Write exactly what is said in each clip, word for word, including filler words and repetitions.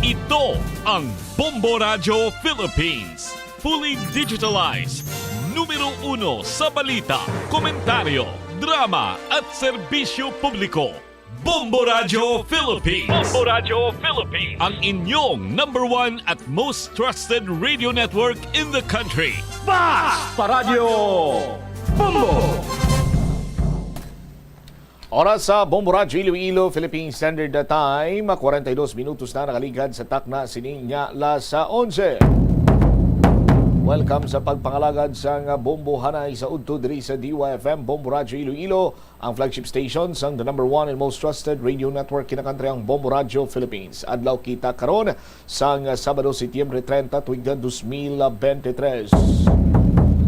Ito ang Bombo Radyo Philippines. Fully digitalized. Numero uno sa balita, komentaryo, drama at serbisyo publiko. Bombo Radyo Philippines. Bombo Radyo Philippines. Ang inyong number one at most trusted radio network in the country. Basta Radyo Bombo! Oras sa Bombo Radyo Iloilo, Philippine Standard Time, kwarenta y dos minutos na nakaligad sa takna sining nga alas onse. Welcome sa pagpangalagad sang Bombo Hanay sa udto diri sa D Y F M, Bombo Radyo Iloilo, ang flagship station sang the number one and most trusted radio network kinakantri, ang Bombo Radyo Philippines. Adlaw kita karon sang Sabado, Setyembre treinta, tuig dos mil bente tres.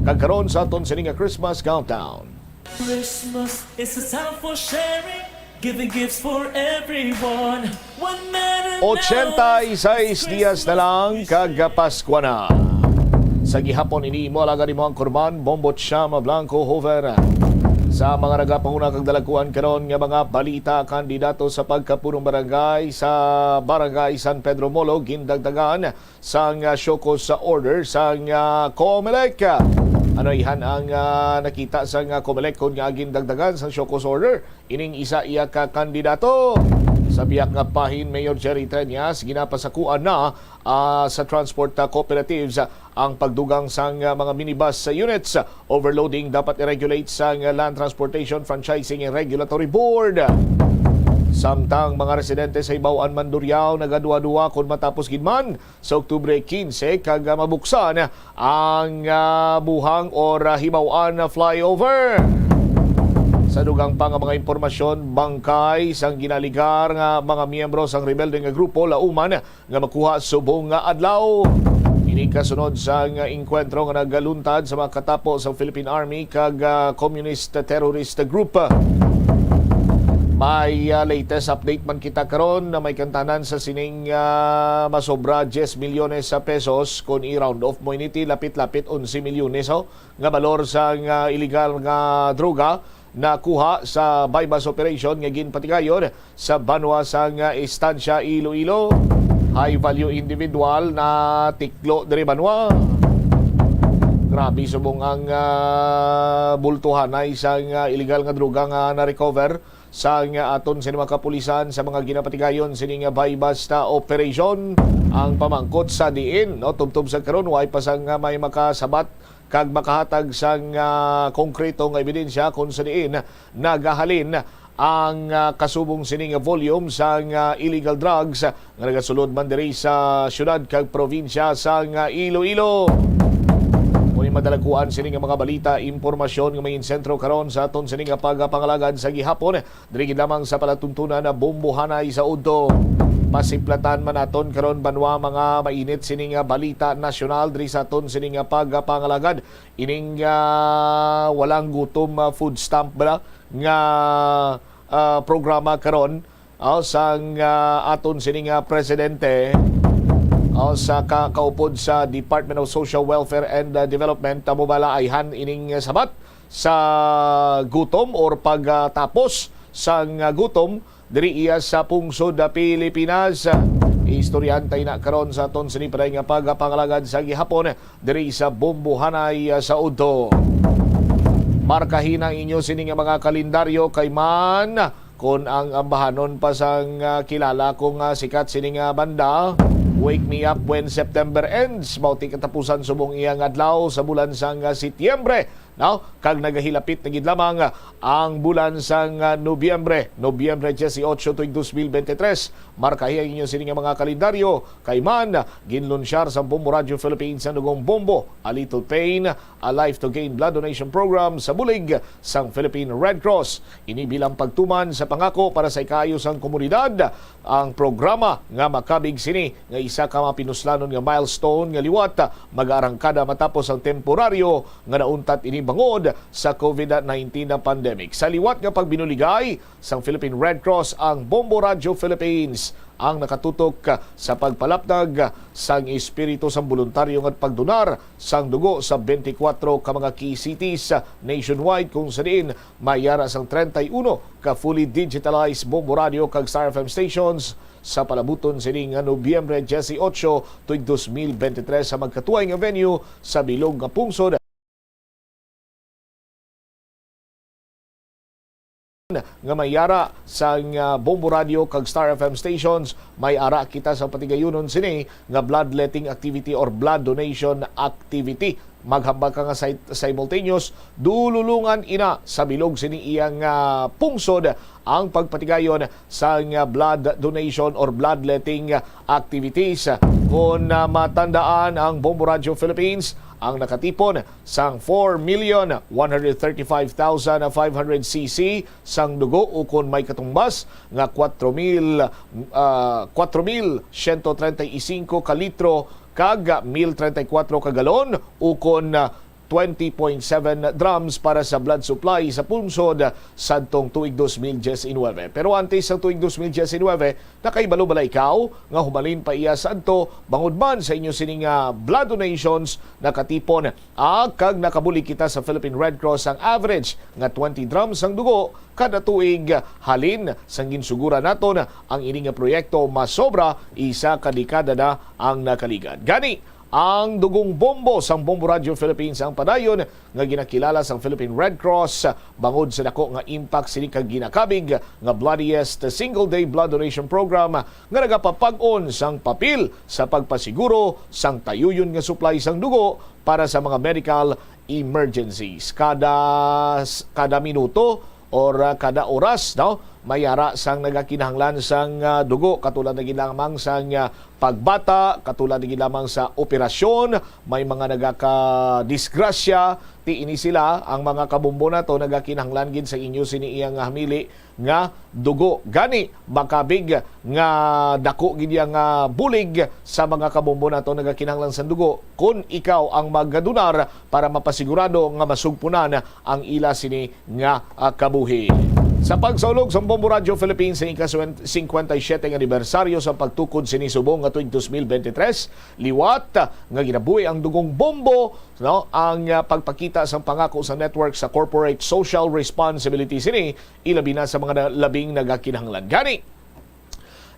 Kag karon sa aton sini nga Christmas countdown. Christmas is a time for sharing, giving gifts for everyone. One man and Ochenta y seis dias na lang kag Paskwa na. Sa gihapon ini imo alagad, imo ang kurban, Bombo Chama Blanco Hoven. Sa mga nagapanguna kag dalagkuan karon nga mga balita, kandidato sa pagkapunong barangay sa Barangay San Pedro Molo gindagdagan sang, ah, show cause order sang, ah, Comelec. Ano ihan ang, ah, nakita sang, ah, Comelec kon nga gindagdagan sang show cause order ining isa iya ka kandidato? Sa pihak nga bahin, Mayor Jerry Treñas ginapasakuan na, ah, sa transport, ah, cooperatives, ah, ang pagdugang sang, ah, mga minibus, ah, units. Overloading dapat i-regulate sang, ah, Land Transportation Franchising and Regulatory Board. Samtang mga residente sa Hibaw-an, Mandurriao nagaduha-duha kon matapos gid man sa Oktubre quince kag, ah, mabuksan ang, ah, Buhang or, ah, Hibaw-an flyover. Sa dugang pa nga mga impormasyon, bangkay sang ginaligar nga mga miyembro sang rebelde nga grupo lauman nga makuha subong nga adlaw. Ini kasunod sang inkwentro nga nagaluntad sa mga katapo sa Philippine Army kag, ah, Communist Terrorist Group. May, ah, latest update man kita karon na may kantanan sa sining, ah, masobra diyes milyones sa pesos. Kon i-round off mo ini, ti lapit-lapit onse milyones, oh, nga balor sang, ah, iligal nga droga nakuha sa buy-bust operation nga ginpatigayon sa banwa sang, ah, Estancia, Iloilo. High value individual na tiklo diri banwa. Grabe subong ang, ah, bultuhanay sang, ah, iligal nga droga nga na-recover sang, ah, aton sini mga kapulisan sa mga ginapatigayon sini nga buy-bust, ah, operation. Ang pamangkot sa diin, no, tubtob sa karon, way pa sang, ah, may makasabat kag makahatag sang, ah, konkreto nga ebidensya kon sa diin nagahalin ang, ah, kasubong sini nga volume sang, ah, illegal drugs nga nagasulod man diri sa siyudad kag probinsya sang, ah, Iloilo. Mao ni madalaguan sini nga mga balita, impormasyon nga may insentro karon sa aton sini nga pagapangalagad sa gihapon. Diri gid lamang sa palatuntunan na Bombo Hanay sa udto. Pasiplatan man naton karon, banwa, mga mainit sini nga balita nasyonal diri sa aton sini nga pagapangalagad. Ining, ah, walang gutom, ah, food stamp bala nga, ah, programa karon, ah, sang, ah, aton sini nga presidente, ah, sa ka-, kaupod sa Department of Social Welfare and, ah, Development, amo bala ayhan ining sabat sa gutom or pagtapos sang, ah, gutom diri iya sa pungsod, ah, Pilipinas. Istoryahan ta ina karon sa aton sini pa nga pagapangalagad sa gihapon diri sa Bombo Hanay, ah, sa udto. Markahi na ang inyo sini nga mga kalendaryo, kay man kon ang ambahanon pa sang, ah, kilala ko nga sikat sini nga banda, Wake Me Up When September Ends, mao ti katapusan subong iya nga adlaw sa bulan sang, ah, Setyembre. Now, kag nagahilapit na gid lamang ang bulan sang, ah, Nobyembre, Nobyembre dieciocho tuig dos mil bente tres. Markahi ang inyo sini nga mga kalendaryo, kay man ginlunsyar sang Bombo Radyo Philippines ang dugong Bombo, A Little Pain, A Life to Gain Blood Donation Program sa bulig sang Philippine Red Cross. Ini bilang pagtuman sa pangako para sa ikaayo sang komunidad. Ang programa nga makabig sini nga isa ka mapinuslanon nga milestone nga liwat, mag-aarangkada matapos ang temporaryo nga nauntat ini bangod sa COVID nineteen na pandemic. Sa liwat nga pagbinuligay sang Philippine Red Cross, ang Bombo Radyo Philippines ang nakatutok sa pagpalapdag sang espiritu sang boluntaryo nga pagdonar sang dugo sa twenty-four ka mga key cities nationwide, kung sa diin may ara sang treinta y uno ka fully digitalized Bombo Radio kag Star F M stations sa palabuton sini nga Nobyembre dieciocho tuig dos mil bente tres sa magkatuay nga venue sa bilog nga pungsod. Nga may ara sang, ah, Bombo Radio kag Star F M stations, may ara kita sa patigayunon sini nga bloodletting activity or blood donation activity. Maghambal ka nga si-, simultaneous, dululungan ina sa bilog sini iyang, ah, pungsod ang pagpatigayon sang, ah, blood donation or bloodletting activities. Kung, ah, matandaan, ang Bombo Radio Philippines ang nakatipon sang four million one hundred thirty-five thousand five hundred C C sang dugo, ukon may katumbas nga kwatro mil, ah, kwatro mil siyento treinta y cinco ka litro kag mil treinta y cuatro ka galon, ukon, ah, twenty point seven drums para sa blood supply sa pungsod sadtong tuig dos mil diecinuebe. Pero antes sang tuig dos mil diecinuebe, nakahibalo bala ikaw nga humalin pa iya sadto bangod man sa inyo sining, ah, blood donations nakatipon, ah, kag nakabulig kita sa Philippine Red Cross sang average nga twenty drums sang dugo kada tuig. Halin sang ginsuguran naton, ang ini nga proyekto masobra isa ka dekada na ang nakaligad. Gani, ang Dugong Bombo sang Bombo Radio Philippines ang padayon nga ginakilala sang Philippine Red Cross bangod sa dako nga impact sini kag ginakabig nga Bloodiest Single Day Blood Donation Program nga nagapapag-on sang papel sa pagpasiguro sang tayuyon nga supply sang dugo para sa mga medical emergencies. Kada, kada minuto or, ah, kada oras, no, may ara sang nagakinahanglan sang, ah, dugo, katulad na gid lamang sang, ah, pagbata, katulad na gid lamang sa operasyon, may mga nagakadisgrasya, ti ini sila, ang mga kabombo nato nagakinahanglan gid sa inyo sini iyang hamili nga dugo. Gani, makabig nga dako gid iya nga bulig sa mga kabombo nato nagakinahanglan sang dugo. Kun ikaw ang magadonar para mapasigurado nga masugpunan ang ila sini nga, ah, kabuhi. Sa pagsaulog sang Bombo Radio Philippines sa ika-cincuenta y siete nga anibersaryo sa pagtukod sini subong nga tuig dos mil bente tres, liwat, ah, nga ginabuhi ang Dugong Bombo, no, ang, ah, pagpakita sang pangako sa network sa corporate social responsibility sini, ilabi na sa mga na-, labing nagakinahanglan. Gani,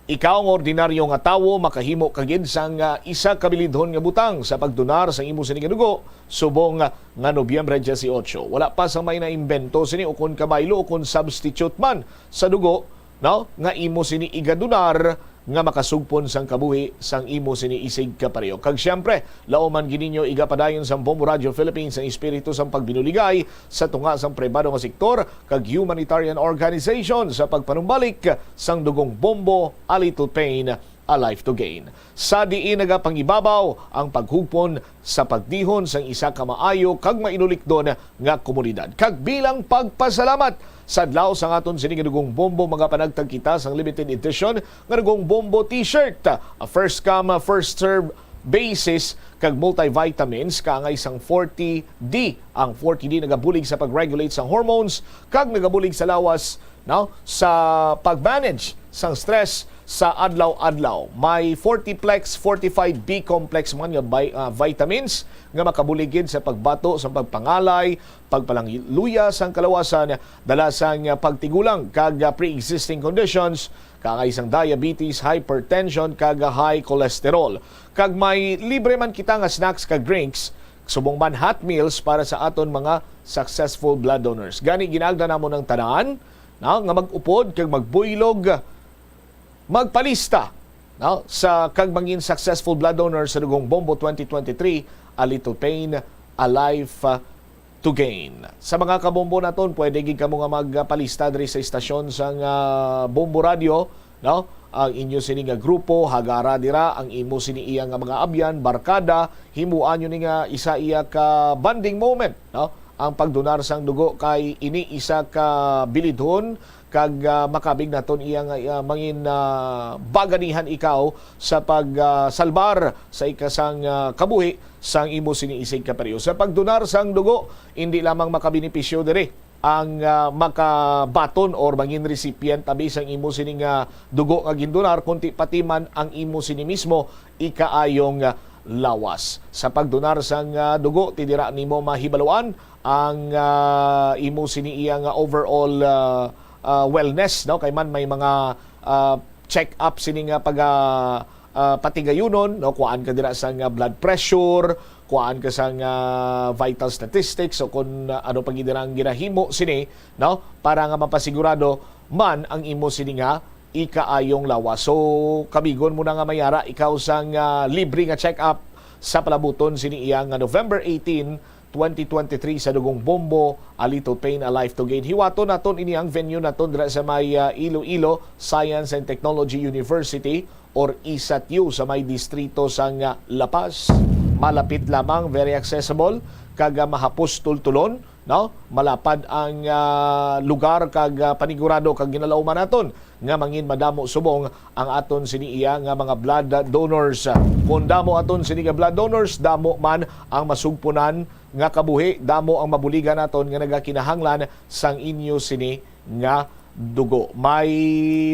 ikaw nga ordinaryo nga tawo, makahimo ka gid sang, ah, isa ka bilidhon nga butang sa pagdonar sang imo sini nga dugo subong, ah, nga Nobyembre dieciocho. Wala pa sang may naimbento sini ukon kabaylo ukon substitute man sa dugo, no, nga imo sini igadonar nga makasugpon sang kabuhi sang imo sini isigkapareho. Kag siyempre, lauman gid ninyo igapadayon sang Bombo Radio Philippines ang espiritu sang pagbinuligay sa tunga sang pribado nga sektor kag humanitarian organization sa pagpanumbalik sang Dugong Bombo, A Little Pain, A Life to Gain, sa diin nagapangibabaw ang paghugpon sa pagdihon sang isa ka maayo kag mainulikdon nga komunidad. Kag bilang pagpasalamat, sa adlaw sang aton sini nga Dugong Bombo, magapanagtag kita sang limited edition nga Dugong Bombo T-shirt. A first come, first serve basis kag multivitamins kaangay sang forty D. Ang forty D nagabulig sa pag-regulate sang hormones kag nagabulig sa lawas, no, sa pag-manage sang stress sa adlaw-adlaw. May forty plex, forty-five B complex man nga bi-, ah, vitamins nga makabulig gid sa pagbato sa pagpangalay, pagpalangluya sang kalawasan, dala sang, ah, pagtigulang kag, ah, pre-existing conditions, kaangay sang diabetes, hypertension, kag, ah, high cholesterol. Kag may libre man kita nga snacks kag drinks, subong man hot meals para sa aton mga successful blood donors. Gani, ginaagda namon ang tanan, no, nga mag-upod kag magbuylog, magpalista, no, sa kag mangin successful blood donor sa Dugong Bombo twenty twenty-three, A Little Pain, A Life, uh, to Gain. Sa mga kabombo naton, pwede gid kamo nga magpalista diri sa istasyon sang, ah, Bombo Radio, no? Ang inyo sini nga grupo, hagara dira ang imo sini iya nga mga abyan, barkada, himuan nyo ni nga isa iya ka bonding moment, no? Ang pagdonar sang dugo kay ini isa ka bilidhon kag, ah, makabig naton iya nga, ah, mangin, ah, baganihan ikaw sa pag, ah, salbar sa ikasang, ah, kabuhi sang imo sini isig kapareho. Sa pagdonar sang dugo, indi lamang makabenepisyo diri ang, ah, makabaton or mangin recipient abi sang imo sini nga dugo nga gindonar, kundi pati man ang imo sini mismo ikaayong, ah, lawas. Sa pagdonar sang, ah, dugo, ti dira nimo mahibaluan ang, ah, imo sini iya nga overall, ah, ah, wellness, no? Kay man may mga, ah, check-up sini nga pag, ah, ah, patigayunon, no? Kuhaan ka dira sang, ah, blood pressure, kuhaan ka sang, ah, vital statistics, o kung, ah, ano pa gid dira ang ginahimo sini, no? Para nga mapasigurado man ang imo sini nga ikaayong lawas. So, kabigon mo na nga mayara ikaw sang, ah, libre nga check-up sa palabuton sini iya nga November eighteen, twenty twenty-three sa Dugong Bombo, A Little Pain, A Life to Gain. Hiwaton naton ini ang venue naton dira sa may, ah, Iloilo Science and Technology University or isatyu sa may distrito sang, ah, La Paz. Malapit lamang, very accessible, kag, ah, mahapos tultulon, no? Malapad ang, ah, lugar kag, ah, panigurado kag ginalauman naton nga mangin madamo subong ang aton sini iya nga mga blood donors. Kung damo aton sini nga blood donors, damo man ang masugpunan nga kabuhi, damo ang mabuligan naton nga nagakinahanglan sang inyo sini nga dugo. May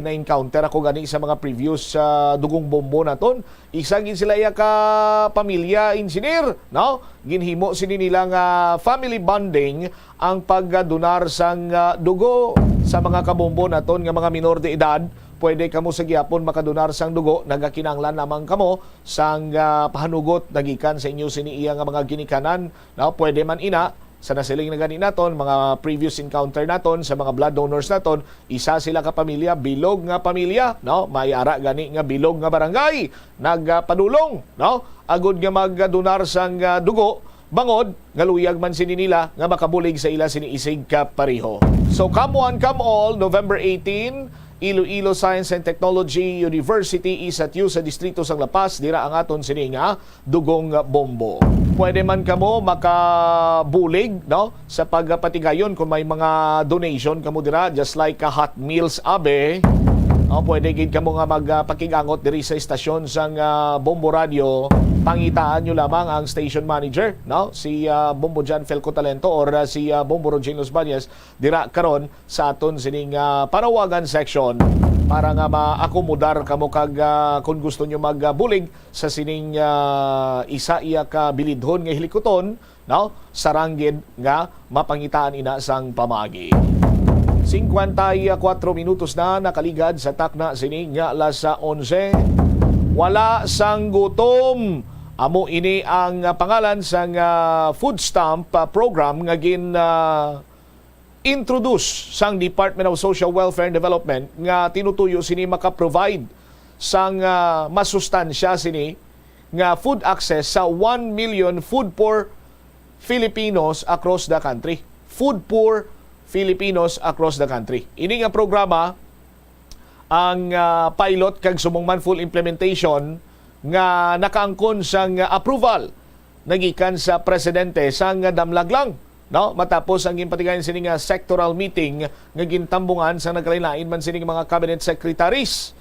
na-encounter ako gani sa mga previous, ah, Dugong Bombo naton. Isa gid sila iya ka pamilya, engineer, no? Ginhimo sini nila nga family bonding ang pagdonar sang, ah, dugo sa mga kabombo naton nga mga minor de edad. Pwede kamo sa gihapon makadonar sang dugo, nagakinahanglan lamang kamo sang, ah, pahanugot na gikan sa inyo sini iya nga mga ginikanan, no? Pwede man ina, sa nasiling na gani naton, mga previous encounter naton sa mga blood donors naton, isa sila ka pamilya, bilog nga pamilya, no? May ara gani nga bilog nga barangay nagpadulong, no? Agud nga magdonar sang, ah, dugo, bangod nga luyag man sini nila nga makabulig sa ila sini isig ka pareho. So, come one, come all, November eighteen, Iloilo Science and Technology University, isatyu sa distrito sang La Paz, dira ang aton sini nga Dugong Bombo. Pwede man kamo makabulig, no, sa pagpatigayon kung may mga donation kamo dira, just like, ah, Hot Meals, abi. No, pwede gid kamo nga magpakig-angot diri sa istasyon sang, ah, Bombo Radio. Pangitaan nyo lamang ang station manager, no, si, ah, Bombo John Felco Talento or, ah, si, ah, Bombo Rogelio Bañez dira karon sa aton sining, ah, panawagan section para nga maakomodar kamo kag, ah, kung gusto nyo magbulig sa sining, ah, isa iya ka bilidhon nga hilikuton, no? Sarang gid nga mapangitaan ina sang pamaagi. Singkwenta y kuwatro minutos na nakaligad sa takna sini nga alas onse. Wala sang gutom. Amo ini ang pangalan sang, ah, food stamp, ah, program nga gin, ah, introduce sang Department of Social Welfare and Development nga tinutuyo sini maka-provide sang, ah, masustansya sini nga food access sa one million food poor Filipinos across the country. Food poor Filipinos across the country. Ini nga programa ang, ah, pilot kag subong man full implementation nga nakaangkon sang approval nagikan sa presidente sang damlag lang, no? Matapos ang ginpatigayon sini nga sectoral meeting nga gintambungan sang nagkalain-lain man sining mga cabinet secretaries.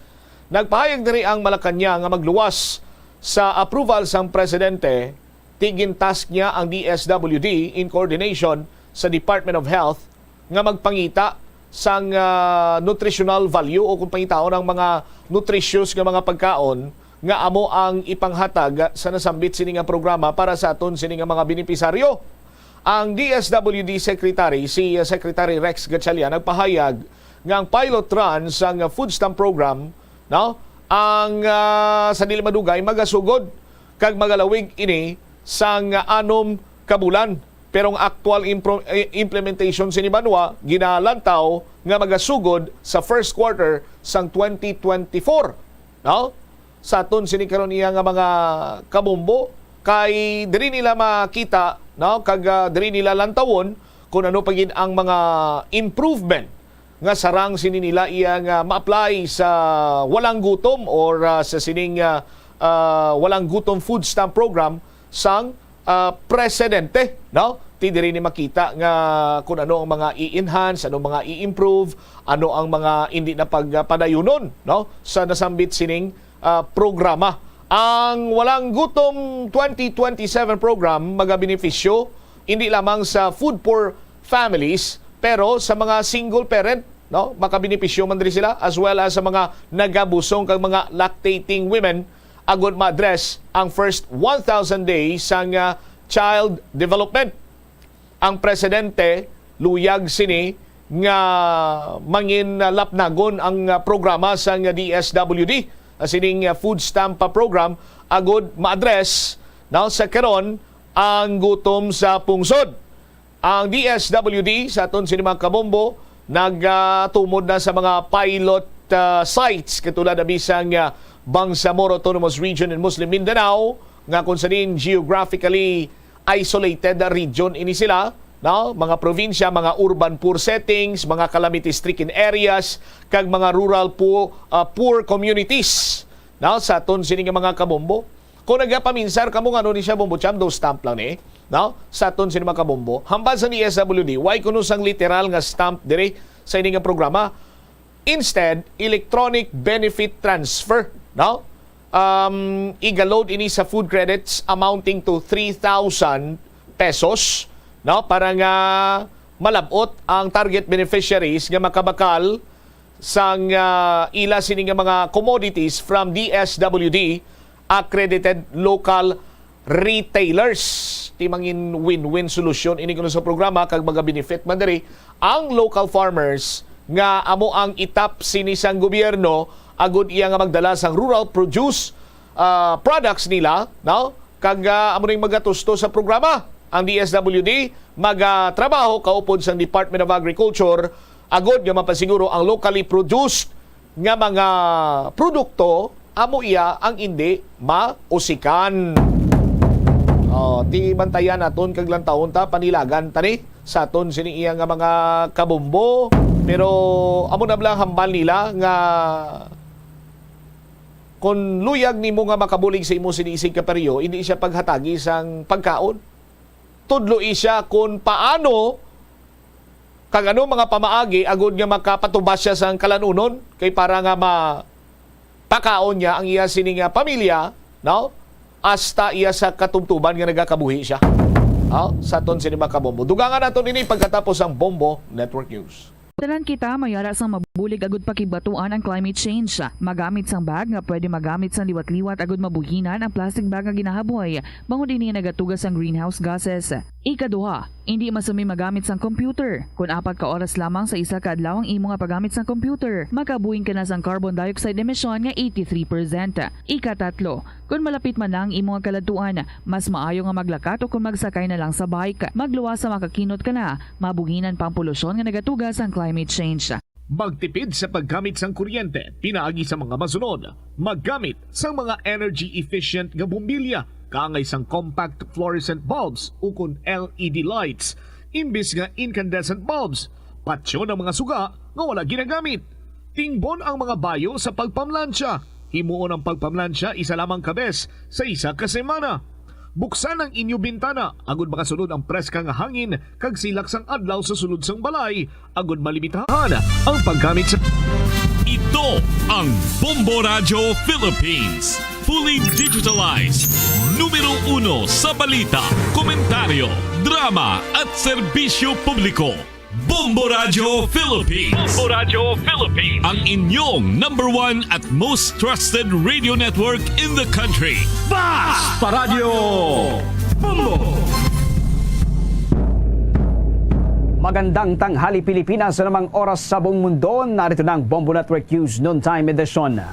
Nagpahayag diri ang Malacañang nga magluwas sa approval sang presidente, ti gintask niya ang D S W D in coordination sa Department of Health nga magpangita sang, ah, nutritional value o kung pangitaon ang mga nutritious nga mga pagkaon nga amo ang ipanghatag sa nasambit sini nga programa para sa aton sini nga mga benepisaryo. Ang D S W D Secretary, si, ah, Secretary Rex Gatchalian, nagpahayag nga ang pilot run sang food stamp program, no, ang, ah, sa dili madugay magasugod kag magalawig ini sang anom ka bulan. Pero ang aktual impro-, eh, implementation sini banwa ginalantaw nga magasugod sa first quarter sang twenty twenty-four, no? Sa aton sini karon iya nga mga kabombo, kay diri nila makita, no, kag, ah, diri nila lantawon kung ano pa gid ang mga improvement nga sarang sini nila iya nga ma-apply sa walang gutom or, ah, sa sining, ah, ah, walang gutom food stamp program sang, ah, presidente, no? Ti diri ni makita nga kung ano ang mga i-enhance, ano mga i-improve, ano ang mga indi na pagpadayunon, no, sa nasambit sining, ah, programa. Ang Walang Gutom twenty twenty-seven program magabenepisyo hindi lamang sa food poor families, Pero sa mga single parent, no, makabenepisyo man diri sila, as well as sa mga nagabusong kag mga lactating women, agud ma-address ang first one thousand days sang, ah, child development. Ang presidente luyag sini nga mangin, ah, lapnagon ang, ah, programa sang D S W D, ah, sining, ah, food stamp, ah, program, agud ma-address, no, sa karon ang gutom sa pungsod. Ang D S W D sa aton sini, mga kabombo, nagatumod na sa mga pilot, ah, sites katulad na bisang, ah, Bangsamoro Autonomous Region and Muslim Mindanao, nga kung sa diin geographically isolated na region ini sila, no? Mga probinsya, mga urban poor settings, mga calamity-stricken areas, kag mga rural po, ah, poor communities, no? Sa aton sini nga mga kabombo. Kung nagapaminsar kamo, ngano ni siya, Bombo Cham, daw stamp lang ni, no? Sa aton sini mga kabombo. Hambal sa D S W D, why kuno sang literal nga stamp diri sa ini nga programa? Instead, electronic benefit transfer, no? Um, iga-load ini sa food credits amounting to three thousand pesos, no? Para nga malab-ot ang target beneficiaries nga makabakal sang, ah, ila sini nga mga commodities from D S W D accredited local retailers. Ti mangin win-win solusyon ini kuno sa programa, kag magabenefit man diri ang local farmers nga amo ang itap sini sang gobyerno agud iya nga magdala sang rural produce, ah, products nila, no? Kag, ah, amo ning magatusto sa programa. Ang D S W D magatrabaho kaupod sang Department of Agriculture agud nga mapasiguro ang locally produced nga mga produkto amo iya ang indi mausikan. Oh, ti bantayan naton kag lantawon ta, panilagan ta ni sa aton sini iya nga mga kabombo. Pero amo na bala ang hambal nila nga kung luyag nimo nga makabulig sa imo sini isig ka peryo, indi siya paghatagi sang pagkaon. Tudloi siya kung paano kag ano mga pamaagi agud nga makapatubas siya sang kalanunon, kay para nga mapakaon niya ang iya sini nga pamilya, no? Hasta iya sa katubtuban nga nagakabuhi siya. No? Sa aton sini mga kabombo. Dugangan naton ini pagkatapos ang Bombo Network News. Tanan kita may ara sang mabulig agud pakibatuan ang climate change. Magamit sang bag nga pwede magamit sang liwat-liwat agud mabuhinan ang plastic bag nga ginahaboy, bangod ini nga nagatuga sang greenhouse gases. Ikaduha, indi masumi magamit sang computer. Kon apat ka oras lamang sa isa ka adlaw ang imo nga paggamit sang computer, makabuhin ka na sang carbon dioxide emission nga eighty-three percent. Ikatatlo, kon malapit man na ang imo nga kaladtuan, mas maayo nga maglakat o kon magsakay na lang sa bike. Magluwas sa makakinot ka na, mabuhinan pa ang polusyon nga nagatuga sang climate change. Magtipid sa paggamit sang kuryente pinaagi sa mga masunod. Maggamit sang mga energy-efficient nga bombilya, kaangay sang compact fluorescent bulbs ukon L E D lights imbis nga incandescent bulbs. Patyon ang mga suga nga wala ginagamit. Tingbon ang mga bayo sa pagpamlansya. Himuon ang pagpamlansya isa lamang ka bes sa isa ka semana. Buksan ang inyo bintana agud makasulod ang preska nga hangin kag silak sang adlaw sa sulod sang balay, agud malimitahan ang paggamit sa Ito ang Bombo Radyo Philippines. Fully digitalized. Numero uno sa balita, komentaryo, drama at serbisyo publiko. Bombo Radyo Philippines. Bombo Radyo Philippines. Ang inyong number one at most trusted radio network in the country. Basta Radyo Bombo! Magandang tanghali, Pilipinas. Sa namang oras sa buong mundo, narito na ang Bombo Network News Noontime Edition.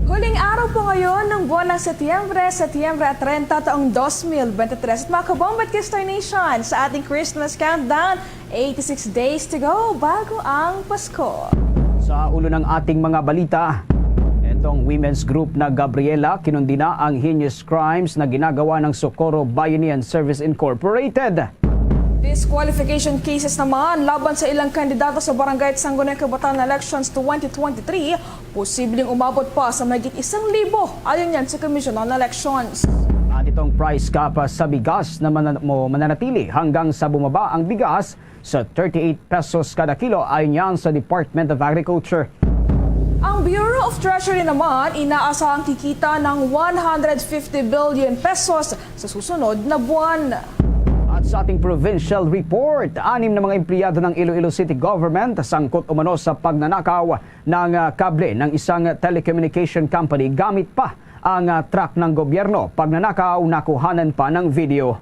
Huling araw po ngayon ng buwan ng Setyembre, Setyembre treinta, taong dos mil bente tres. At mga kabombo at Kistoy Nation, sa ating Christmas countdown, eighty-six days to go bago ang Pasko. Sa ulo ng ating mga balita, itong women's group na Gabriela kinundi na ang heinous crimes na ginagawa ng Socorro Bayanihan Service Incorporated. Disqualification cases naman laban sa ilang kandidato sa Barangay at Sangguniang Kabataan Elections twenty twenty-three, posibleng umabot pa sa mahigit isang libo, ayon yan sa Commission on Elections. At itong price cap sa bigas na mana-, mo mananatili hanggang sa bumaba ang bigas sa thirty-eight pesos kada kilo, ayon yan sa Department of Agriculture. Ang Bureau of Treasury naman inaasahang kikita ng one hundred fifty billion pesos sa susunod na buwan. At Sa ating provincial report, anim na mga empleyado ng Iloilo City Government sangkot umano sa pagnanakaw ng, ah, kable ng isang telecommunication company gamit pa ang, ah, truck ng gobyerno. Pagnanakaw, nakuhanan pa ng video.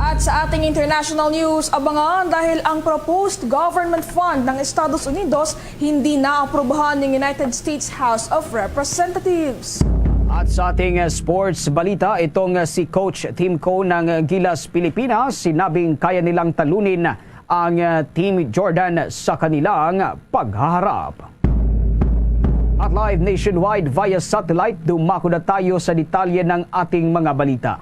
At sa ating international news, abangan dahil ang proposed government fund ng Estados Unidos hindi naaprubahan ng United States House of Representatives. At sa ating, uh, sports balita, itong, uh, si Coach Tim Coe ng, uh, Gilas Pilipinas, sinabing kaya nilang talunin ang, uh, Team Jordan sa kanilang paghaharap. At live nationwide via satellite, dumako na tayo sa detalye ng ating mga balita.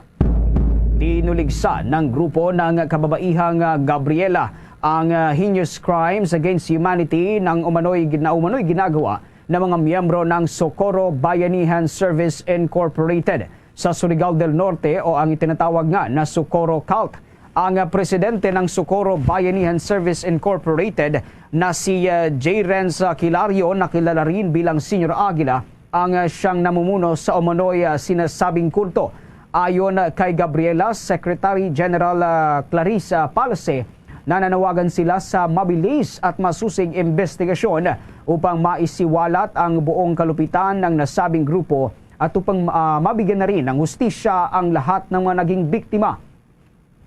Tinuligsa ng grupo ng kababaihang, ah, Gabriela ang, ah, heinous crimes against humanity ng umano'y, na umano'y ginagawa ng mga miyembro ng Socorro Bayanihan Service Incorporated sa Surigao del Norte, o ang itinatawag nga na Socorro Cult. Ang, ah, presidente ng Socorro Bayanihan Service Incorporated na si, ah, J. Renz Kilario, na kilala rin bilang Senior Aguila, ang, ah, siyang namumuno sa umano'y, ah, sinasabing kulto. Ayon kay Gabriela, Secretary General, ah, Clarissa Palse, nananawagan sila sa mabilis at masusing imbestigasyon upang maisiwalat ang buong kalupitan ng nasabing grupo at upang, ah, mabigyan na rin ng hustisya ang lahat ng mga naging biktima.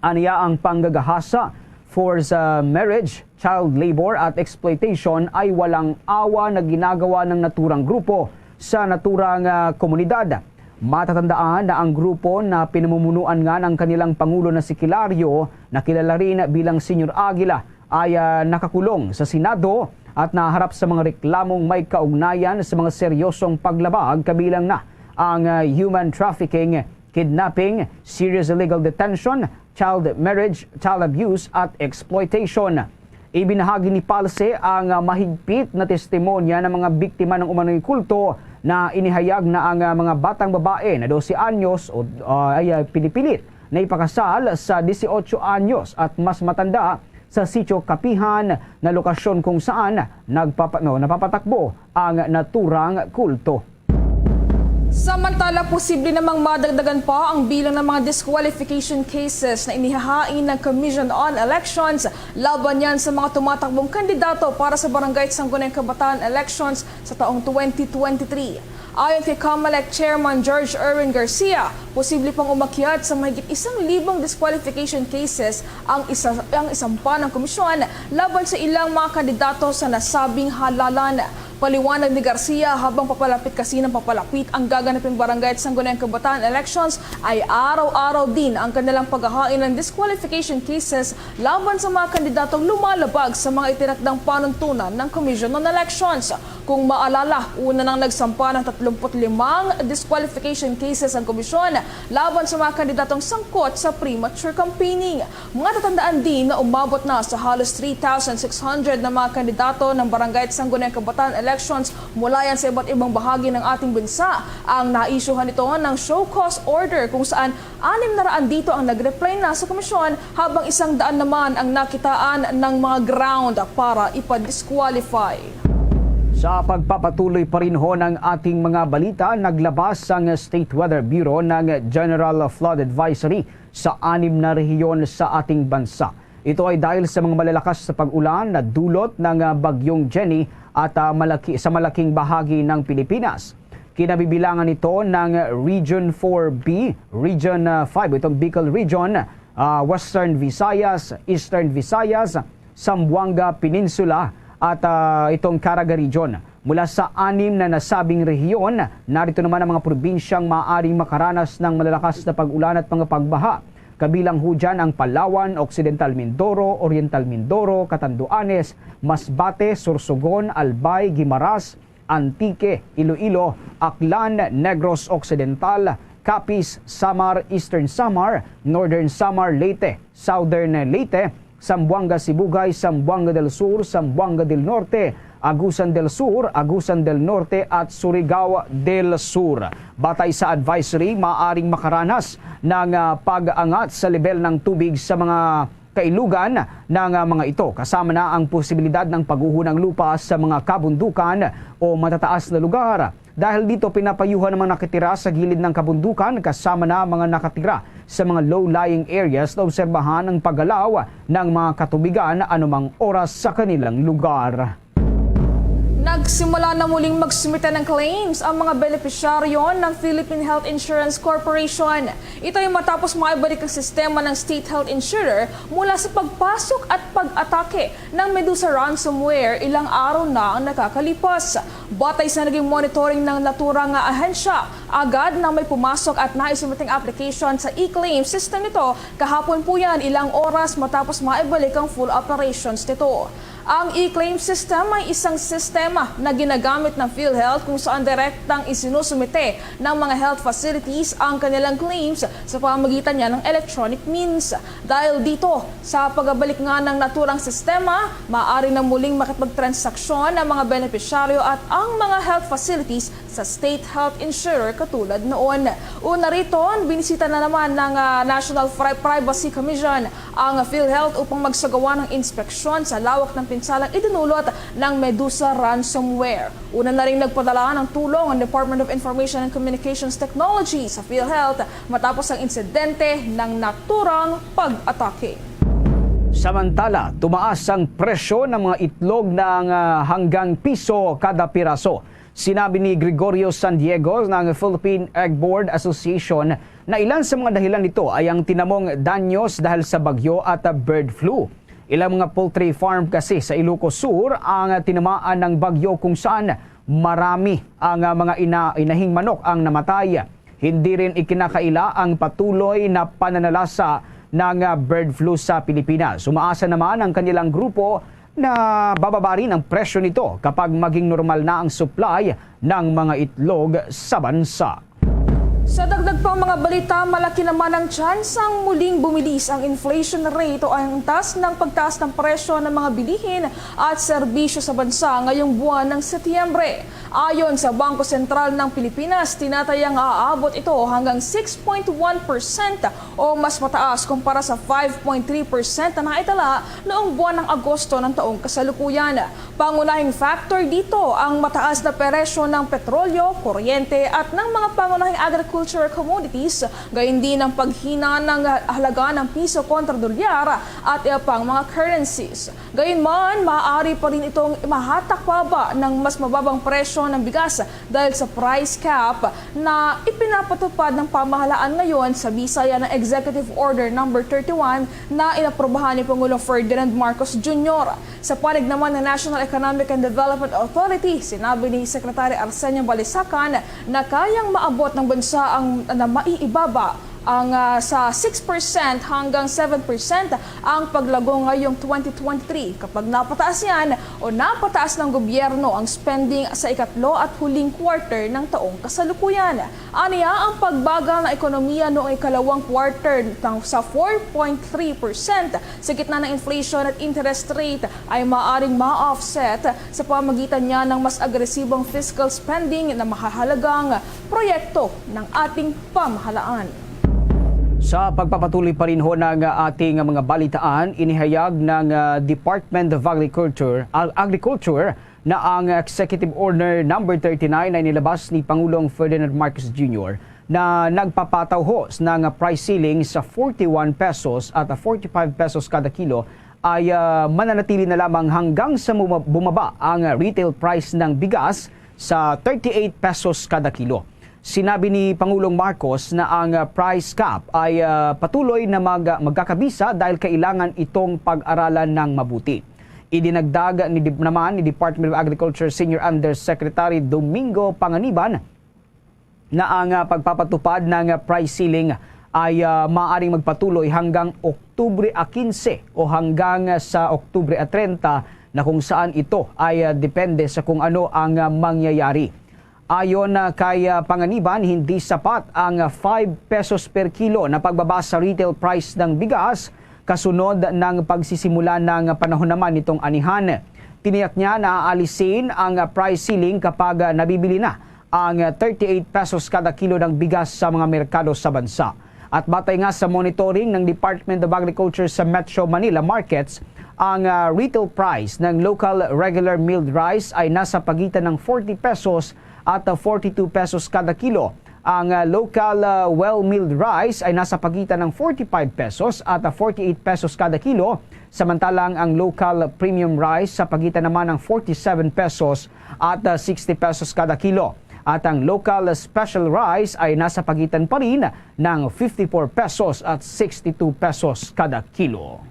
Aniya ang panggagahasa, forced, ah, marriage, child labor at exploitation ay walang awa na ginagawa ng naturang grupo sa naturang, ah, komunidad. Matatandaan na ang grupo na pinamumunuan nga ng kanilang pangulo na si Kilario, na kilala rin bilang Senyor Aguila, ay, ah, nakakulong sa Senado at naharap sa mga reklamong may kaugnayan sa mga seryosong paglabag, kabilang na ang, ah, human trafficking, kidnapping, serious illegal detention, child marriage, child abuse, at exploitation. Ibinahagi ni Palse ang, ah, mahigpit na testimonya ng mga biktima ng umano'y kulto na inihayag na ang, ah, mga batang babae na dose anyos o, ah, ay, ah, pinipilit na ipakasal sa dieciocho anyos at mas matanda sa Sitio Kapihan na lokasyon kung saan nagpapa-, no, napapatakbo ang naturang kulto. Samantala, posible namang madagdagan pa ang bilang ng mga disqualification cases na inihahain ng Commission on Elections laban niyan sa mga tumatakbong kandidato para sa Barangay at Sangguniang Kabataan elections sa taong twenty twenty-three. Ayon kay COMELEC Chairman George Erwin Garcia, posible pang umakyat sa mahigit isang libong disqualification cases ang isa, ang isampa ng komisyon laban sa ilang mga kandidato sa nasabing halalan. Paliwanag ni Garcia, habang papalapit kasi ng papalapit ang gaganaping barangay at sangguniang kabataan elections, ay araw-araw din ang kanilang paghahain ng disqualification cases laban sa mga kandidatong lumalabag sa mga itinakdang panuntunan ng Commission on Elections. Kung maalala, una nang nagsampa ng tatlumpu't limang disqualification cases ang komisyon laban sa mga kandidatong sangkot sa premature campaigning. Matatandaan din na umabot na sa halos three thousand six hundred na mga kandidato ng barangay at sangguniang kabataan elections mula yan sa iba't ibang bahagi ng ating bansa ang naisyuhan nito ng show cause order, kung saan anim na raan dito ang nag-reply na sa komisyon, habang isang daan naman ang nakitaan ng mga ground para ipa-disqualify. Sa pagpapatuloy pa rin ho ng ating mga balita, naglabas ang State Weather Bureau ng General Flood Advisory sa anim na rehiyon sa ating bansa. Ito ay dahil sa mga malalakas na pag-ulan na dulot ng, ah, Bagyong Jenny at, ah, malaki, sa malaking bahagi ng Pilipinas. Kinabibilangan ito ng Region four B, Region, ah, five, itong Bicol Region, ah, Western Visayas, Eastern Visayas, Zamboanga Peninsula, at, ah, itong Caraga Region. Mula sa anim na nasabing rehiyon, narito naman ang mga probinsyang maaaring makaranas ng malalakas na pag-ulan at mga pagbaha. Kabilang ho dyan ang Palawan, Occidental Mindoro, Oriental Mindoro, Catanduanes, Masbate, Sorsogon, Albay, Guimaras, Antique, Iloilo, Aklan, Negros Occidental, Capiz, Samar, Eastern Samar, Northern Samar, Leyte, Southern Leyte, Zamboanga Sibugay, Zamboanga del Sur, Zamboanga del Norte, Agusan del Sur, Agusan del Norte, at Surigao del Sur. Batay sa advisory, maaring makaranas ng, ah, pag-angat sa lebel ng tubig sa mga kailugan ng, ah, mga ito, kasama na ang posibilidad ng pagguho ng lupa sa mga kabundukan o matataas na lugar. Dahil dito, pinapayuhan ang mga nakatira sa gilid ng kabundukan, kasama na mga nakatira sa mga low-lying areas na obserbahan ang paggalaw ng mga katubigan anumang oras sa kanilang lugar. Nagsimula na muling magsumite ng claims ang mga benepisyaryo ng Philippine Health Insurance Corporation. Ito ay matapos maibalik ang sistema ng state health insurer mula sa pagpasok at pag-atake ng Medusa ransomware ilang araw na ang nakakalipas. Batay sa naging monitoring ng naturang ahensya, agad na may pumasok at naisumiting application sa e-claim system nito kahapon po yan, ilang oras matapos maibalik ang full operations nito. Ang e-claim system ay isang sistema na ginagamit ng PhilHealth kung saan direktang isinusumite ng mga health facilities ang kanilang claims sa pamamagitan niya ng electronic means. Dahil dito, sa pagbalik nga ng naturang sistema, maaari na muling makipagtransaksyon ang mga benepisyaryo at ang mga health facilities sa state health insurer katulad noon. Una rito, binisita na naman ng, ah, National Pri-, Privacy Commission ang PhilHealth upang magsagawa ng inspeksyon sa lawak ng pinsalang idinulot ng Medusa ransomware. Una na rin nagpadala ng tulong ang Department of Information and Communications Technology sa PhilHealth matapos ang insidente ng naturang pag-atake. Samantala, tumaas ang presyo ng mga itlog ng, ah, hanggang piso kada piraso. Sinabi ni Gregorio San Diego ng Philippine Egg Board Association na ilan sa mga dahilan nito ay ang tinamong danyos dahil sa bagyo at, ah, bird flu. Ilang mga poultry farm kasi sa Ilocos Sur ang tinamaan ng bagyo, kung saan marami ang, ah, mga ina-, inahing manok ang namatay. Hindi rin ikinakaila ang patuloy na pananalasa ng, ah, bird flu sa Pilipinas. Umaasa naman ang kanilang grupo na bababa rin ang presyo nito kapag maging normal na ang supply ng mga itlog sa bansa. Sa dagdag pang mga balita, malaki naman ang tsansang muling bumilis ang inflation rate o ang antas ng pagtaas ng presyo ng mga bilihin at serbisyo sa bansa ngayong buwan ng Setyembre. Ayon sa Bangko Sentral ng Pilipinas, tinatayang aabot ito hanggang six point one percent o mas mataas kumpara sa five point three percent na naitala noong buwan ng Agosto ng taong kasalukuyan. Pangunahing factor dito ang mataas na presyo ng petrolyo, kuryente at ng mga pangunahing agricultural commodities, gayon din ang paghina ng halaga ng piso kontra dolyar at iba pang mga currencies. Gayunman, maaari pa rin itong mahatak pababa ng mas mababang presyo ng bigas dahil sa price cap na ipinapatupad ng pamahalaan ngayon sa bisaya ng Executive Order Number thirty-one na inaprubahan ni Pangulong Ferdinand Marcos Junior. Sa panig naman ng National Economic and Development Authority, sinabi ni Secretary Arsenio Balisacan na kayang maabot ng bansa ang, na maiibaba ang, ah, sa six percent hanggang seven percent ang paglago ngayong twenty twenty-three kapag napataas yan o napataas ng gobyerno ang spending sa ikatlo at huling quarter ng taong kasalukuyan. Aniya, ang pagbagal ng ekonomiya noong ikalawang quarter ng, sa four point three percent sa gitna ng inflation at interest rate ay maaaring ma-offset sa pamamagitan niya ng mas agresibong fiscal spending na mahahalagang proyekto ng ating pamahalaan. Sa pagpapatuloy pa rin ho ng ating mga balitaan, inihayag ng, ah, Department of Agriculture, Ag-, Agriculture na ang Executive Order Number thirty-nine ay nilabas ni Pangulong Ferdinand Marcos Junior na nagpapataw ho ng price ceiling sa forty-one pesos at forty-five pesos kada kilo ay, ah, mananatili na lamang hanggang sa buma-, bumaba ang retail price ng bigas sa thirty-eight pesos kada kilo. Sinabi ni Pangulong Marcos na ang, ah, price cap ay, ah, patuloy na mag-, magkakabisa dahil kailangan itong pag-aralan ng mabuti. Idinagdag ni Dep-, naman ni Department of Agriculture Senior Undersecretary Domingo Panganiban na ang, ah, pagpapatupad ng, ah, price ceiling ay, ah, maaaring magpatuloy hanggang Oktubre a quince o hanggang, ah, sa Oktubre a treinta, na kung saan ito ay, ah, depende sa kung ano ang, ah, mangyayari. Ayon, ah, kay, ah, Panganiban, hindi sapat ang, ah, five pesos per kilo na pagbaba sa retail price ng bigas kasunod ng pagsisimula ng panahon naman nitong anihan. Tiniyak niya na aalisin ang, ah, price ceiling kapag, ah, nabibili na ang, ah, thirty-eight pesos kada kilo ng bigas sa mga merkado sa bansa. At batay nga sa monitoring ng Department of Agriculture sa Metro Manila markets, ang, ah, retail price ng local regular milled rice ay nasa pagitan ng forty pesos at, ah, forty-two pesos kada kilo. Ang, ah, local, ah, well-milled rice ay nasa pagitan ng forty-five pesos at, ah, forty-eight pesos kada kilo, samantalang ang local premium rice sa pagitan naman ng forty-seven pesos at, ah, sixty pesos kada kilo. At ang local special rice ay nasa pagitan pa rin ng fifty-four pesos at sixty-two pesos kada kilo.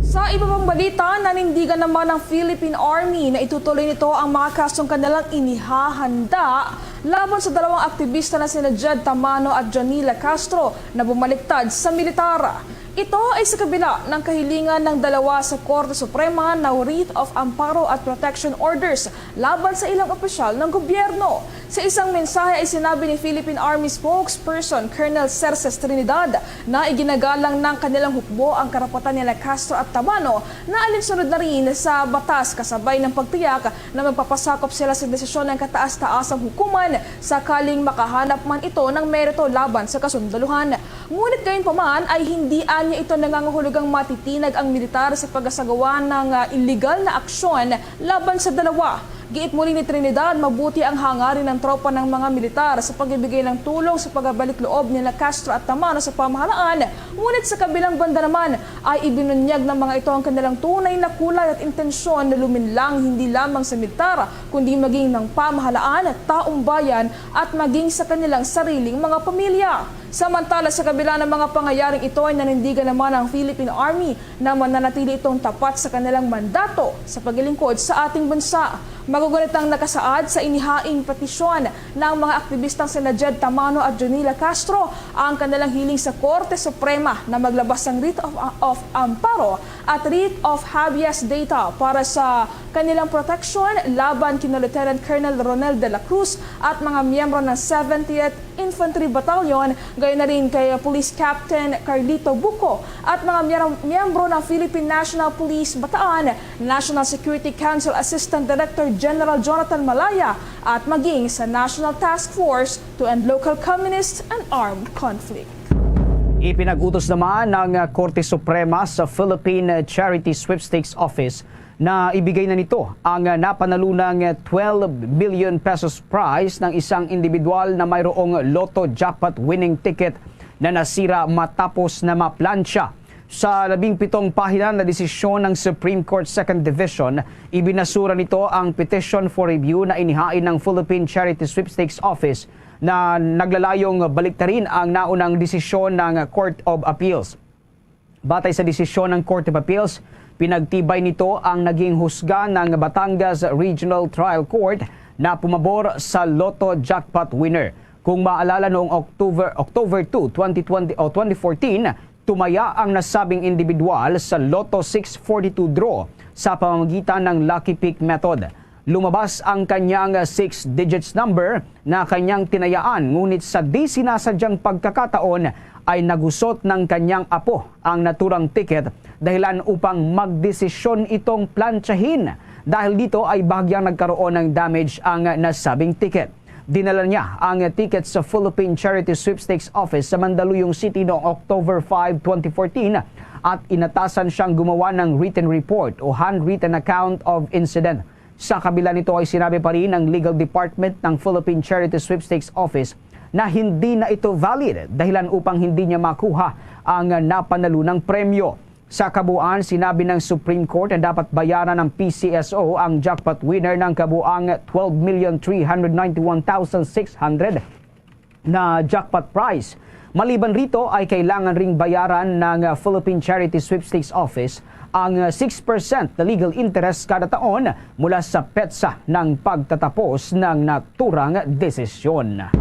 Sa iba pang balita, nanindigan naman ang Philippine Army na itutuloy nito ang mga kasong kanilang inihahanda laban sa dalawang aktibista na sina Jed Tamano at Janila Castro na bumaliktad sa militar. Ito ay sa kabila ng kahilingan ng dalawa sa Korte Suprema na writ of amparo at protection orders laban sa ilang opisyal ng gobyerno. Sa isang mensahe ay sinabi ni Philippine Army spokesperson Colonel Cerces Trinidad na iginagalang ng kanilang hukbo ang karapatan nila Castro at Tamano na alinsunod na rin sa batas, kasabay ng pagtiyak na magpapasakop sila sa desisyon ng kataas-taasang hukuman sakaling makahanap man ito ng merito laban sa kasundaluhan. Ngunit gayunpaman ay hindi anya ito nangangahulugang matitinag ang militar sa pagasagawa ng, ah, iligal na aksyon laban sa dalawa. Giit muli ni Trinidad, mabuti ang hangarin ng tropa ng mga militar sa pagbibigay ng tulong sa pagabalik loob nila Castro at Tamano sa pamahalaan, ngunit sa kabilang banda naman ay ibinunyag ng mga ito ang kanilang tunay na kulay at intensyon na luminlang hindi lamang sa militar, kundi maging ng pamahalaan, taong bayan at maging sa kanilang sariling mga pamilya. Samantala, sa kabila ng mga pangyayaring ito ay nanindigan naman ang Philippine Army na mananatili itong tapat sa kanilang mandato sa paglilingkod sa ating bansa. Magugunit ang nakasaad sa inihaing petisyon ng mga aktibistang sina Jed Tamano at Junila Castro ang kanilang hiling sa Korte Suprema na maglabas ng writ of, of amparo at writ of habeas data para sa kanilang proteksyon laban kina Lieutenant Colonel Ronel de la Cruz at mga miyembro ng seventieth Infantry Battalion, gayon na rin kay Police Captain Carlito Buco at mga miyar-, miyembro ng Philippine National Police Bataan, National Security Council Assistant Director General Jonathan Malaya at maging sa National Task Force to End Local Communist and Armed Conflict. Ipinag-utos naman ng Korte Suprema sa Philippine Charity Sweepstakes Office na ibigay na nito ang napanalunang twelve billion pesos prize ng isang individual na mayroong lotto jackpot winning ticket na nasira matapos na maplantsa. Sa labing pitong pahina na desisyon ng Supreme Court Second Division, ibinasura nito ang petition for review na inihain ng Philippine Charity Sweepstakes Office na naglalayong baliktarin ang naunang desisyon ng Court of Appeals. Batay sa desisyon ng Court of Appeals, pinagtibay nito ang naging husga ng Batangas Regional Trial Court na pumabor sa lotto jackpot winner. Kung maalala, noong October, October two, twenty twenty o twenty fourteen, tumaya ang nasabing individual sa Lotto six forty-two draw sa pamamagitan ng Lucky Pick method. Lumabas ang kanyang six digits number na kanyang tinayaan, ngunit sa di sinasadyang pagkakataon ay nagusot ng kanyang apo ang naturang ticket, dahilan upang magdesisyon itong plantsahin. Dahil dito ay bahagyang nagkaroon ng damage ang nasabing ticket. Dinala niya ang ticket sa Philippine Charity Sweepstakes Office sa Mandaluyong City noong October five, twenty fourteen, at inatasan siyang gumawa ng written report o handwritten account of incident. Sa kabila nito ay sinabi pa rin ng Legal Department ng Philippine Charity Sweepstakes Office na hindi na ito valid, dahilan upang hindi niya makuha ang napanalunang premyo. Sa kabuuan, sinabi ng Supreme Court na dapat bayaran ng P C S O ang jackpot winner ng kabuang twelve million three hundred ninety-one thousand six hundred na jackpot prize. Maliban rito ay kailangan ring bayaran ng Philippine Charity Sweepstakes Office ang six percent na legal interest kada taon mula sa petsa ng pagtatapos ng naturang desisyon.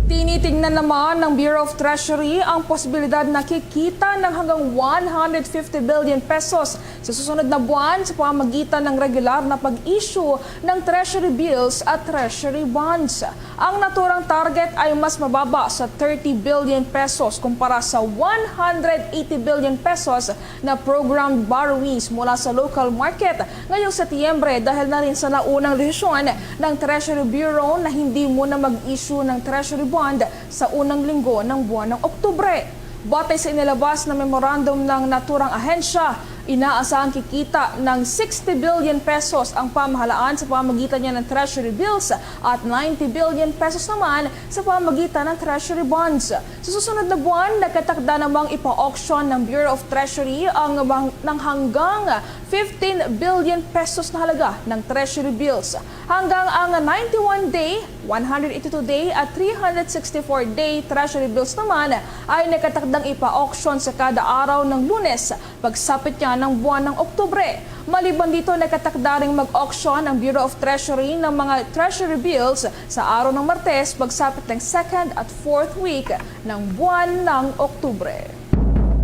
Tinitingnan naman ng Bureau of Treasury ang posibilidad na kikita ng hanggang one hundred fifty billion pesos sa susunod na buwan sa pamamagitan ng regular na pag-issue ng treasury bills at treasury bonds. Ang naturang target ay mas mababa sa thirty billion pesos kumpara sa one hundred eighty billion pesos na programmed borrowings mula sa local market ngayong Setyembre, dahil na rin sa naunang desisyon ng Treasury Bureau na hindi muna mag-issue ng treasury bond sa unang linggo ng buwan ng Oktubre. Batay sa inilabas na memorandum ng naturang ahensya, Inaasahang kikita ng sixty billion pesos ang pamahalaan sa pamagitan niya ng treasury bills at ninety billion pesos naman sa pamagitan ng treasury bonds. Sa susunod na buwan, nakatakda namang ipa-auction ng Bureau of Treasury ang mang-, ng hanggang fifteen billion pesos na halaga ng treasury bills. Hanggang ang ninety-one day, one hundred eighty-two day at three hundred sixty-four day treasury bills naman ay nakatakdang ipa-auction sa kada araw ng Lunes, pagsapit niya ng buwan ng Oktubre. Maliban dito, nakatakda ring mag-auction ang Bureau of Treasury ng mga treasury bills sa araw ng Martes, pagsapit ng second at fourth week ng buwan ng Oktubre.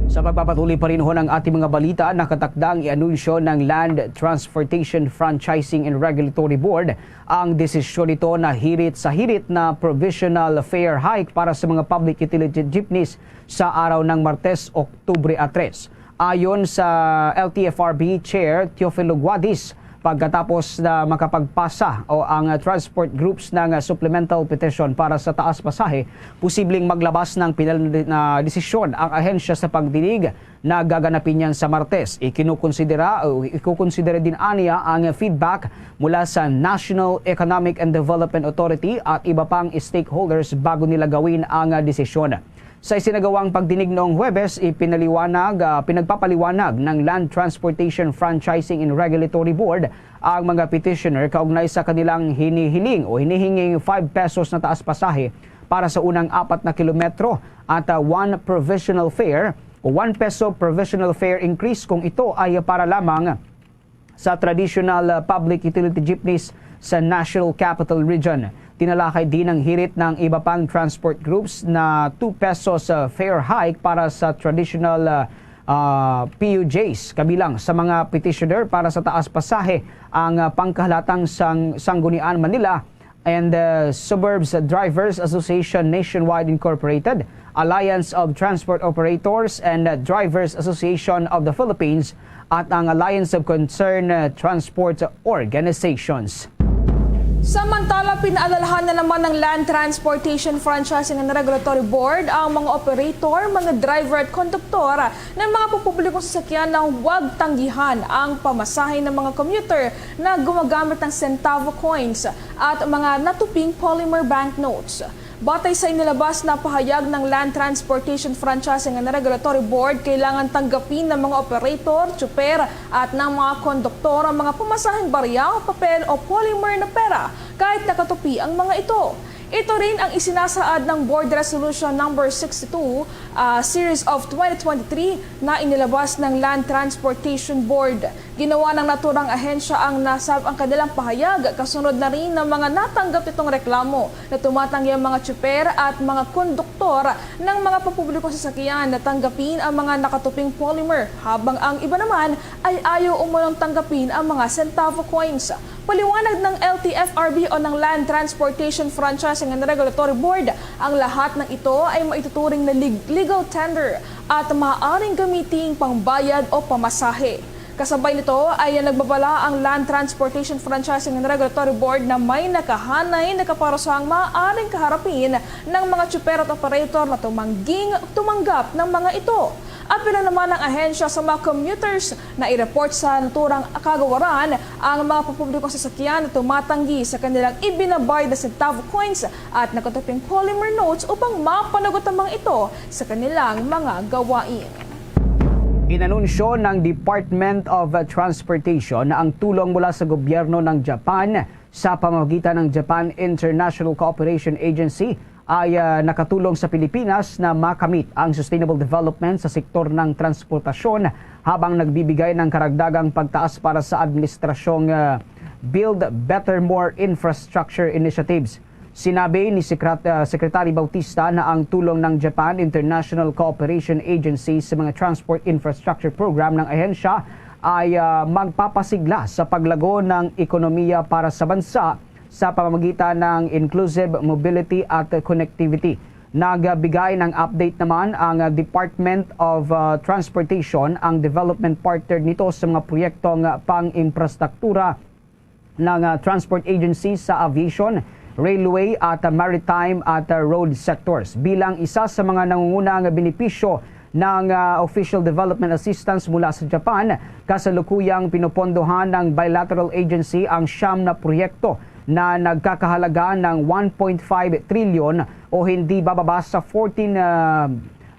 Sa pagpapatuloy pa rin ho ng ating mga balita, nakatakda ang i-anunsyo ng Land Transportation Franchising and Regulatory Board ang desisyon nito na hirit sa hirit na provisional fare hike para sa mga public utility jeepneys sa araw ng Martes, Oktubre a tres. Ayon sa L T F R B Chair Teofilo Guadis, pagkatapos na makapagpasa o ang, ah, transport groups ng, ah, supplemental petition para sa taas pasahe, posibleng maglabas ng pinal na desisyon ang ahensya sa pagdinig na gaganapin niyan sa Martes. Ikinukonsidera o ikukonsidera din aniya ang feedback mula sa National Economic and Development Authority at iba pang stakeholders bago nila gawin ang, ah, desisyon. Sa isinagawang pagdinig noong Huwebes, ipinaliwanag, ah, pinagpapaliwanag ng Land Transportation Franchising and Regulatory Board ang mga petitioner kaugnay sa kanilang hinihiling o hinihinging five pesos na taas pasahe para sa unang apat na kilometro at, ah, one provisional fare o one peso provisional fare increase kung ito ay para lamang sa traditional, ah, public utility jeepneys sa National Capital Region. Tinalakay din ang hirit ng iba pang transport groups na two pesos, ah, fare hike para sa traditional, ah, ah, P U Js, kabilang sa mga petitioner para sa taas pasahe ang, ah, pangkahalatang sang Sanggunian Manila and, uh, Suburbs Drivers Association Nationwide Incorporated, Alliance of Transport Operators and, uh, Drivers Association of the Philippines, at ang Alliance of Concerned, uh, Transport Organizations. Samantala, pinaalalahan na naman ng Land Transportation Franchising and Regulatory Board ang mga operator, mga driver at konduktor ng mga pampublikong sasakyan na huwag tanggihan ang pamasahe ng mga commuter na gumagamit ng centavo coins at mga natuping polymer banknotes. Batay sa inilabas na pahayag ng Land Transportation Franchising and Regulatory Board, kailangan tanggapin ng mga operator, tsuper at ng mga konduktor ang mga pamasaheng barya, papel o polymer na pera kahit nakatupi ang mga ito. Ito rin ang isinasaad ng Board Resolution Number sixty-two, ah, Series of twenty twenty-three na inilabas ng Land Transportation Board. Ginawa ng naturang ahensya ang nasab-, ang kanilang pahayag kasunod na rin ng mga natanggap nitong reklamo na tumatanggi ang mga tsuper at mga konduktor ng mga pampublikong sasakyan na tanggapin ang mga nakatuping polymer, habang ang iba naman ay ayaw umunong tanggapin ang mga centavo coins. Paliwanag ng L T F R B o ng Land Transportation Franchising and Regulatory Board, ang lahat ng ito ay maituturing na leg-, legal tender at maaaring gamiting pangbayad o pamasahe. Kasabay nito ay nagbabala ang Land Transportation Franchising and Regulatory Board na may nakahanay na kaparusahang maaaring kaharapin ng mga tsuper at operator na tumangging tumanggap ng mga ito. Apila naman ang ahensya sa mga commuters na i-report sa naturang kagawaran ang mga pampublikong sasakyan na tumatanggi sa kanilang ibinabayad na centavo coins at nakatuping polymer notes upang mapanagot ang mga ito sa kanilang mga gawain. Inanunsyo ng Department of Transportation na ang tulong mula sa gobyerno ng Japan sa pamamagitan ng Japan International Cooperation Agency ay, ah, nakatulong sa Pilipinas na makamit ang sustainable development sa sektor ng transportasyon, habang nagbibigay ng karagdagang pagtaas para sa administrasyong, ah, Build Better, More Infrastructure Initiatives. Sinabi ni Secret-, ah, Secretary Bautista na ang tulong ng Japan International Cooperation Agency sa mga transport infrastructure program ng ahensya ay, ah, magpapasigla sa paglago ng ekonomiya para sa bansa sa pamamagitan ng inclusive mobility at connectivity. Nagbigay ng update naman ang, ah, Department of, ah, Transportation, ang development partner nito sa mga proyektong, ah, pang-infrastruktura ng, ah, transport agency sa aviation, railway at, ah, maritime at, ah, road sectors. Bilang isa sa mga nangungunang benepisyo ng, ah, official development assistance mula sa Japan. Kasalukuyang pinopondohan ng bilateral agency ang siyam na proyekto na nagkakahalaga ng one point five trilyon o hindi bababa sa fourteen, ah,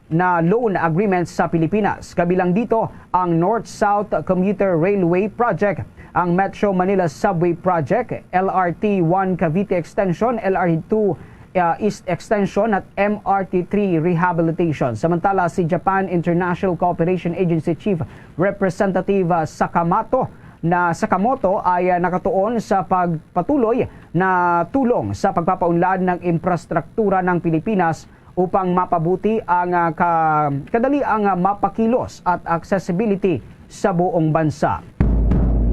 na loan agreements sa Pilipinas. Kabilang dito ang North-South Commuter Railway Project, ang Metro Manila Subway Project, L R T one Cavite Extension, L R T two, uh, East Extension at M R T three Rehabilitation. Samantala, si Japan International Cooperation Agency Chief Representative, uh, Sakamoto na Sakamoto ay, uh, nakatuon sa pagpatuloy na tulong sa pagpapaunlad ng infrastruktura ng Pilipinas upang mapabuti ang, ah, ka-, kadali ang, ah, mapakilos at accessibility sa buong bansa.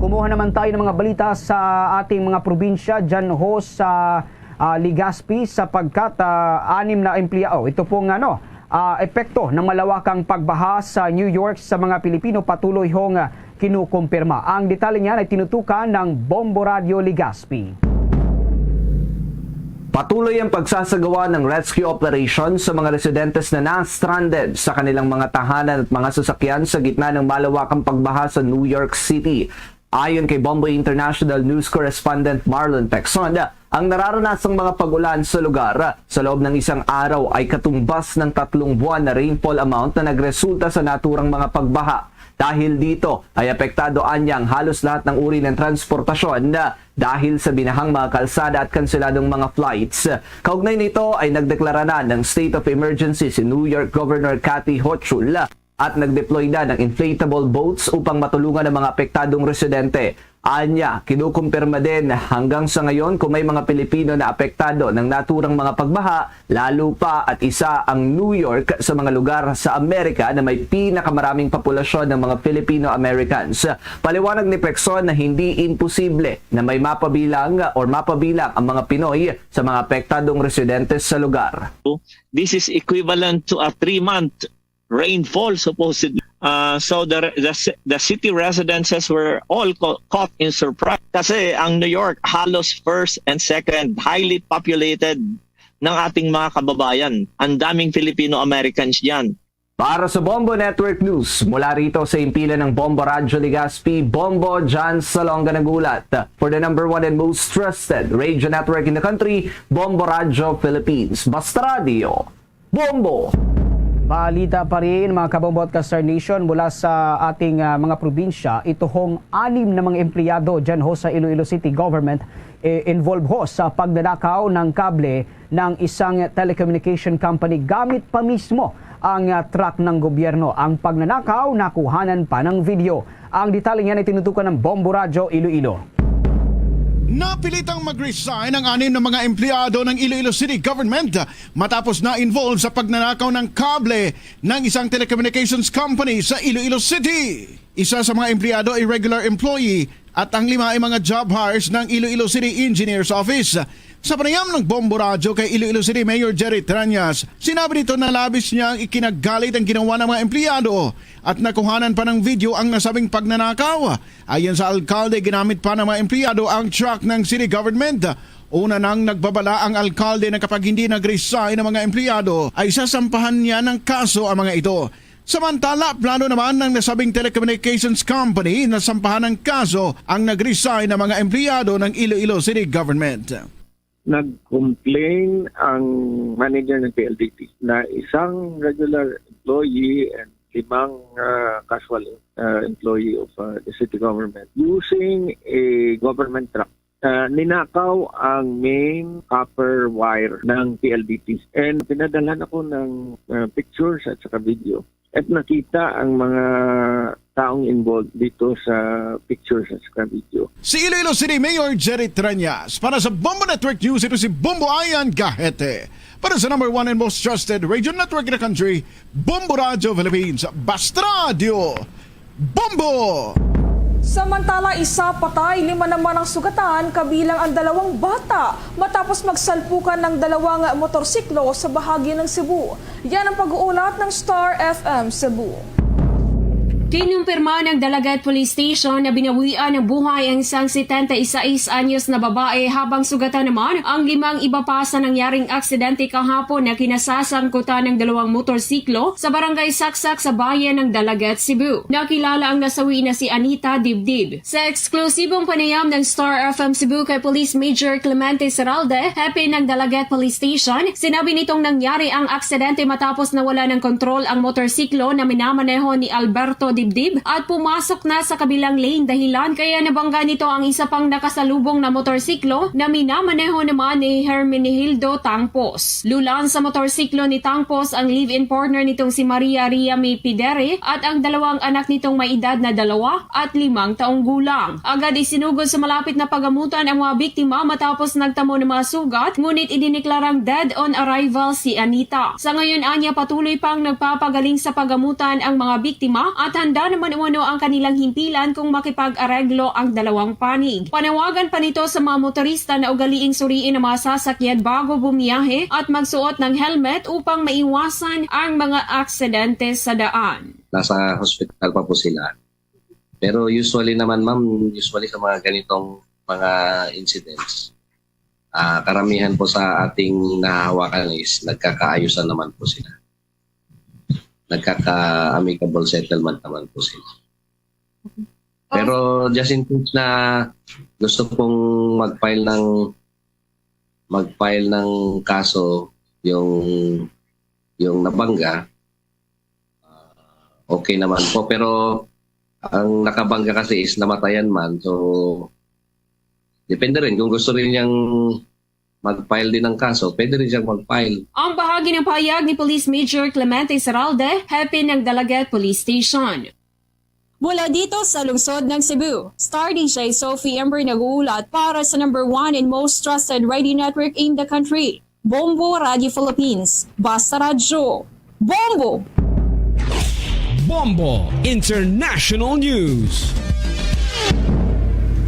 Kumuha naman tayo ng mga balita sa ating mga probinsya dyan ho sa, ah, Legazpi, sapagkat, ah, anim na empleyado. Ito pong, ano, ah, epekto ng malawakang pagbaha sa New York sa mga Pilipino patuloy hong, ah, kinukumpirma. Ang detalye niyan ay tinutukan ng Bombo Radyo Legazpi. Patuloy ang pagsasagawa ng rescue operation sa mga residentes na na-stranded sa kanilang mga tahanan at mga sasakyan sa gitna ng malawakang pagbaha sa New York City. Ayon kay Bombo International News correspondent Marlon Pexon, ang nararanasang mga pag-ulan sa lugar sa loob ng isang araw ay katumbas ng tatlong buwan na rainfall amount na nagresulta sa naturang mga pagbaha. Dahil dito ay apektado anya ang halos lahat ng uri ng transportasyon dahil sa binahang mga kalsada at kanseladong mga flights. Kaugnay nito ay nagdeklara na ng state of emergency si New York Governor Kathy Hochul at nag-deploy na ng inflatable boats upang matulungan ang mga apektadong residente. Anya, kinukumpirma din hanggang sa ngayon kung may mga Pilipino na apektado ng naturang mga pagbaha, lalo pa at isa ang New York sa mga lugar sa Amerika na may pinakamaraming populasyon ng mga Filipino-Americans. Paliwanag ni Pexon na hindi imposible na may mapabilang or mapabilang ang mga Pinoy sa mga apektadong residentes sa lugar. This is equivalent to a three-month rainfall, supposedly. Uh, so the, the ci- the city residences were all ca- caught in surprise kasi ang New York halos first and second highly populated ng ating mga kababayan. Ang daming Filipino-Americans diyan. Para sa Bombo Network News, mula rito sa himpilan ng Bombo Radyo Legazpi, Bombo John Salonga nag-ulat. For the number one and most trusted radio network in the country, Bombo Radyo Philippines. Basta Radio, Bombo! Balita pa rin, mga Kabombo at Ka-Star Nation, mula sa ating, ah, mga probinsya, ito hong anim na mga empleyado dyan ho sa Iloilo City Government, eh, involved ho sa pagnanakaw ng kable ng isang telecommunication company gamit pa mismo ang, ah, truck ng gobyerno. Ang pagnanakaw, nakuhanan pa ng video. Ang detalye niyan ay tinutukan ng Bombo Radyo Iloilo. Napilitang mag-resign ang anim na mga empleyado ng Iloilo City Government matapos na-involve sa pagnanakaw ng kable ng isang telecommunications company sa Iloilo City. Isa sa mga empleyado ay regular employee at ang lima ay mga job hires ng Iloilo City Engineers Office. Sa panayam ng Bombo Radyo kay Iloilo City Mayor Jerry Treñas, sinabi nito na labis niya ang ikinagalit ang ginawa ng mga empleyado at nakuhanan pa ng video ang nasabing pagnanakaw. Ayon sa alkalde, ginamit pa ng mga empleyado ang truck ng city government. Una nang nagbabala ang alkalde na kapag hindi nag-resign ang mga empleyado, ay sasampahan niya ng kaso ang mga ito. Samantala, plano naman ng nasabing telecommunications company na sampahan ng kaso ang nag-resign na mga empleyado ng Iloilo City Government. Nag-complain ang manager ng P L D T na isang regular employee and limang, ah, casual, ah, employee of, ah, the city government using a government truck. Ah, ninakaw ang main copper wire ng P L D T. And pinadalhan ako ng, ah, pictures at saka video. At nakita ang mga taong involved dito sa pictures at saka video. Si Iloilo City Mayor Jerry Treñas. Para sa Bombo Network News, ito si Bombo Ian Gahete. Para sa number one and most trusted radio network in the country, Bombo Radio Philippines. Basta Radio, Bombo! Samantala, isa patay, lima naman ang sugatan, kabilang ang dalawang bata, matapos magsalpukan ng dalawang motorsiklo sa bahagi ng Cebu. Yan ang pag-uulat ng Star F M Cebu. Kinumpirma ng Dalaguete Police Station na binawian ng buhay ang isang setenta y seis anyos na babae, habang sugatan naman ang limang iba pa sa nangyaring aksidente kahapon na kinasasangkutan ng dalawang motorsiklo sa barangay Saksak sa bayan ng Dalaguete, Cebu. Nakilala ang nasawi na si Anita Dibdib. Sa eksklusibong panayam ng Star F M Cebu kay Police Major Clemente Seralde, hepe ng Dalaguete Police Station, sinabi nitong nangyari ang aksidente matapos nawala ng kontrol ang motorsiklo na minamaneho ni Alberto Dibdib at pumasok na sa kabilang lane, dahilan kaya nabangga nito ang isa pang nakasalubong na motorsiklo na minamaneho naman ni Hermenegildo Tangpos. Lulan sa motorsiklo ni Tangpos ang live-in partner nitong si Maria Riami Pidere at ang dalawang anak nitong may edad na dalawa at limang taong gulang. Agad isinugod sa malapit na pagamutan ang mga biktima matapos nagtamo ng mga sugat, ngunit idiniklarang dead on arrival si Anita. Sa ngayon, anya, patuloy pang nagpapagaling sa pagamutan ang mga biktima at handa naman umano ang kanilang himpilan kung makipag-areglo ang dalawang panig. Panawagan pa nito sa mga motorista na ugaliing suriin ang mga sasakyan bago bumiyahe at magsuot ng helmet upang maiwasan ang mga aksidente sa daan. Nasa hospital pa po sila. Pero usually naman, ma'am, usually sa mga ganitong mga incidents, ah, karamihan po sa ating nahahawakan is nagkakaayusan naman po sila. Nagkaka-amicable settlement naman po sila. Pero just in case na gusto pong mag-file ng, mag-file ng kaso yung, yung nabangga, ah, okay naman po. Pero ang nakabangga kasi is namatayan man. So, depende rin kung gusto rin niyang mag-file din ng kaso, pwede rin siyang mag-file. Ang bahagi ng pahayag ni Police Major Clemente Seralde, hepe ng Dalaguete Police Station. Mula dito sa lungsod ng Cebu, Star D J Sophie Ember nag-uulat para sa number one and most trusted radio network in the country, Bombo Radio Philippines. Basta Radyo, Bombo! Bombo International News.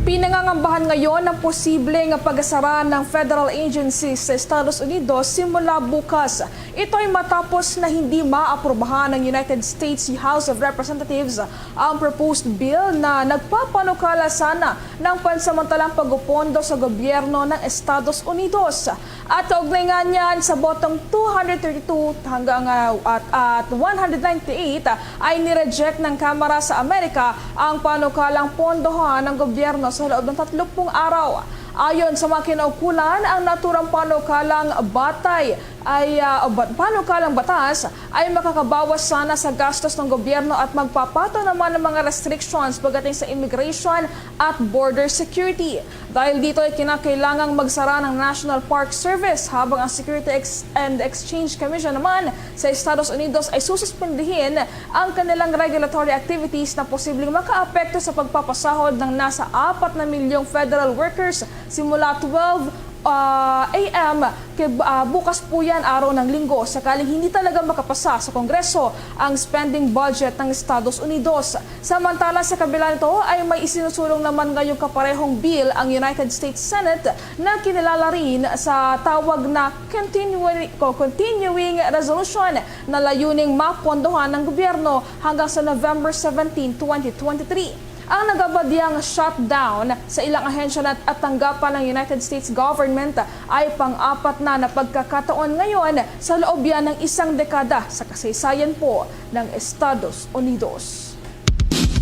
Pinangangambahan ngayon ang posible nga pagsara ng federal agencies sa Estados Unidos simula bukas. Ito'y matapos na hindi maaprubahan ng United States House of Representatives ang proposed bill na nagpapanukala sana ng pansamantalang pagpopondo sa gobyerno ng Estados Unidos. At kaugnay nga niyan, sa botong two hundred thirty-two hanggang, ah, at, at one hundred ninety-eight, ah, ay nireject ng Kamara sa Amerika ang panukalang pondohan ng gobyerno sa loob ng tatlong araw. Ayon sa mga kinaukulan, ang naturang panukalang batay ay, ah, o ba-, panukalang batas ay makakabawas sana sa gastos ng gobyerno at magpapato naman ng mga restrictions pagdating sa immigration at border security. Dahil dito ay kinakailangang magsara ng National Park Service, habang ang Security Ex-, and Exchange Commission naman sa Estados Unidos ay sususpendihin ang kanilang regulatory activities na posibleng makaapekto sa pagpapasahod ng nasa apat na milyong federal workers simula twelve, ah, A M kay, ah, bukas po yan, araw ng Linggo, sakaling hindi talaga makapasa sa Kongreso ang spending budget ng Estados Unidos. Samantala, sa kabila nito ay may isinusulong naman ngayong kaparehong bill ang United States Senate na kinilala rin sa tawag na Continuing, o Continuing Resolution na layuning mapondohan ng gobyerno hanggang sa November seventeen, twenty twenty-three. Ang nagabadyang shutdown sa ilang ahensya na at tanggapan ng United States government ay pang-apat na na pagkakataon ngayon sa loob yan ng isang dekada sa kasaysayan po ng Estados Unidos.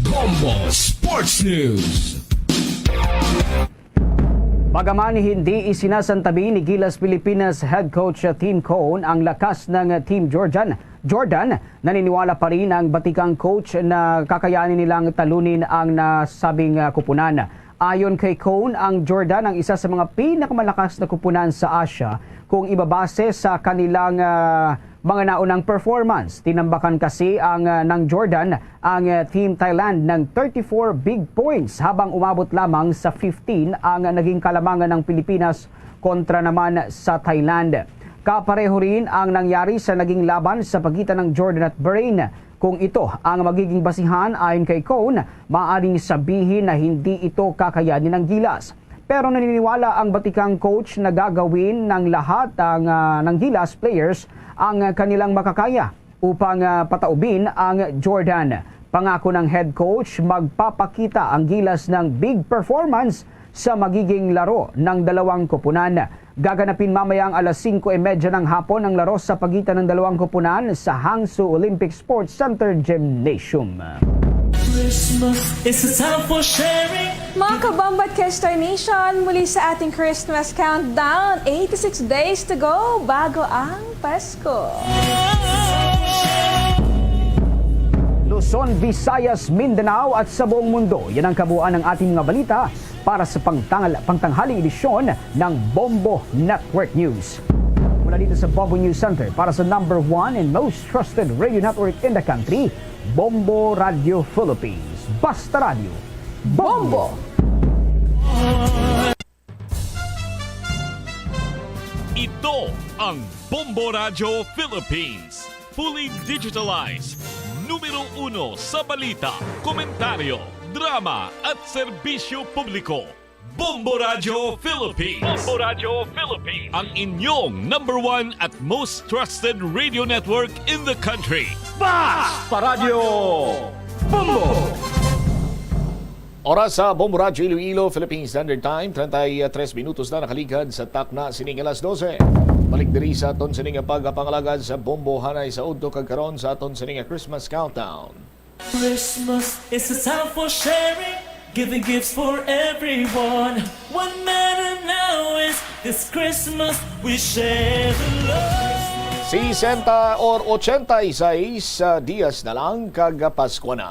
Bombo Sports News. Bagaman hindi isinasantabi ni Gilas Pilipinas head coach Tim Cone ang lakas ng Team Jordan, Jordan, naniniwala pa rin ang batikang coach na kakayanin nilang talunin ang nasabing, ah, kupunan. Ayon kay Cone, ang Jordan ang isa sa mga pinakamalakas na kupunan sa Asia kung ibabase sa kanilang, ah, mga naunang performance. Tinambakan kasi ang, ah, ng Jordan ang, ah, Team Thailand ng thirty-four big points, habang umabot lamang sa fifteen ang naging kalamangan ng Pilipinas kontra naman sa Thailand. Kapareho rin ang nangyari sa naging laban sa pagitan ng Jordan at Bahrain. Kung ito ang magiging basihan, ayon kay Cone, maaaring sabihin na hindi ito kakayanin ng Gilas. Pero naniniwala ang batikang coach na gagawin ng lahat ang, ah, ng Gilas players ang kanilang makakaya upang, ah, pataubin ang Jordan. Pangako ng head coach, magpapakita ang Gilas ng big performance sa magiging laro ng dalawang koponan. Gaganapin mamaya ang alas singko y medya ng hapon ang laro sa pagitan ng dalawang koponan sa Hangso Olympic Sports Center Gymnasium. Christmas is a time for sharing. Mga kabombo at K-Star Nation, muli sa ating Christmas countdown. Eighty-six days to go bago ang Pasko. Luzon, Visayas, Mindanao at sa buong mundo. Yan ang kabuuan ng ating mga balita para sa pangtangal-, pangtanghaling edisyon ng Bombo Network News. Mula dito sa Bombo News Center para sa number one and most trusted radio network in the country, Bombo Radio Philippines. Basta Radio, Bombo! Ito ang Bombo Radio Philippines. Fully digitalized. Numero uno sa balita, komentaryo, drama at serbisyo publiko. Bombo Radio Philippines. Bombo Radio Philippines. Ang inyong number one at most trusted radio network in the country. Basta Radio Bombo! Oras sa Bombo Radyo Iloilo, Philippine Standard Time, treinta y tres minutos na nakaligad sa takna sining alas dose. Balik diri sa aton sining pagpangalagad sa Bombo hanay sa udto kag karon sa aton sining Christmas countdown. Christmas is a time for sharing, giving gifts for everyone. What matter now is this Christmas we share the love. Sesenta or ochenta y seis, ah, dias na lang kag Pasko na.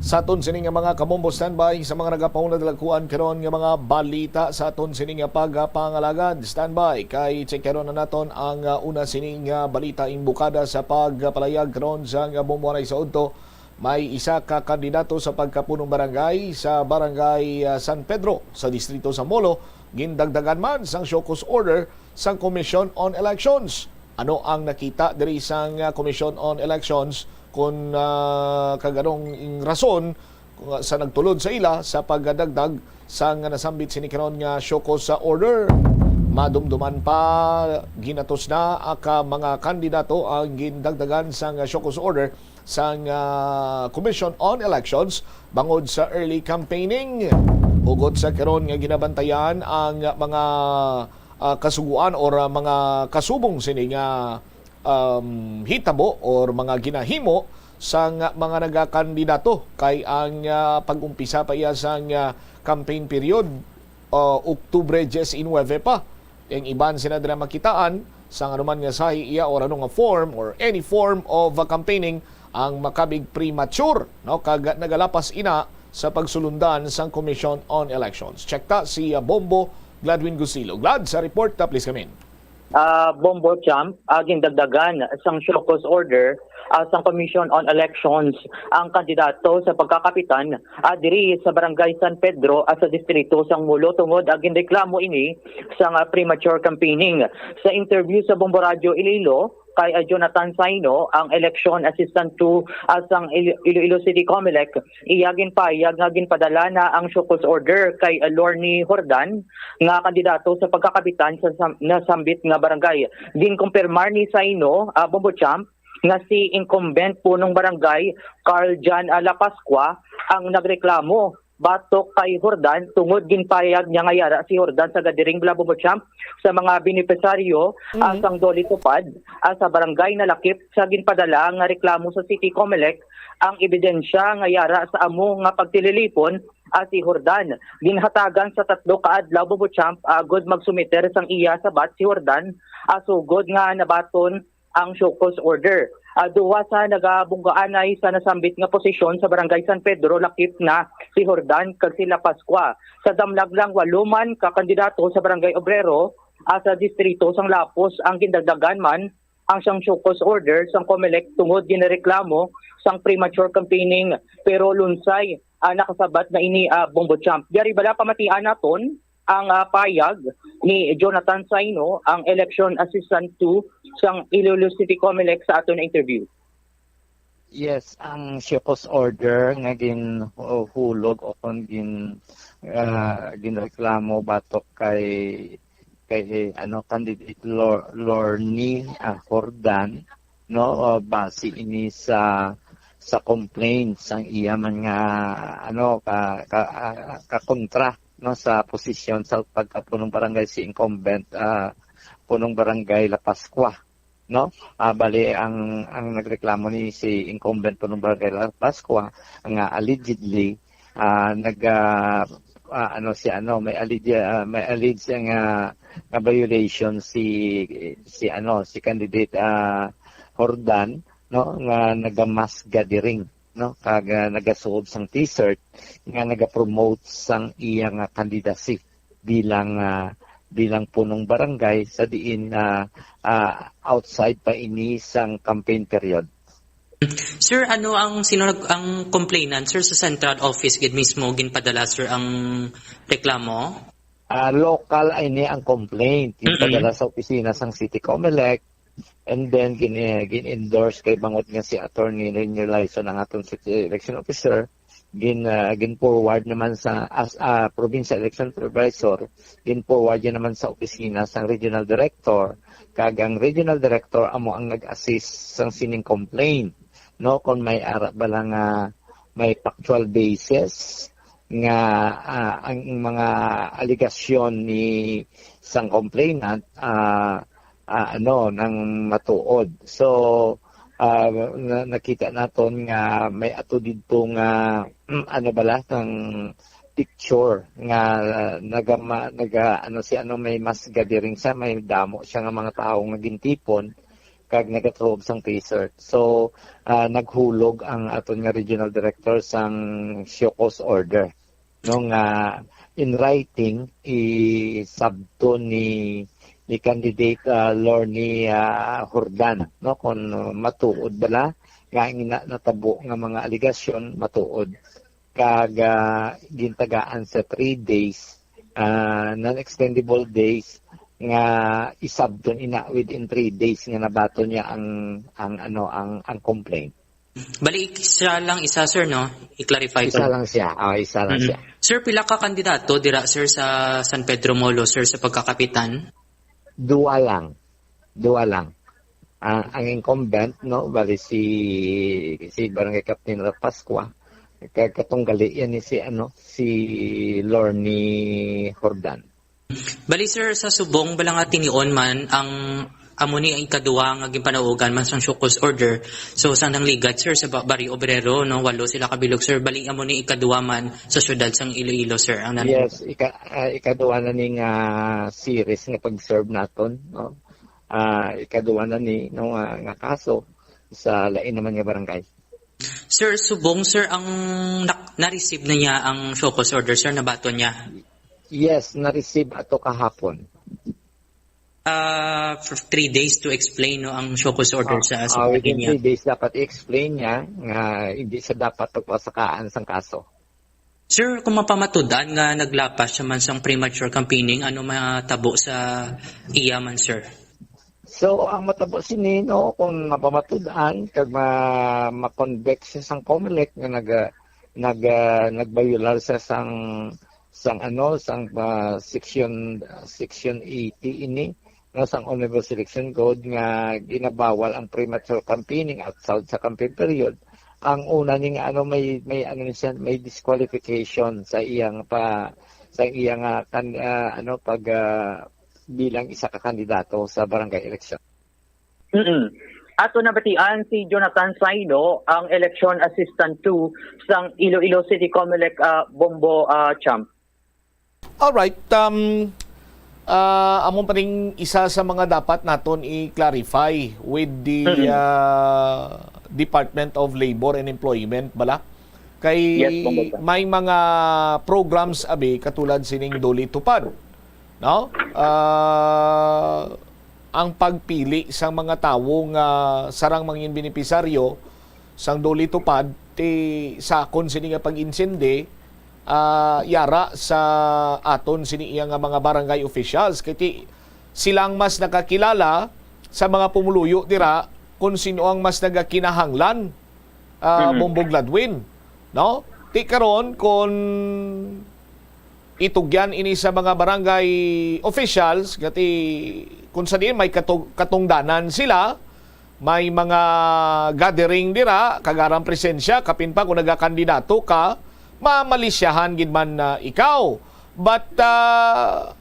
Sa aton sini nga mga kabombo, standby sa mga nagapauna dalagkuan karon nga mga balita sa aton sini nga pagpangalagad. Standby kay check karon na naton ang, ah, una sini nga balita imbukada sa pagpalayag karon sa nga bombo anay sa udto. May isa ka kandidato sa pagkapunong barangay sa Barangay, ah, San Pedro sa distrito sa Molo gindagdagan man sang show cause order sang Commission on Elections. Ano ang nakita diri sang, ah, Commission on Elections kun, ah, kag anong rason, ah, sa nagtulod sa ila sa pagdagdag sang nasambit sini karon nga show cause order? Madumduman pa, ginatos na ka mga kandidato ang gindagdagan sang show cause order sang, ah, Commission on Elections bangod sa early campaigning. Hugot sa karon nga ginabantayan ang mga, ah, kasugoan or, ah, mga kasubong sini nga, um, hitabo or mga ginahimo sang mga nagakandidato kay ang, ah, pag-umpisa pa iya sang, ah, campaign period, ah, Oktubre diecinuebe pa. Ang iban sina dira makitaan sang anuman nga sahi iya or ano nga form or any form of, uh, campaigning ang makabig premature, no, kag nagalapas ina sa pagsulundan sang Commission on Elections. Check ta si, uh, Bombo Gladwin Gusilo. Glad, sa report ta, please come in. Ah, Bombo Champ, ah, gindagdagan sang show cause order, ah, sang Commission on Elections ang kandidato sa pagkakapitan, ah, diri sa Barangay San Pedro, ah, sa distrito sang Molo tungod, ah, ginreklamo ini sang, ah, premature campaigning. Sa interview sa Bombo Radyo Iloilo kay, ah, Jonathan Saino, ang election assistant to, ah, sang Ilo-, Iloilo City Comelec, iya ginpahayag nga ginpadala na ang show cause order kay, ah, Lorny Jordan nga kandidato sa pagkakapitan sa sam-, nasambit nga barangay. Ginkumpirmar ni Saino, ah, Bombo Champ, nga si incumbent punong barangay Carl John, ah, Lapascua ang nagreklamo batok kay Jordan tungod ginpahayag niya nga yara si Jordan sa gathering, bala, Bombo Champ, sa mga benepisaryo, ah, Mhm. sang DOLE TUPAD, ah, sa barangay Nalakip sa ginpadala nga reklamo sa City Comelec ang ebidensya nga yara sa amo nga pagtililipon, ah, si Jordan. Ginhatagan sa tatlo ka adlaw, Bombo Champ, agod magsumiter sang iya sabat si Jordan, ah, sugod nga nabaton ang show cause order. Ah, duha sa nagabunggaanay sa nasambit nga posisyon sa Barangay San Pedro lakip na, si Jordan kag si La Pascua. Sa damlag lang, walo man ka kandidato sa Barangay Obrero, ah, sa distrito sang Lapus ang gindagdagan man ang sang show cause order sang Comelec tungod ginareklamo sang premature campaigning, pero lunsay, ah, nakasabat na ini, ah, Bombo Champ. Yari bala pamatian naton ang, ah, payag ni Jonathan Saino, ang election assistant to sang Iloilo City Comelec sa aton na interview. Yes, ang show cause order nga ginhulog o kon gin-, ah, ginreklamo batok kay, kay, ano, candidate Lor-, Lorny, ah, Jordan, no? O, base ini sa, sa complaint sang iya man nga, ano, ka, ka, ah, kakontra, no, sa posisyon sa pagkapunong barangay, si incumbent, ah, punong barangay La Pascua, no? Ah, bali, ang, ang nagreklamo ni si incumbent punong barangay La Pascua nga allegedly, ah, nag, ah, ah, ano, si, ano, may alleged, ah, may alleged nga, nga violation si, si, ano, si candidate, ah, Jordan, no, nga nagamask gathering, no, kag, ah, nagasuob sang t-shirt nga nagapromote sang iya nga candidacy bilang, ah, bilang punong barangay sa diin, ah, ah, outside pa ini sang campaign period. Sir, ano ang, sino nag-, ang complainant, sir, sa central office gid mismo ginpadala, sir, ang reklamo? Ah, local ini ang complaint. Mm-mm. Ginpadala sa opisina sang City Comelec, and then gin-, gin-endorse kay bangod nga si Attorney Rainier Laison ang atong city election officer, gin-, ah, gin-forward naman sa, as, ah, provincial election supervisor, gin-forward niya naman sa opisina sang regional director, kag ang regional director amo ang nag-assist sang sining complaint, no, kung may ara bala nga may factual basis nga, ah, ang mga alegasyon ni sang complainant, ah, ah, ano, nang matuod. So, ah, na-, nakita naton nga may ato didto nga, ano bala, kang picture nga, ah, nagama-, naga-, ano, si, ano, may mask gathering siya, may damo siya nga mga tawo nga gintipon kag nagatuob sang t-shirt. So, ah, naghulog ang aton nga regional director sang show cause order, no, nga in writing isabton ni, ni candidate, ah, Lorny, ah, Jordan, no, kung, uh, matuod bala nga ang ina-, natabo nga mga alegasyon matuod, kag, ah, gintagaan sa three days, ah, non-extendable days nga isabton ina within three days nga nabaton niya ang, ang, ano, ang, ang complaint. Bali, isa lang isa, sir, no? I-clarify ko. Isa lang siya. Ah, isa lang Mm-mm. siya. Sir, pila ka kandidato dira, sir, sa San Pedro Molo, sir, sa pagkakapitan? Duwa lang. Duwa lang. Ah, ang incumbent, no, bali si, si Barangay Captain Rapascua. Ka-, katong gali yan ni si, ano, si Lorny Jordan. Bali, sir, sa subong bala nga tinion man, ang amo ni ang ikaduha nga ginpanaugan man sang show cause order. So, sang nangligad, sir, sa Ba-, Barrio Obrero, no, walo sila ka bilog, sir. Bali, amo ni ikaduha man sa siyudad sang Iloilo, sir, ang nang- Yes, ika-, ah, ikaduha na ni nga series nga pag-serve naton, no? Ah, ikaduha na ni, no, nga, nga kaso sa lain naman nga barangay. Sir, subong, sir, ang nak-, na-receive na niya ang show cause order, sir, nabaton niya? Yes, na-receive ato kahapon. Ah, for three days to explain, no, ang show cause order Ah, sa, sa ah, within niya. Three days dapat i-explain niya nga hindi siya dapat pagpasakaan sang kaso. Sir, kung mapamatud-an nga naglapas siya man sang premature campaigning, ano matabo sa iya man, sir? So, ang matabo sini, no, kung mapamatud-an kag ma-, ma-convict siya sang Comelec nga nag-, nag-, nagbayular siya sang, sang, ano, sang, ah, section, section eighty ini, no, sang Omnibus Election Code nga ginabawal ang premature campaigning outside sa campaign period. Ang una ni nga, ano, may, may, ano ni siya, may disqualification sa iyang pa, sa iyang, ah, kan-, ah, ano, pag, ah, bilang isa ka kandidato sa barangay election. Mm-mm. Ato nabatian si Jonathan Saino, ang election assistant two sang Iloilo City Comelec, ah, Bombo, ah, Champ. Alright, um, ah, amo pa rin isa sa mga dapat naton i-clarify with the, Mm-mm. ah, Department of Labor and Employment, bala? Kay Yes, Bombo, sir. May mga programs, abi, katulad sining DOLE TUPAD, no? Ah, ang pagpili sang mga tawo nga sarang mangin benepisaryo sang DOLE TUPAD, ti sakon sini nga pag-insindi, ah, yara sa aton sini iya nga mga barangay officials. Kay ti sila ang mas nakakilala sa mga pumuluyo dira kung sino ang mas nagakinahanglan, ah, Mm. Bombo Gladwin, no? Ti karon, kung itugyan ini sa mga barangay officials, nga ti kung sa diin may katug-, katungdanan sila, may mga gathering dira, kag ara ang presensya, kapin pa kung nagakandidato ka, mamalisyahan gid man, ah, ikaw. But, ah,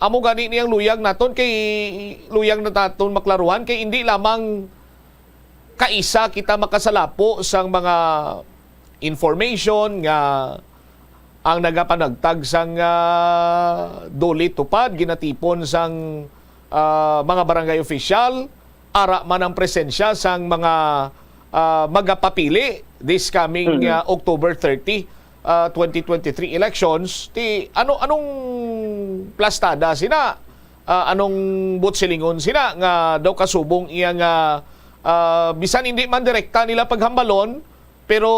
amo gani ni ang luyag naton, kay luyag na naton maklaruhan, kay indi lamang kaisa kita makasalapo sang mga information nga ang nagapanagtag sang, ah, DOLE TUPAD ginatipon sang, ah, mga barangay official, ara man ang presensya sang mga, ah, magapapili this coming, Mhm. ah, October thirty, ah, twenty twenty-three elections. Ti ano, anong plastada sina? Ah, anong butsilingon sina nga daw kasubong iya nga, ah, bisan hindi man direkta nila paghambalon, pero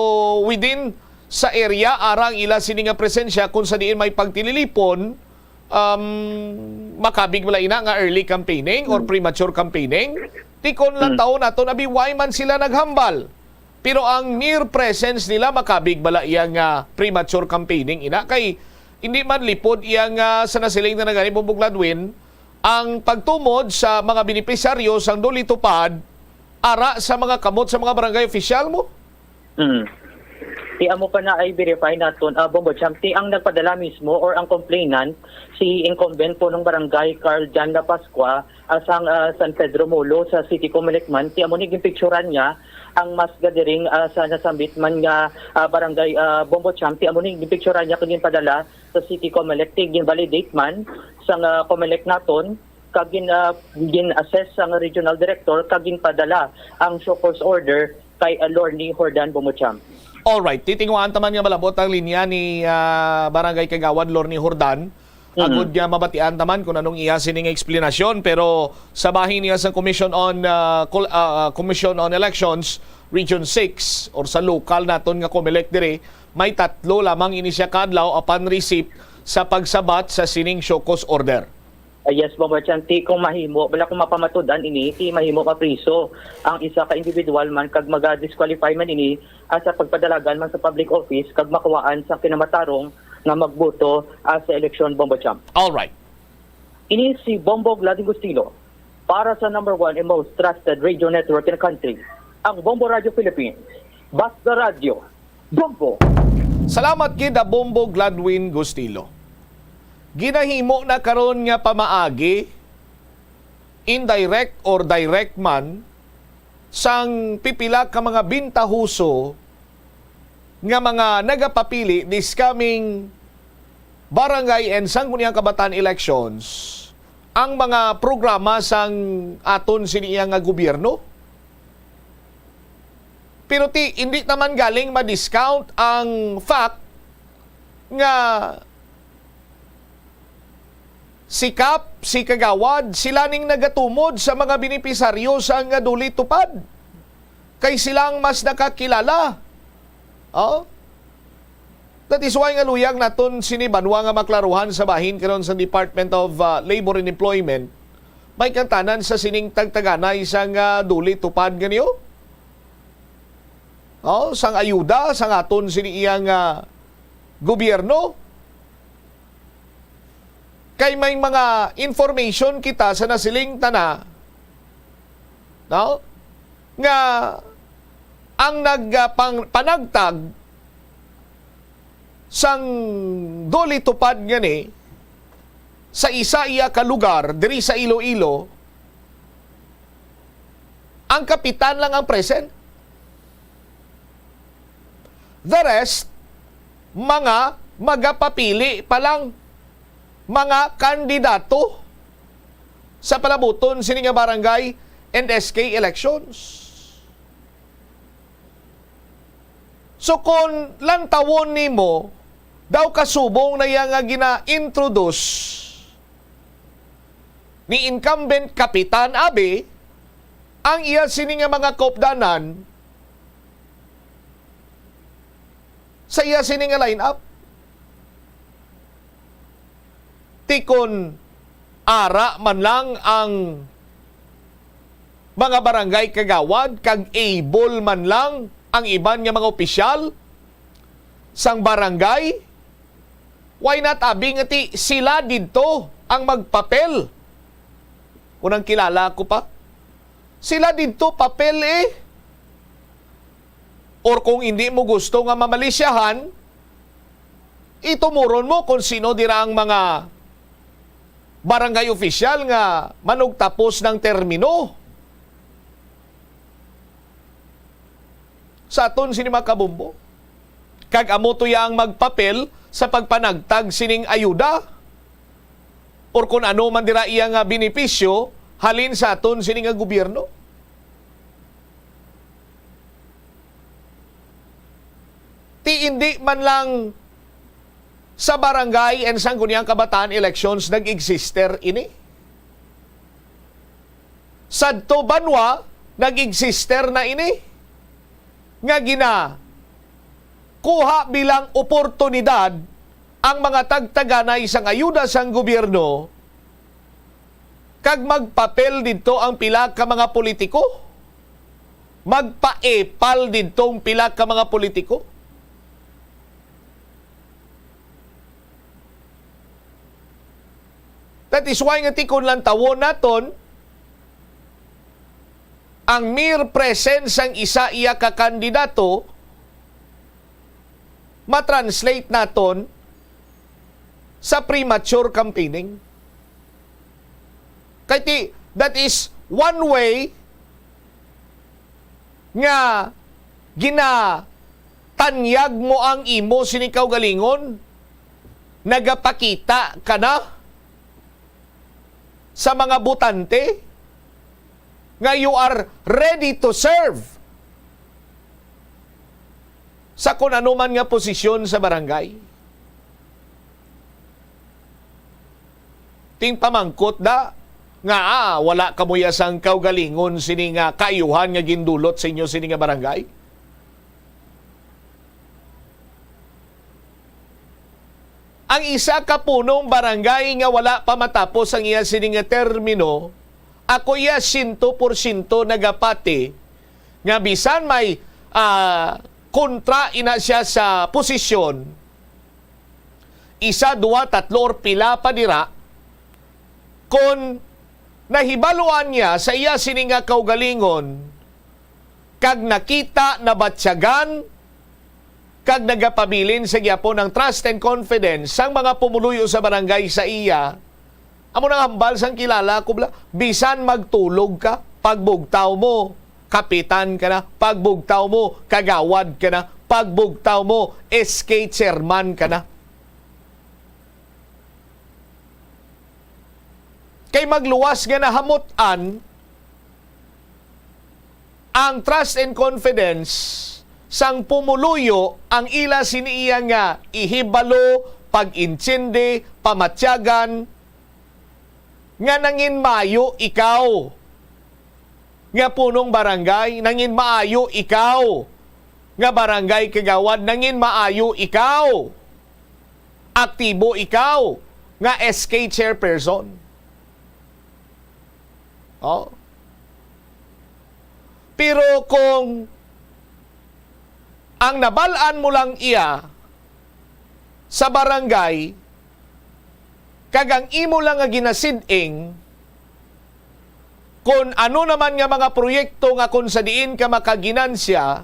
within sa area, ara ang ila sini nga presensya kung sa diin may pagtililipon, um, makabig bala ina nga early campaigning or Hmm. premature campaigning? Ti kon lang Hmm. taon naton, abi, why man sila naghambal? Pero ang mere presence nila, makabig bala iya nga premature campaigning ina? Kay hindi man lipod iya nga sa nasiling na nga ni Bongbong Gladwin, ang pagtumod sa mga benepisyaryo sang DOLE TUPAD ara sa mga kamot sa mga barangay official mo? Mm. Ti amo pa na ay verify naton, ah, Bombo Champ, ti ang nagpadala mismo or ang complainant, si incumbent punong barangay Carl John La Pascua, ah, sang, ah, San Pedro Molo sa City Comelec man, ti amo ni ginpicturan niya ang mass gathering, ah, sa nasambit man nga, ah, barangay, ah, Bombo Champ, ti amo ni ginpicturan niya kag ginpadala sa City Comelec, ti ginvalidate man sang, ah, Comelec naton, kag gin-, ah, gin-assess sang regional director kag ginpadala ang show cause order kay, ah, Lorny Jordan Bombo Champ. Alright, titinguhaan ta man nga malabot ang linya ni, ah, Barangay Kagawad Lorny Jordan. Mhm. Agud nga mabatian ta man kung anong iya sining eksplanasyon, pero sa bahin niya sa Commission on, ah, Col-, ah, ah, Commission on Elections, Region six, or sa lokal naton nga Comelec diri, may tatlo lamang ini siya ka adlaw apan receipt sa pagsabat sa sining show cause order. Ah, yes, Bombo Champ, ti kung mahimo, bala kung mapamatud-an ini, ti mahimo mapriso ang isa ka individual man kag maga-disqualify man ini, ah, sa pagpadalagan man sa public office kag makuhaan sa kinamatarong nga magboto, ah, sa eleksyon, Bombo Champ. Alright. Ini si Bombo Gladwin Gustilo para sa number one and most trusted radio network in the country, ang Bombo Radio Philippines. Basta radyo, Bombo! Salamat gid, ah, Bombo Gladwin Gustilo. Ginahimo na karon nga pamaagi, indirect or direct man, sang pipila ka mga bintahoso nga mga nagapapili this coming barangay and sangguniang kabataan elections ang mga programa sang aton sini nga gobyerno. Pero ti, hindi naman galing ma-discount ang fact nga si Kap, si Kagawad, sila ning nagatumod sa mga benepisaryo sa nga DOLE TUPAD. Kay sila ang mas nakakilala. Oh? That is why nga luyag naton sini banwa nga maklaruhan sa bahin karon sa Department of, uh, Labor and Employment. May kantanan sa sining tagtaganay sa nga DOLE TUPAD nga niyo. Oh, sang ayuda, sang aton sini iya nga gobyerno. Kay may mga information kita sa nasiling tana, no? Nga ang nag, ah, pang-, panagtag sang DOLE TUPAD ngani sa isa iya ka lugar diri sa Iloilo, ang kapitan lang ang present. The rest, mga magapapili pa lang, mga kandidato sa palabuton sini nga barangay and S K elections. So, kung lantawon nimo, daw kasubong na iya nga gina-introduce ni incumbent Kapitan Abi ang iya sini nga mga kaupdanan sa iya sini nga lineup. Ti kon ara man lang ang mga barangay kagawad kag able man lang ang iban nga mga opisyal sang barangay, why not abi nga ti sila didto ang magpapel? Kung ang kilala ko pa, Sila didto papel, eh. Or kung hindi mo gusto nga mamalisyahan, itumuron mo kung sino dira ang mga barangay official nga manugtapos ng termino sa aton sini, mga kabombo. Kag amo to iya ang magpapel sa pagpanagtag sining ayuda or kun ano man dira iya nga benepisyo halin sa aton sini nga gobyerno. Ti indi man lang sa barangay and Sangguniang Kabataan elections nag-exister ini. Sadto banwa, nag-exister na ini nga ginakuha bilang oportunidad ang mga tagtaganay sang ayuda sang gobyerno kag magpapel didto ang pila ka mga politiko. Magpaepal didto ang pila ka mga politiko. That is why nga tikon lang tawon naton ang mere presence sang isa iya ka kandidato matranslate naton sa premature campaigning. Kay ti, that is one way nga ginatanyag mo ang imo sini kaugalingon, nagapakita ka na sa mga botante nga you are ready to serve sa kun ano man nga posisyon sa barangay. Ting pamangkot da nga, ah, wala kamo ya sang kaugalingon sini nga kaayuhan nga gindulot sa inyo sini nga barangay. Ang isa ka punong barangay nga wala pa matapos ang iya sini nga termino, ako iya siyento porsyento nagapati nga bisan may, ah, kontra ina siya sa posisyon, isa, duha, tatlo, or pila pa dira, kon nahibaluan niya sa iya sini nga kaugalingon, kag nakita, nabatyagan, kag nagapabilin sa gyapon ang trust and confidence sang mga pumuluyo sa barangay sa iya. Amo nang hambal sang kilala ko, bala, bisan magtulog ka, pagbugtaw mo, kapitan ka na, pagbugtaw mo, kagawad ka na, pagbugtaw mo, S K chairman ka na. Kay magluwas nga nahamut-an ang trust and confidence sang pumuluyo, ang ila sini iya nga ihibalo, pag-intindi, pamatyagan, nga nangin maayo ikaw nga punong barangay, nangin maayo ikaw nga barangay kagawad, nangin maayo ikaw, aktibo ikaw nga S K chairperson. Oh. Pero kung ang nabal-an mo lang iya sa barangay, kag ang imo lang nga ginasid-ing kon ano naman nga mga proyekto nga kon sa diin ka makaginansya,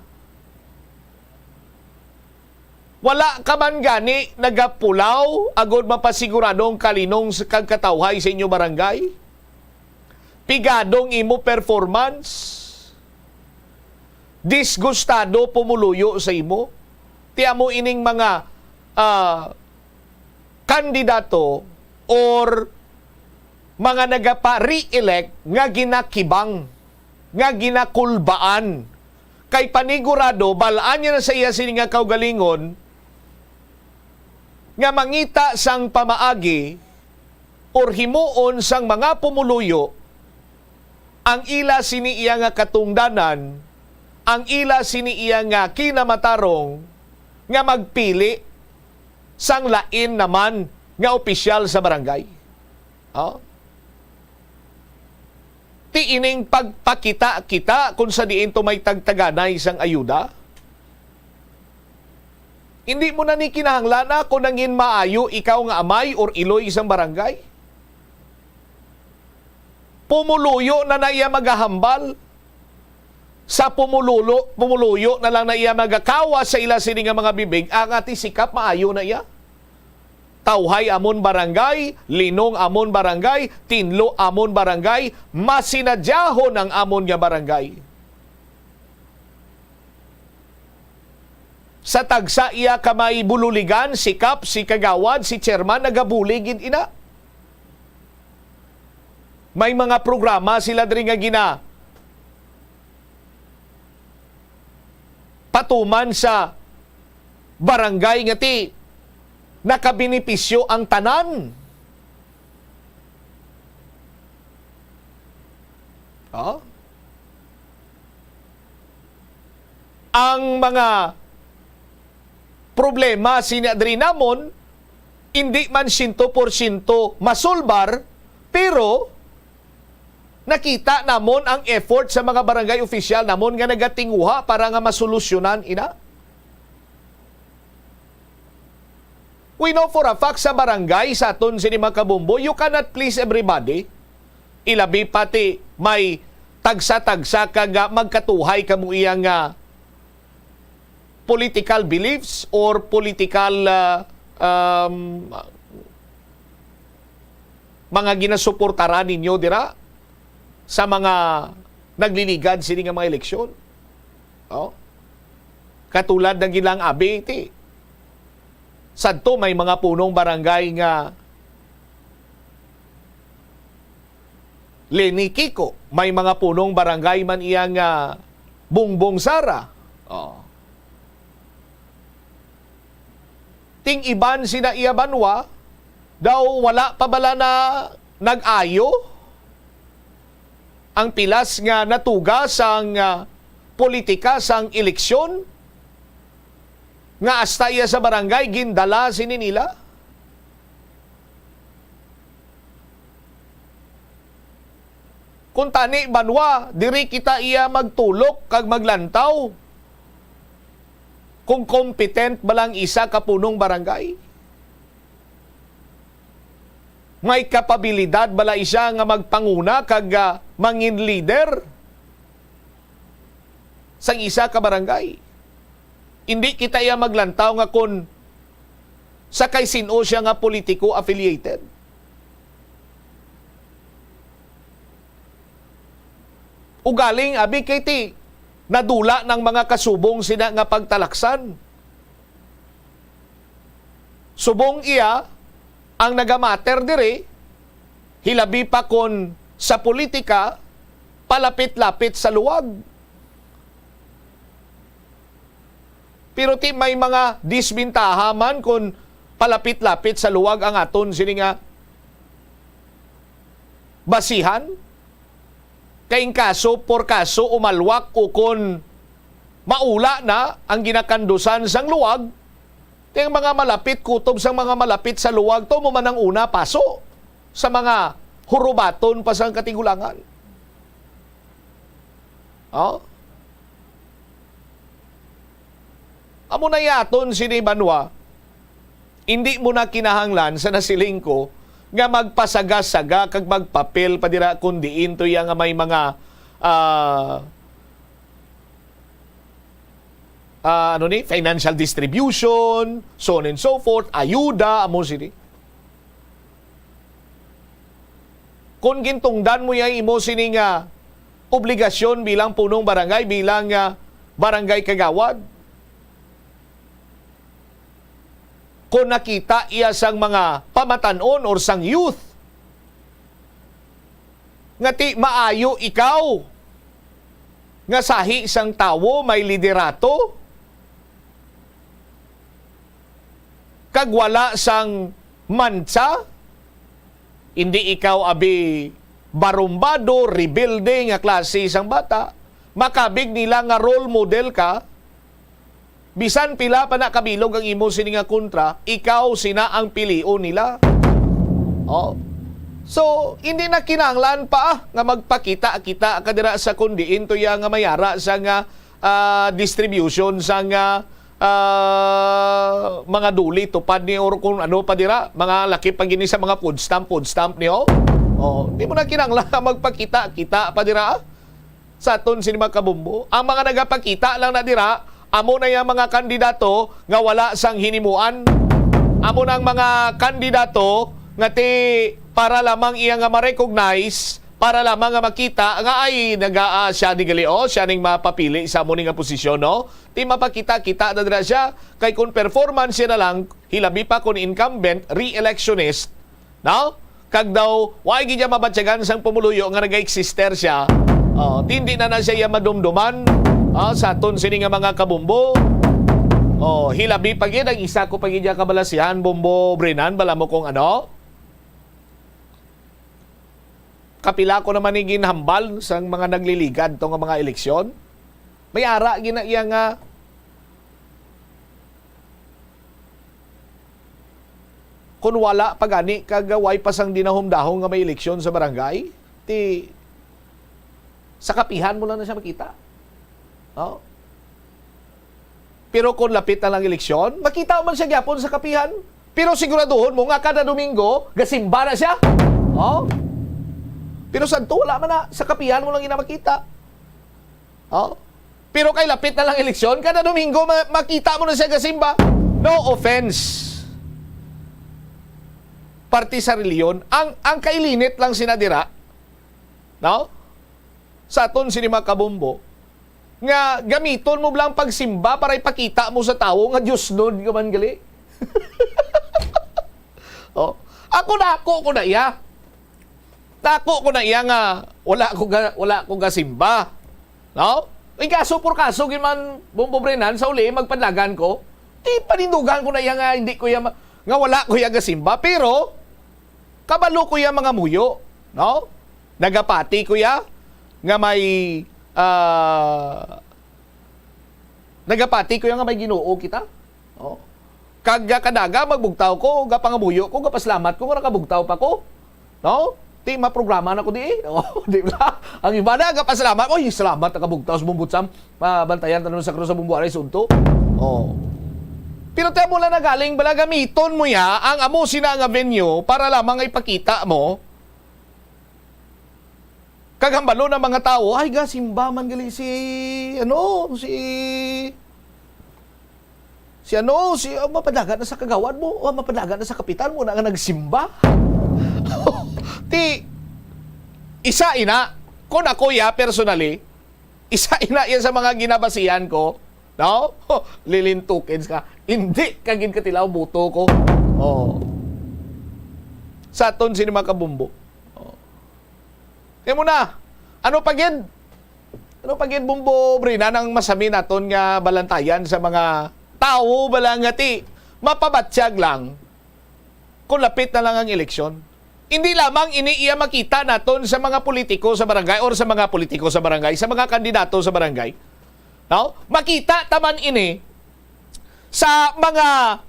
wala ka man gani nagapulaw agod mapasigurado ang kalinong sa kagkatawhay sa inyo barangay? Pigado ang imo performance? Disgustado pumuluyo sa imo? Ti amo ining mga, ah, kandidato or mga nagapa-re-elect nga ginakibang, nga ginakulbaan. Kay panigurado, bal-an niya na sa iya sini nga kaugalingon nga mangita sang pamaagi or himuon sang mga pumuluyo ang ila sini iya nga katungdanan, ang ila sini iya nga kinamatarong nga magpili sang lain naman nga opisyal sa barangay. Oh? Ti ining pagpakita-kita kung sa diin to may tagtaganay sang ayuda? Hindi mo na ni kinahanglan na kung nangin maayo ikaw nga amay or iloy sang barangay. Pumuluyo na na iya magahambal. Sa pumululo, pumuluyo na lang na iya magakawa sa ila sini nga mga bibig, ang ati sikap maayo na iya. Tawhay amon barangay, Linong amon barangay, Tinlo amon barangay, masinadyahon ang amon nga barangay. Sa tagsa iya ka may bululigan, sikap, si kagawad, si chairman, nagabulig gid ina. May mga programa sila diri nga gina patuman sa barangay nga ti nakabenepisyo ang tanan. Oh? Ang mga problema sini diri namon, hindi man siyento porsyento masulbar, pero nakita namon ang effort sa mga barangay opisyal namon nga nagatinguha para nga masolusyonan ina. We know for a fact sa barangay, sa aton sini mga kabombo, you cannot please everybody. Ilabi pati may tagsa-tagsa ka nga magkatuhay kamo iya nga political beliefs or political, ah, um, mga ginasuportaran ninyo dira sa mga nagliligad sini nga mga eleksyon. Oh? Katulad na gilang abi ti sadto may mga punong barangay nga Leni Kiko, may mga punong barangay man iya nga Bongbong Sara. Oh. Ting iban sina iya banwa, daw wala pa bala na nag-ayo ang pilas nga natuga sang, ah, politika sang eleksyon nga hasta iya sa barangay gindala sini nila? Kung tani, banwa, diri kita iya magtulok kag maglantaw kung competent ba lang isa ka punong barangay. May kapabilidad bala siya nga magpanguna kag, ah, mangin leader sang isa ka barangay? Indi kita iya maglantaw nga kon sa kay sin-o siya nga politiko affiliated. Ugaling, abi kay ti nadula ng mga kasubong sina nga pagtalaksan. Subong iya ang nagamater diri, hilabi pa kon sa politika, palapit-lapit sa luwag. Pero ti may mga disbintaha man kon palapit-lapit sa luwag ang aton sini nga basihan. Kay in kaso, por kaso, umalwak ukon maula na ang ginakandusan sang luwag, kay ang mga malapit kutob sang mga malapit sa luwag to mo man ang una paso sa mga hurubaton pa sang katigulangan. Oh? Amo na yaton sini banwa, indi mo na kinahanglan sa nasiling ko nga magpasaga-saga kag magpapel pa dira, kun diin to iya nga may mga, ah, ah, ano ni, financial distribution, so on and so forth, ayuda, amo sini. Kon gintungdan mo ya imo sini nga obligasyon bilang punong barangay, bilang, ah, barangay kagawad, kon nakita iya sang mga pamatan-on or sang youth nga ti maayo ikaw nga sahi sang tawo may liderato, kag wala sang mantsa, indi ikaw abi barumbado, rebelde nga klase sang bata, makabig nila nga role model ka, bisan pila pa na kabilog ang imo sini nga kontra, ikaw sina ang pilion nila. Oh. So, hindi na kinahanglan pa, ah, nga magpakita-kita ka dira sa kun diin to ya nga mayara sa nga, ah, distribution sa nga, ah, mga duli, tupad ni, or kung ano pa dira, mga laki pa gini sa mga food stamp, food stamp ni, oh. Oh, di mo na kinahanglan magpakita-kita pa dira, ah. Sa aton sini, mga kabumbo, ang mga nagapakita lang na dira, amo na yang mga kandidato nga wala sang hinimuan. Amo na ang mga kandidato nga ti para lamang iya nga ma-recognize, para lamang nga makita nga ay nagaa siya ni gali, o siya ning mapapili sa amo ni nga posisyon, no? Ti mapakita-kita na dira siya, kay kung performance siya na lang, hilabi pa kung incumbent, re-electionist, no? Kag daw, wa gid niya mabatyagan sang pumuluyo nga nag-exister siya. Oh, ti hindi na na siya iya madumduman. Ah, sa aton sini nga mga kabumbo. Oh, hilabi pa gid ang isa ko pa gid niya kabalasihan, Bumbo Brinan, bala mo kung ano? Kapila ko naman ni ginhambal sang mga nagliligad to nga mga eleksyon. May ara gina iya nga Kung wala pa gani kag way pa sang dinahom-dahom nga may eleksyon sa barangay, ti sa kapihan mo lang na siya makita. Oh. Pero kung lapit na lang eleksyon, makita man siya gyapon sa kapihan. Pero siguraduhon mo nga kada Domingo, gasimba na siya. Oh. Pero sadto, wala man na. Sa kapihan mo lang gina makita. Oh. Pero kay lapit na lang eleksyon, kada Domingo ma-, makita mo na siya gasimba. No offense. Parte sa reliyon, ang, ang kailinit lang sina dira, no? Sa aton sini mga kabumbo, nga gamiton mo lang pagsimba para ipakita mo sa tawo nga diosnon ka man gali. Oh. Ako, nako ko na iya. Nako ko na iya nga wala ko ga-, wala ko gasimba. No? Ay, kaso por kaso gid man, Bumbo Brinan, sa uli, magpadlagan ko. Di panindugan ko na iya nga hindi ko iya ma-, nga wala ko iya gasimba. Pero, kabalo ko iya mga muyo. No? Nagapati ko iya nga may, ah, nagapati ko iya nga may Ginoo kita. Oh. Kag, ah, kada aga magbugtaw ko, gapangamuyo ko, gapaslamat ko nga nakabugtaw pa ko. No? Ti maprograma na ko di. Oh, di ba? Ang iba na, gapaslamat, "Oy, salamat, nakabugtaw sa Bumbutsam. Mabantayan tanan sa Cruz sa Bumbuaray, sunto." Oh. Pero ti amo lang na galing, bala gamiton mo ya ang amo sina nga venue para lamang ipakita mo. Kag hambalon ang mga tawo, "Ay, gasimba man gali si, ano, si, si ano, si, oh, mapadagan na sa kagawad mo, oh, mapadagan na sa kapitan mo na nga nagsimba." Ti, isa ina, kung ako ya, personally, isa ina yan sa mga ginabasihan ko, no? Lilintukin ka. Hindi ka gid katilaw, buto ko. Oh. Sa aton sini mga kabumbo. Oh. Kaya mo na, ano pa gid? Ano pa gid, Bumbo Brina, nang masami naton nga balantayan sa mga tawo bala nga ti mapabatyag lang kung lapit na lang ang eleksyon? Hindi lamang ini iya makita naton sa mga politiko sa barangay or sa mga politiko sa barangay, sa mga kandidato sa barangay. No? Makita taman ini sa mga,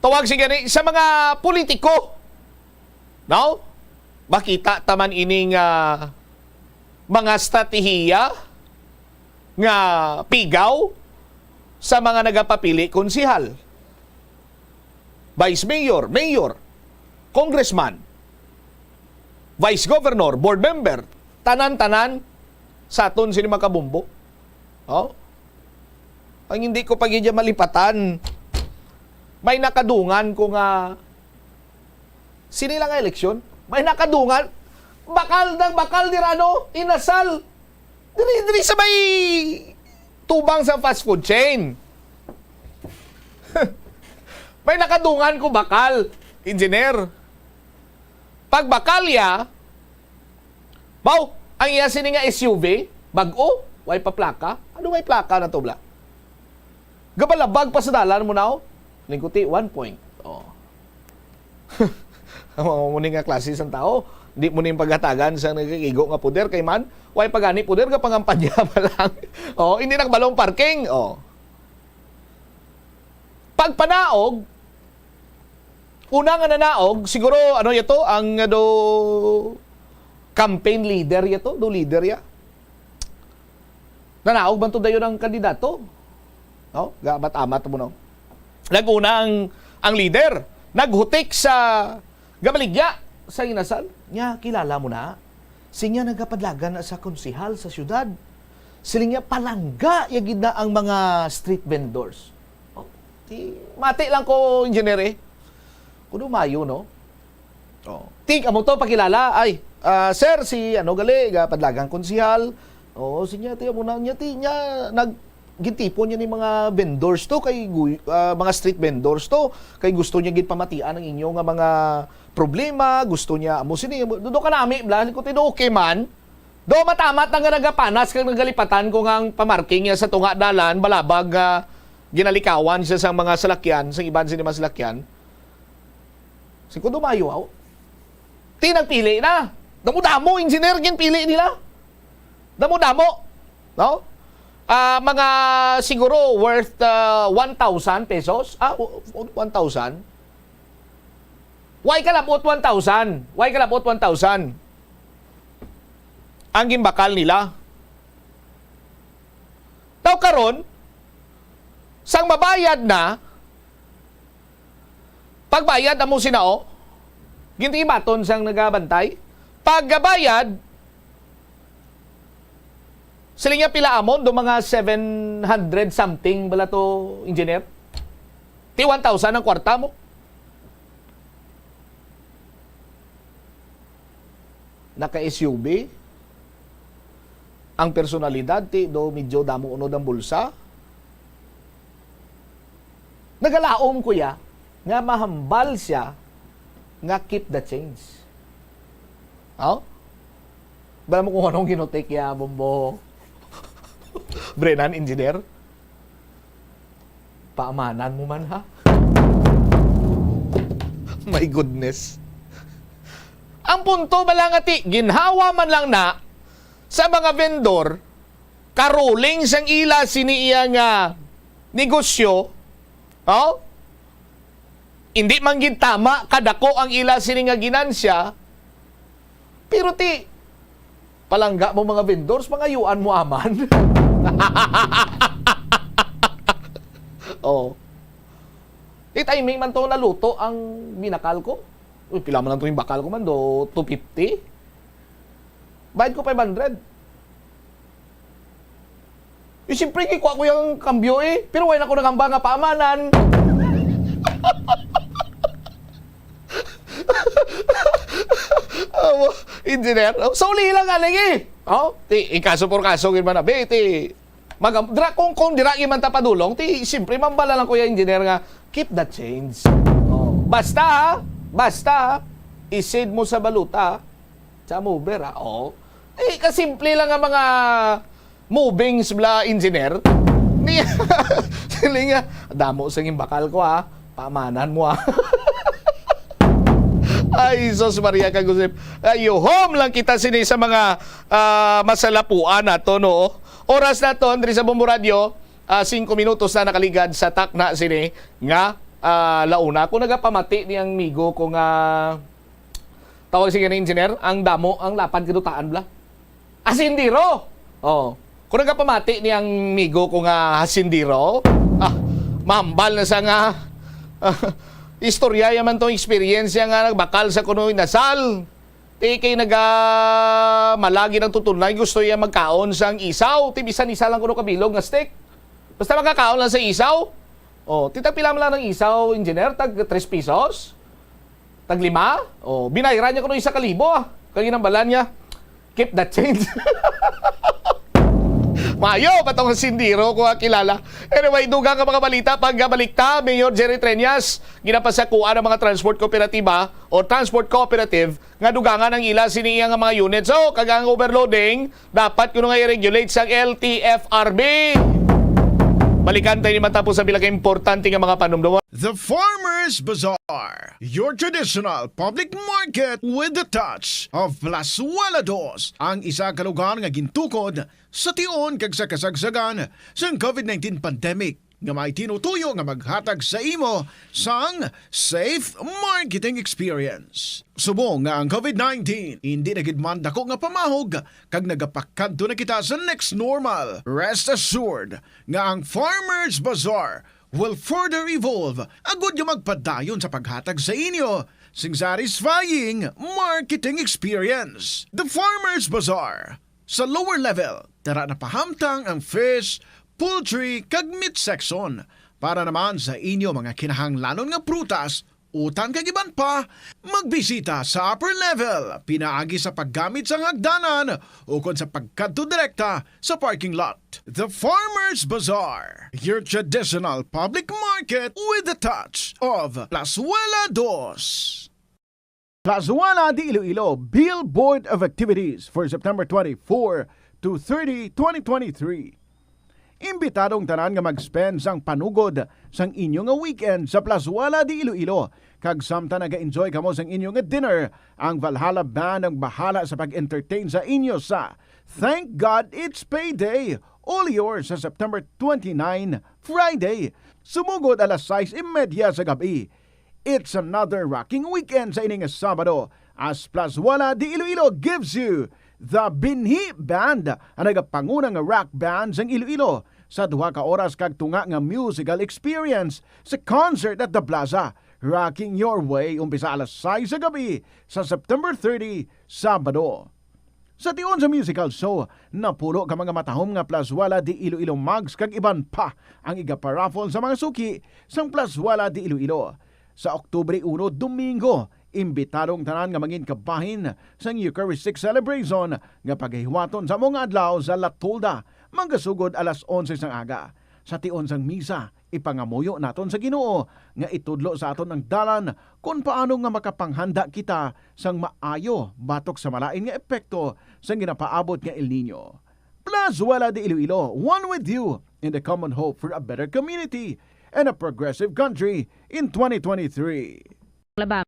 tawag siya gani, sa mga politiko. No? Makita taman ini nga mga estratehiya nga pigaw sa mga nagapapili konsehal, vice mayor, mayor, congressman, vice governor, board member, tanan-tanan sa aton sini mga kabumbo. Oh? Ang hindi ko pa gid malipatan, may nakadungan ko nga sini lang nga eleksyon, may nakadungan, bakal nang bakal dira, no? Inasal. Diri, diri sa may tubang sa fast food chain. May nakadungan ko bakal, engineer. Pag bakal ya, baw, ang iya sini nga S U V, bag-o, way pa plaka. Ano may plaka na to, bla? Gabalabag pa sa dalan mo na, oh. Lingkuti, one point. Oh. Ang mga muni nga klase sang tao, di mo ning paghatagan sa nagkaigo nga poder, kay man, way pa gani poder, gapangampanya pa lang. Oh, hindi nagbalong parking. Oh. Pagpanaog, una nga nanaog, siguro, ano yato, ang, ah, do, campaign leader yato, do leader ya. Nanaog man to dayon ang kandidato. No? Gaamat-amat mo, no? Nag-una ang, ang leader. Naghutik sa gabaligya sa inasal. Nya, kilala mo na. Sinya nagapadlagan na sa konsehal sa syudad. Siling niya, palangga ya gid na ang mga street vendors. Oh, ti, mati lang ko, engineer, eh. Kuno mayo, no? Oh. Ti, amo to, pakilala. Ay, ah, sir, si ano gali, ga padlagang konsehal. Oo, sinya, ti, amo na niya, ti, niya, nag, gintipon niya ni mga vendors to, kay guy-, ah, mga street vendors to, kay gusto niya gid pamatian ang inyo nga mga problema, gusto niya, amo sini, amo, do, do kanami, bla, ko, ti, do okay man. Do matamat na nga nagapanas kag nagalipatan ko nga ang pamarking niya sa tunga dalan, balabag nga ginalikawan siya sa mga salakyan, sa iban sini mga salakyan. Sing ko dumayo, aw. Ti nagpili na. Damo-damo, engineer, ginpili nila. Damo-damo. No? Ah, mga siguro worth, ah, one thousand pesos. Ah, o-, o-, one thousand. Why ka labot one thousand? Why ka labot one thousand? Ang gimbakal nila. Daw karon, sang mabayad na, pagbayad amo sinao, gintibaton sang nagabantay, pagbayad, sila niya pila amon, do mga seven hundred something bala to, engineer? Ti one thousand ang kwarta mo. Naka-S U V ang personalidad, ti do medyo damo unod ang bulsa. Nagalaom ko ya nga mahambal siya nga keep the change. Oh? Bala mo kung anong ginutik ya, Bombo. Brenan, engineer. Paamanan mo man, ha? My goodness. Ang punto bala nga ti, ginhawa man lang na sa mga vendor, karuling sang ila sini iya nga negosyo, oh? Hindi man gid tama kadako ang ila sini nga ginansya, pero ti, palangga mo mga vendors, pangayuan mo aman. Oh. Ti, timing man to naluto ang binakal ko. Uy, pila man lang to yung bakal ko man, do two fifty? Bayad ko five hundred. Eh, siyempre, kikuha ko yung kambyo eh. Pero wala na ko nagamba nga paamanan. Awa, engineer. Oh, sa uli lang nga lagi. Oh, ti, ikaso por kaso, gid man na. Be, ti, mag-, dira, kung, kung dira, gid man ta padulong, ti, siyempre, mambala lang, Kuya Engineer, nga, keep the change. Oh. Basta, ha? Basta, ha? I-send mo sa baluta, ha? Sa mover, ha? Oh. Eh, kasimple lang nga mga movings bla, engineer. Ni, sila nga, damo sa imbakal ko, ha? Paamanan mo, ha? Ay, Jesus Maria kag Josep. Ayuhom lang kita sini sa mga, ah, masalapuan nato, no? Oras naton diri sa Bombo Radio, ah, singko minutos na nakaligad sa takna sini nga, ah, launa. Ako nagapamati ni ang migo ko nga, tawag sige ni engineer, ang damo, ang lapad kadutaan bla. Asindiro! Oh. Kung nagapamati ni ang migo ko nga asindiro, ah, mahambal na sa nga, ah, istorya yaman tong eksperyensya nga nagbakal sa kuno inasal. Ti kay naga malagi ng tutunay, gusto iya magkaon sang isaw. Ti bisan isa lang kuno kabilog nga stick. Basta makakaon lang sa isaw. Oh, ti tag pila man lang ang isaw, engineer? Tag tres pesos? Tag lima? Oh, binayran niya kuno isa ka libo, ah. Kag ginambalan niya, "Keep the change." Mayo pa tong sindiro ko, ah, kilala. Anyway, dugang nga mga balita, pagkabalik ta, Mayor Jerry Treñas, ginapasakuan ang mga transport kooperatiba o transport cooperative nga dugangan ang ila sini iya nga mga units. So, kag ang overloading, dapat kuno nga i-regulate sang L T F R B. Balikan tayo ni matapos ang pila ka importante nga mga panumdum. The Farmers Bazaar, your traditional public market with the touch of Plazuela Dos, ang isa ka lugar nga gintukod sa tion kag sa kasagsagan sang covid nineteen pandemic, nga may tinutuyo nga maghatag sa imo sang safe marketing experience. Subong nga ang covid nineteen hindi na gid man dako nga pamahog kag nagapakadto na kita sa next normal, rest assured nga ang Farmers Bazaar will further evolve agud nga magpadayon sa paghatag sa inyo sing satisfying marketing experience. The Farmers Bazaar. Sa lower level, tara na pahamtang ang fish, poultry, kag meat section. Para naman sa inyo mga kinahanglanon nga prutas, utan kag iban pa, magbisita sa upper level, pinaagi sa paggamit sang hagdanan ukon sa pagkadto direkta sa parking lot. The Farmers Bazaar, your traditional public market with the touch of Plazuela Dos. Plazuela de Iloilo, Billboard of Activities for September twenty-four to thirty, twenty twenty-three. Imbitado ang tanan nga mag-spend sang panugod sang inyo nga weekend sa Plazuela de Iloilo. Kag samtang naga-enjoy kamo sang inyo nga dinner, ang Valhalla Band ang bahala sa pag-entertain sa inyo sa Thank God It's Payday, all yours sa September twenty-nine, Friday. Sumugod alas sais y media sa gab-i. It's another rocking weekend sa ini nga Sabado, as Plazuela de Iloilo gives you the Binhi Band, ang nagapanguna nga rock band sang Iloilo, sa duha ka oras kag tunga nga musical experience sa Concert at the Plaza, rocking your way, umpisa alas sais sa gab-i sa September thirty, Sabado. Sa tion sa musical show, napulo ka mga matahom nga Plazuela de Iloilo mugs kag iban pa ang igaparaffle sa mga suki sang Plazuela de Iloilo. Sa Oktubre uno, Domingo, imbitado ang tanan nga mangin kabahin sang Eucharistic Celebration nga pagahiwaton sa amo nga adlaw sa La Tolda, magasugod alas onse sang aga. Sa tion sang misa, ipangamuyo naton sa Ginoo nga itudlo sa aton ang dalan kon paano nga makapanghanda kita sang maayo batok sa malain nga epekto sang ginapaabot nga El Niño. Plazuela de Iloilo, one with you in the common hope for a better community and a progressive country in twenty twenty-three. Laba,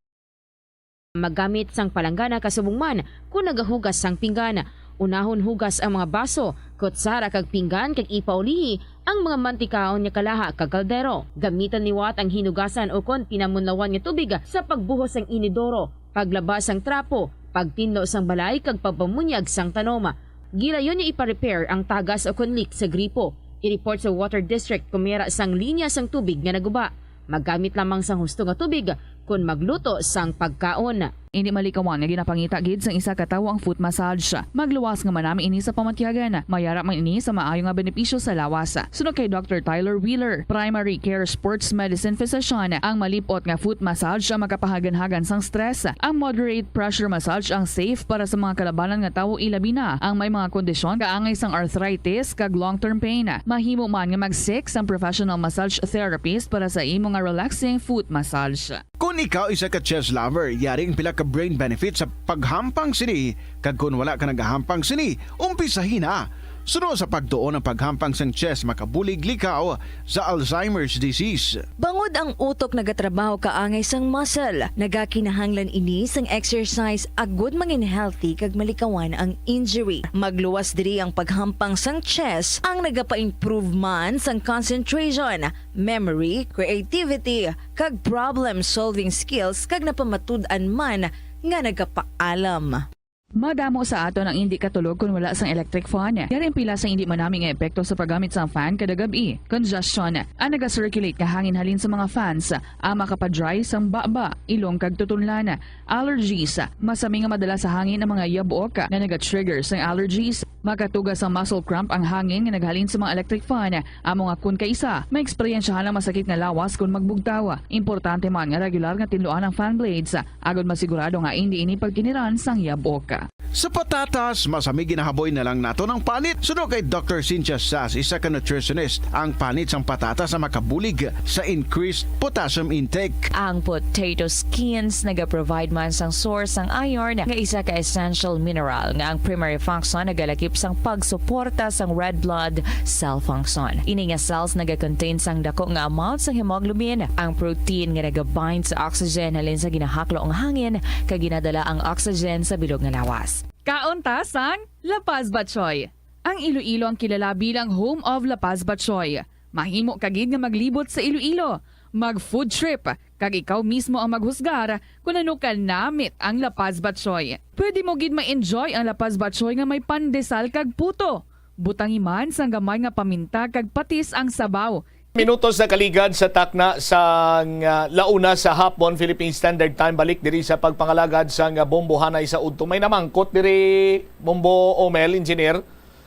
maggamit sang palanggana kasubong man kon nagahugas sang pinggan. Unahon hugas ang mga baso, kutsara kag pinggan kag ipaulihi ang mga mantikaon nga kalaha kag kaldero. Gamiton liwat ang hinugasan ukon pinamunlawan nga tubig sa pagbuhos sang inidoro, paglaba sang trapo, pagtinlo sang balay kag pagpamunyag sang tanom. Gilayon nga ipa-repair ang tagas ukon leak sa gripo. I-report sa Water District kon may ara sang linya sang tubig nga naguba. Maggamit lamang sang husto nga tubig kon magluto sang pagkaon. Indi malikawan nga ginapangita gid sang isa ka tawo ang foot massage. Magluwas nga manami ini sa pamatyagan. May ara man ini sa maayo nga benepisyo sa lawas. Suno kay Doctor Tyler Wheeler, primary care sports medicine physician, ang malip-ot nga foot massage ang makapahaganhagan sang stress. Ang moderate pressure massage ang safe para sa mga kalabanan nga tawo, ilabi na ang may mga kondisyon kaangay sang arthritis kag long-term pain. Mahimo man nga mag-seek sang professional massage therapist para sa imo nga relaxing foot massage. Kon ikaw isa ka chess lover, yari ang pila ka brain benefits sa paghampang sini, kag kon wala ka nagahampang sini, umpisahi na. Suno sa pagtuon, ang paghampang sang chess makabulig likaw sa Alzheimer's disease. Bangod ang utok nagatrabaho kaangay sang muscle, nagakinahanglan ini sang exercise agud mangin healthy kag malikawan ang injury. Magluwas diri ang paghampang sang chess, ang nagapa-improve man sang concentration, memory, creativity, kag problem-solving skills, kag napamatud-an man nga nagapaalam. Madamo sa aton ang indi katulog kon wala sang electric fan. Yari ang pila sang indi manami nga epekto sa paggamit sang fan kada gab-i. Congestion, ang naga-circulate nga hangin halin sa mga fans, ang makapa-dry sang baba, ilong kag tutunlan. Allergies, masami nga madala sa hangin ang mga yabok nga naga-trigger sang allergies. Makatuga sang muscle cramp ang hangin nga naghalin sa mga electric fan. Amo nga kon kaisa, maeksperiensyahan ang masakit nga lawas kon magbugtaw. Importante man nga regular nga tinluan ang fan blades, agod masigurado nga indi ini pagkiniran sang yabok. Sa patatas, masami ginahaboy na lang naton ang panit. Suno kay Doctor Cynthia Sass, isa ka nutritionist, ang panit sang patatas ang makabulig sa increased potassium intake. Ang potato skins nagaprovide man sang source sang iron, nga isa ka essential mineral nga ang primary function nagalakip sang pagsuporta sang red blood cell function. Ini nga cells nagakontain sang dako nga amount sang hemoglobin, ang protein nga nagabind sa oxygen halin sa ginahaklo nga hangin kag ginadala ang oxygen sa bilog nga lawas. Kaon ta sang La Paz Batchoy. Ang Iloilo ang kilala bilang home of La Paz Batchoy. Mahimo ka gid nga maglibot sa Iloilo, mag-food trip, kag ikaw mismo ang maghusgar kon ano kanamit ang La Paz Batchoy. Pwede mo gid ma-enjoy ang La Paz Batchoy nga may pandesal kag puto. Butangi man sang gamay nga paminta kag patis ang sabaw. Minutos na kaligad sa takna sa, ah, launa sa hapon, Philippine Standard Time. Balik diri sa pagpangalagad sa, ah, bombohanay sa udto. May namangkot diri, Bombo Omel, engineer.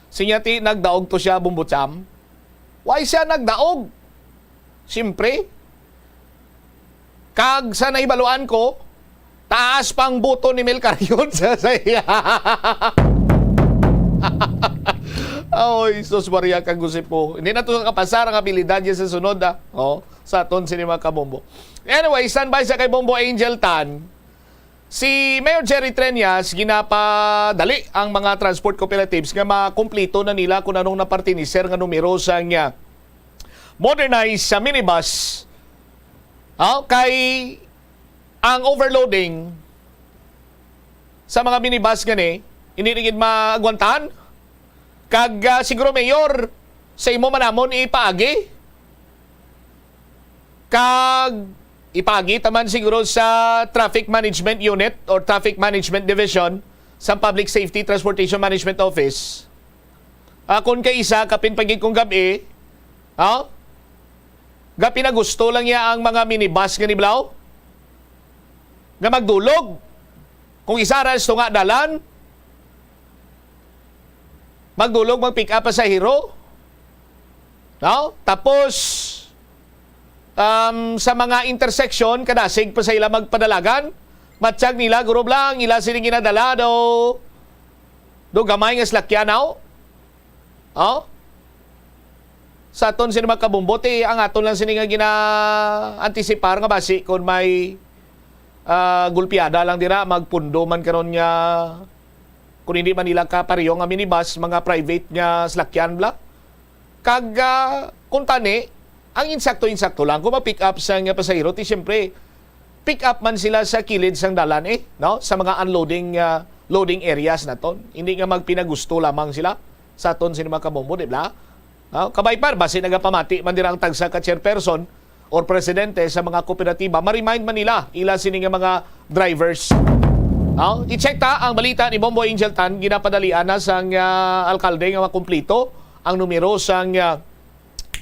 Sinya ti nagdaog to siya, Bombo Cham. Why siya nagdaog? Siyempre. Kag sa nahibaluan ko, taas pang buto ni Mel Carion sa, sa iya. Oy, sus Maria, kag gusip ko. Hindi na to kapasar ang abilidad niya sa sunod, ah. Oh, sa aton sini, mga kabombo. Anyway, standby sa kay Bombo Angel Tan. Si Mayor Jerry Treñas ginapadali ang mga transport cooperatives nga makumplito na nila kung anong napartinisir nga numero sa nga modernized sa minibus. Ah, kay ang overloading sa mga minibus gani, hindi na gid maagwantahan. Kag, ah, siguro, Mayor, sa imo man namon ipaagi. Kag ipaagi ta man siguro sa Traffic Management Unit or Traffic Management Division sa Public Safety Transportation Management Office. Akon kay isa, kapin pa gid kong gab-i, ha? Gapin na gusto lang niya ang mga minibus nga niblaw nga magdulog. Kung isa ra sa tunga dalan, magdulog, mag-pick up pasahero. No? Tapos, um, sa mga intersection, kadasig pa sa ila magpadalagan, matsyag nila, guro lang, ila sini ginadala daw, do gamay nga salakyan, aw? Oh? Sa aton sini, mga kabombo, ti ang aton lang sini nga gina-antisipar nga basi kung may, ah, gulpiada lang dira, magpundo man karon nga kung hindi man nila kapareho nga minibus, mga private nga salakyan bla. Kag, ah, kung tani, ang insakto-insakto lang, kung ma-pick up sa nga pasahero, ti siyempre, pick up man sila sa kilid sang dalan, eh, no? Sa mga unloading, ah, loading areas naton. Hindi nga magpinagusto lamang sila sa aton sini, mga kabombo, di ba? No? Kabay pa, basi nagapamati man dira ang tagsa ka chairperson or presidente sa mga kooperatiba, ma-remind man nila ila sini nga mga drivers. No? I-check ta ang balita ni Bombo Angel Tan, ginapadalian na sang, ah, alkalde nga makumplito ang numero sang, ah,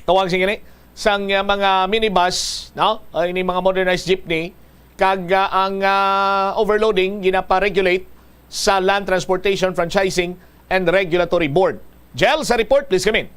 tawag sa gini, sang, ah, mga minibus, no? Ah, ini mga modernized jeepney, kag, ah, ang, ah, overloading ginapa-regulate sa Land Transportation Franchising and Regulatory Board. Jel, sa report, please come in.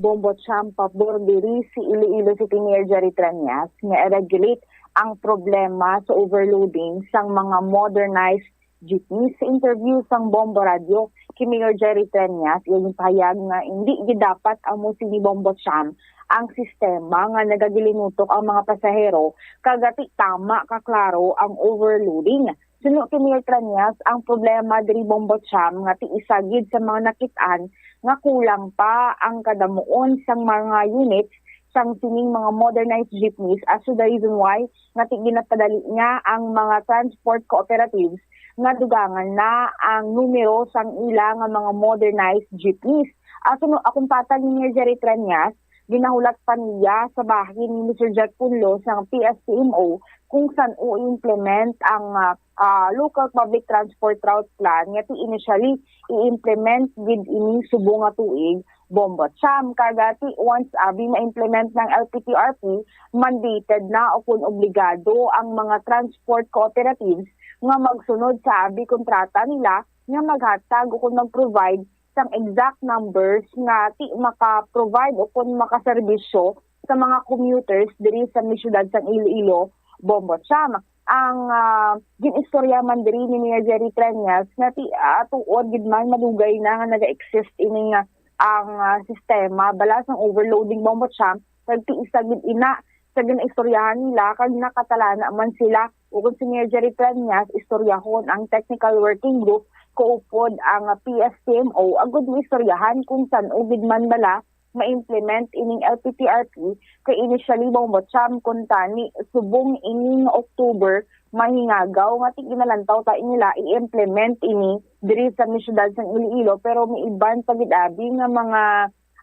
Bombo Cham, pabor diri si Iloilo City Mayor Jerry Treñas nga i-regulate ang problema sa overloading sang mga modernized jeepneys. Sa interview sang Bombo Radio kay Mayor Jerry Treñas, iya ginpahayag nga hindi gid dapat amo sini, Bombo Cham, ang sistema nga nagagilinutok ang mga pasahero kag ti tama ka klaro ang overloading. Suno kay Mayor Treñas, ang problema diri, Bombo Cham, nga ti isa gid sa mga nakit-an nga kulang pa ang kadamuon sang mga units sang sining mga modernized jeepneys, as to the reason why nga ti ginapadali niya ang mga transport cooperatives nga dugangan na ang numero sang ila nga mga modernized jeepneys. Aso no, akong patag ni Mayor Jerry Treñas, ginahulat pa niya sa bahin ni Mister Jack Punlo sang P S T M O kung san-o i-implement ang, ah, ah, Local Public Transport Route Plan nga ti initially i-implement gid ini subong nga tuig, Bombo Cham. Kag ti once abi ma-implement ng L P T R P, mandated na o kun obligado ang mga transport cooperatives nga magsunod sa abi kontrata nila nga maghatag o kun mag-provide sang exact numbers nga ti maka-provide o kun makaserbisyo sa mga commuters diri sa may siyudad sang Iloilo, Bombo Cham. Ang, ah, gin-istorya man diri ni Mayor Jerry Treñas nga ti, ah, tuod gid man madugay na nga naga-exist ini nga ang, ah, sistema bala sang overloading, Bombo Cham, kag ti isa gid ina sa ginaistoryahan nila kag nakatalana man sila. Ukon si Mayor Jerry Treñas, istoryahon ang technical working group, kaupod ang P S T M O, agud maistoryahan kung san-o gid man bala ma-implement ining L P T R P, kay initially, Bombo Cham, kuntani subong ining October, mahingagaw nga ti ginalantaw ta nila i-implement ini diri sa may siyudad sang Iloilo, pero may iban pa gid abi nga mga,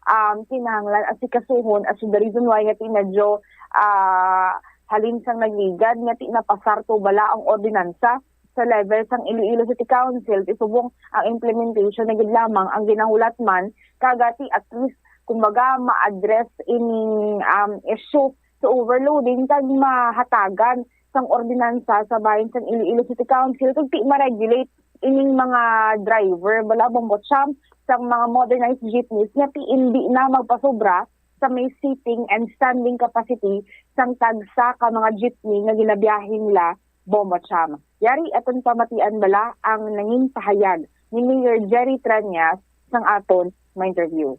um, kinahanglan asikasuhon, as the reason why nga ti medyo, ah, halin sang nagligad nga ti napasar to bala ang ordinansa sa level sang Iloilo City Council, ti subong ang implementation na gid lamang ang ginahulat man, kag ti at least kumbaga, ma-address ining, um, issue sa overloading kag mahatagan sang ordinansa sa bahin sang Iloilo City Council kag ti ma-regulate ining mga driver bala, Bombo Cham, sang mga modernized jeepneys nga ti indi na magpasobra sa may seating and standing capacity sang tagsa ka mga jeepney nga ginabiyahe nila, Bombo Cham. Yari aton pamatian bala ang nangin pahayag ni Mayor Jerry Treñas sang aton ma-interview.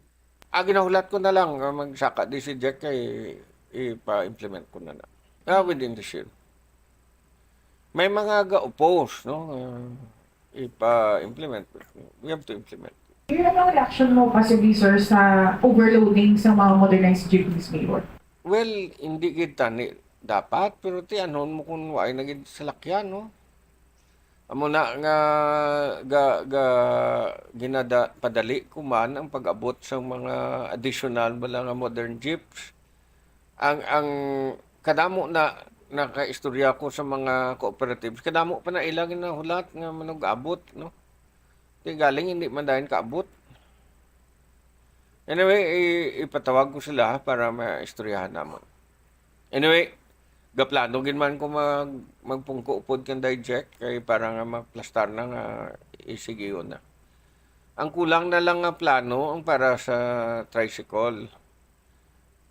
Ah, ginahulat ko na lang nga magsaka di si Jack kay ipa-implement ko na na. Ah, within this year. May mga ga-oppose, no? Ah, ipa-implement. We have to implement. Ano ang reaction mo, possibly, sir, sa overloading sa mga modernized jeepneys, Mayor? Well, hindi gid tani dapat, pero ti anon mo kung waay na gid salakyan, no? Amo na nga ga, ga, ginada, padali ko man ang pag-abot sa mga additional bala nga modern jeeps. Ang, ang kadamo na nakaistorya ko sa mga cooperatives, kadamo pa na ila ginahulat nga manug-abot, no? Kay galing hindi man dayon kaabot. Anyway, i-, ipatawag ko sila para maistoryahan namon. Anyway, gaplano gid man ko mag-, magpungko upod kang Dijek kay para nga maplastar na nga isigiyon na. Ang kulang na lang nga plano ang para sa tricycle.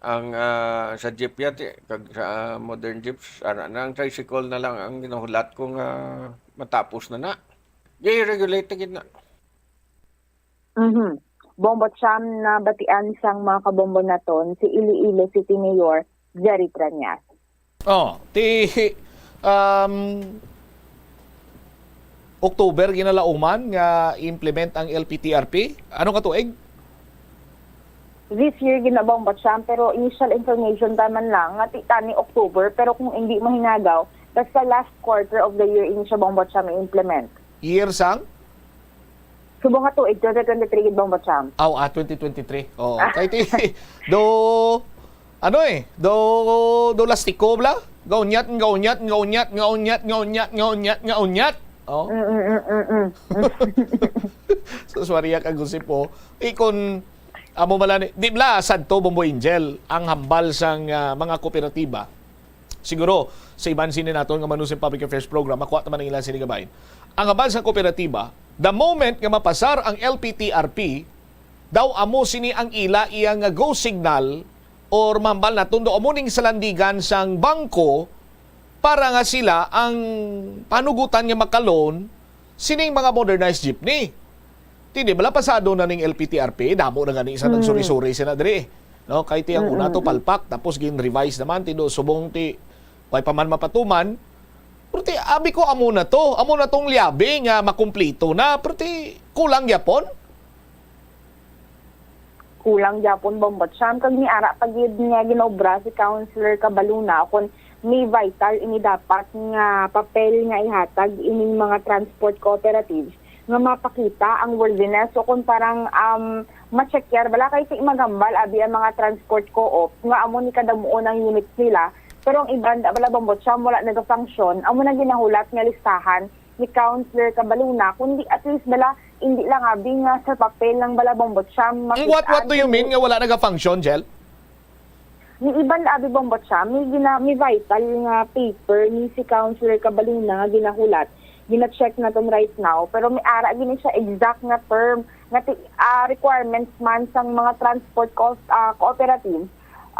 Ang, ah, sa jeep yati, kag sa, ah, modern jeeps, ara na, ang tricycle na lang ang ginahulat ko nga matapos na na. I-regulate na gid na. Mhm. Bombo Cham, nabatian sang mga kabombo naton si Iloilo City Mayor Jerry Treñas. Oh, ti, um, October ginalauman nga implement ang L P T R P. Ano nga tuig? This year, gina, Bombo Cham, pero initial information pa man lang nga ti tani October, pero kung hindi mahinagaw, basta last quarter of the year ini siya, Bombo Cham, i-implement. Year sang? Subong nga tuig, twenty twenty-three gid, Bombo Cham. Aw, ah, twenty twenty-three. Oo. Kay ti, do, ano eh, do, do lastiko bla? Gaunyat, gaunyat, gaunyat, gaunyat, gaunyat, gaunyat, gaunyat. Oh. Mm, mm, mm, mm, mm. So, sorry, ang gusip po. Ikon, amo bala ni, di bla, sadto, Bombo Angel, ang hambal sang, ah, mga kooperatiba. Siguro, sa iban sini naton nga Manusang Public Affairs Program, makuha ta man ang ilang sini kabahin. Ang hambal sang kooperatiba, the moment nga mapasar ang L P T R P, daw amo sini ang ila iya nga go signal or mahambal naton daw amo ning salandigan sang bangko para nga sila ang panugutan nga maka-loan sining mga modernized jeepney. Ti, di bala pasado na ning L P T R P, damo na gani sa Hmm. nagsuri-suri sila diri. No, kay ti ang una to Mm-mm. palpak, tapos gin-revise naman, ti do subong ti, way pa man mapatuman. Pero ti, abi ko, amo na to. Amo na tong liabi nga makumplito na. Pero ti, kulang gyapon. Kulang gyapon, Bombo Cham, kag may ara pa gid nga ginobra si Councilor Cabaluna, kon may vital ini dapat nga papel nga ihatag ining mga transport cooperatives nga mapakita ang worthiness o kon parang, um, ma-check yar bala kay sa imagambal abi ang mga transport co-op nga amo ni kadamuon ang units nila, pero ang iban da bala, Bombo Cham, wala naga-function. Amo na ginahulat nga listahan ni Councilor Cabaluna, kundi at least bala, hindi lang abi nga sa papel lang bala, Bombo Cham. Ang what, what do you mean nga wala naga-function, Jel? Ni iban abi, Bombo Cham, may gina-, may vital nga paper ni si Councilor Cabaluna nga ginahulat. Gina-check naton right now, pero may ara gini siya exact nga term nga ti-, ah, requirements man sang mga transport co-, ah, cooperative.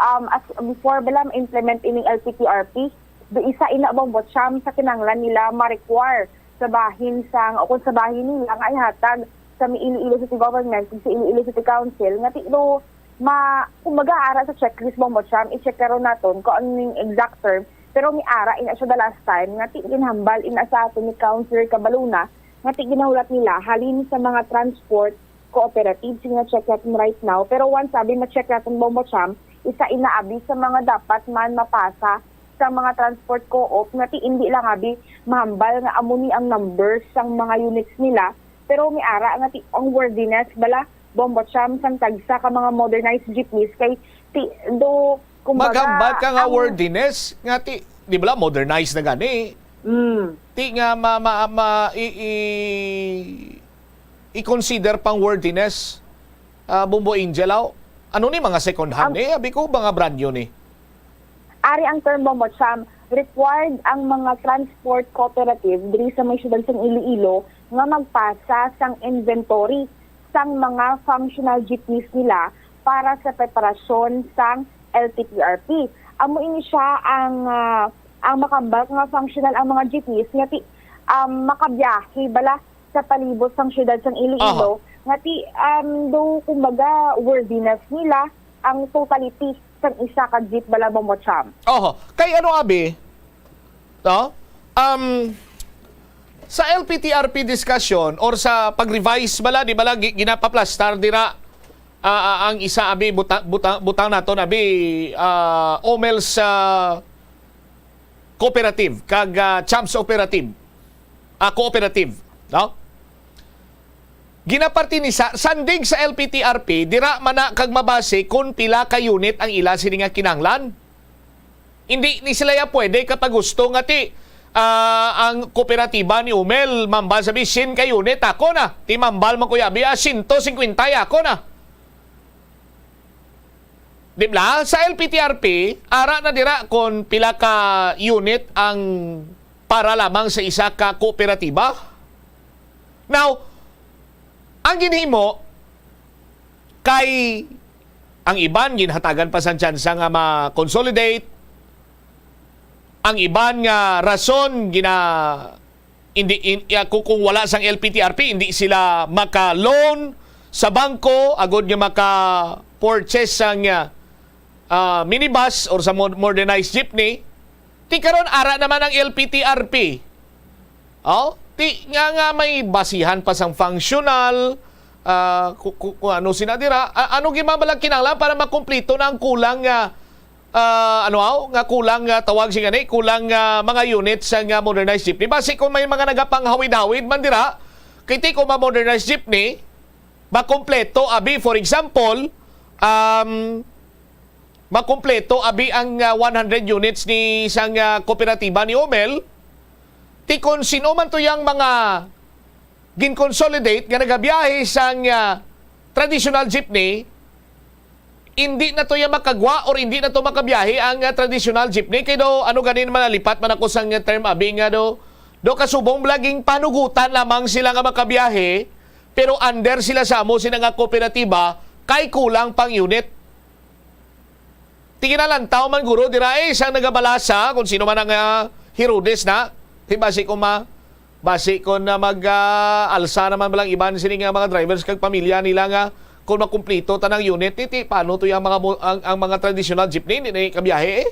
Um, as before bala ma-implement ining L P T R P, do isa ina, Bombo Cham, sa kinahanglan nila ma-require sa bahin sang, o kung sa bahin nila nga ihatag sa may Iloilo City Government ug sa Iloilo City Council, nga ti-, do ma-, kumbaga, ara sa checklist, Bombo Cham, i-check karon naton kung ano ning exact term, pero may ara ina siya the last time nga ti-, ginhambal ina sa aton ni Councilor Cabaluna nga ti-, ginahulat nila halin sa mga transport cooperatives nga check naton right now. Pero once abi ma-check naton, Bombo Cham, isa ina abi sa mga dapat man mapasa sa mga transport co-op nga ti-, hindi lang abi mahambal nga amo ni ang numbers sang mga units nila, pero may ara nga ti-, ang worthiness bala, Bombo Cham, sang tagsa ka mga modernized jeepneys kay ti-, do, kumbaga, maghambal ka nga ang worthiness nga ti-, di bala modernized na gani? Mm. Ti nga ma-, ma-, ma-, i-, i-, i-consider pang worthiness, ah, Bombo Angel, aw? Ano ni, mga second hand Ang ni? Abi ko, mga brand new ni. Ari ang term, Bombo Cham, required ang mga transport cooperative diri sa may siyudad sang Iloilo nga magpasa sang inventory sang mga functional jeepneys nila para sa preparasyon sang L T P R P. Amo ini siya ang, ah, ang makambal nga functional ang mga jeepneys nga ti, um, makabiyahe bala sa palibot sang siyudad sang Iloilo, Aha. nga ti, um, do, kumbaga, worthiness nila ang totality sang isa ka jeep bala, Bombo Cham. Oho. Kay ano, abi? No? Um, sa L P T R P discussion or sa pag-revise bala, di bala gi-, ginapaplastar dira, ah, ah, ang isa, abi, buta-, buta-, butang naton, abi, ah, Omel's, ah, Cooperative kag, ah, Champs Operative, ah, Cooperative, no? Ginaparti ni sa sandig sa L P T R P, dira man na kag mabase kon pila ka unit ang ila sini nga kinahanglan. Hindi ni sila ya pwede kapagusto nga ti, ah, ang kooperatiba ni Umel mambal sa bisin ka unit ako na. Ti mambal man kuya bi, ah, sento singkwenta ya ako na. Di ba? Sa L P T R P, ara na dira kon pila ka unit ang para lamang sa isa ka kooperatiba. Now, ang ginhimo kay ang iban ginhatagan pa sang tsansa nga ma-consolidate, ang iban nga rason gina-, hindi, in-, ya, ku-, kung wala sang L P T R P, hindi sila maka-loan sa bangko agud nga maka-purchase sang, ah, ah, minibus or sa mod-, modernized jeepney. Ti karon ara naman ang L P T R P. Oh, ti nga, nga may basihan pa sang functional, ah, ku-, ku-, kung ano sina dira, a-, ano ginmamalag kinahanglan para makumpleto na ang kulang nga, ah, ano aw, nga kulang nga tawag sing ani, kulang nga mga units sa nga modernized jeepney. Basi kung may mga nagapanghawid-hawid man dira, kay ti kung ma-modernized jeepney, makumpleto, abi, for example, um, makumpleto, abi, ang, ah, one hundred units ni sang, ah, kooperatiba ni Omel, ti kon sin-o man to yang mga gin-consolidate nga nagabiyahe sang, ah, traditional jeepney, hindi na to ya makagwa or hindi na to makabiyahe ang, ah, traditional jeepney. Kay do, ano ganin, manalipat man ako sang, ah, term, abi, nga do, do kasubong bala ginpanugutan lamang sila nga makabiyahe, pero under sila sa amo sina nga kooperatiba kay kulang pang unit. Ti ginalantaw man guro dira, eh, sang nagabalasa, kung sino man ang, ah, Herodes na. Ti basi kung ma-, basi kung na mag, ah, alsa naman balang iban sini nga mga drivers kag pamilya nila nga kung makumplito tanang unit, ti, ti, paano to yung mga mo-, ang, ang mga traditional jeepney, hindi na kabiyahe, eh?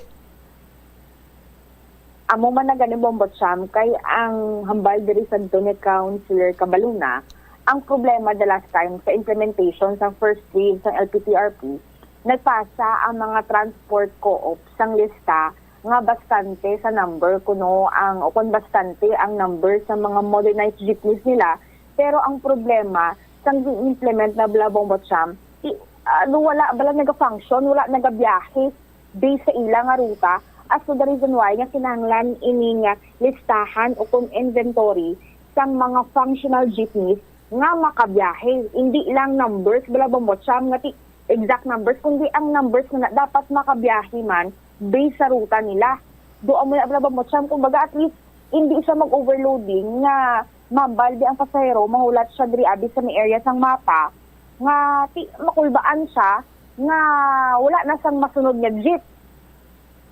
Amo man na gani, Bombo Cham, kay ang hambal diri sa ni Councilor Cabaluna, ang problema the last time sa implementation sang first wave sang L P T R P, nagpasa ang mga transport co-op sang lista nga bastante sa number kuno ang, o kon bastante ang number sa mga modernized jeepneys nila, pero ang problema sang gi-implement na bala, Bombo Cham, ti, ano, wala bala naga-function, wala nagabiyahe based sa ila nga ruta, as to the reason why nga kinahanglan ini nga listahan o kon inventory sang mga functional jeepneys nga makabiyahe. Hindi lang numbers bala, Bombo Cham, nga ti exact numbers, kundi ang numbers nga na dapat makabiyahe man based sa ruta nila. Do amo na bala, Bombo Cham, kumbaga at least hindi siya mag-overloading nga mambal di ang pasahero, mahulat siya diri abi sa may area sang mapa nga ti makulbaan siya nga wala na sang masunod nga jeep.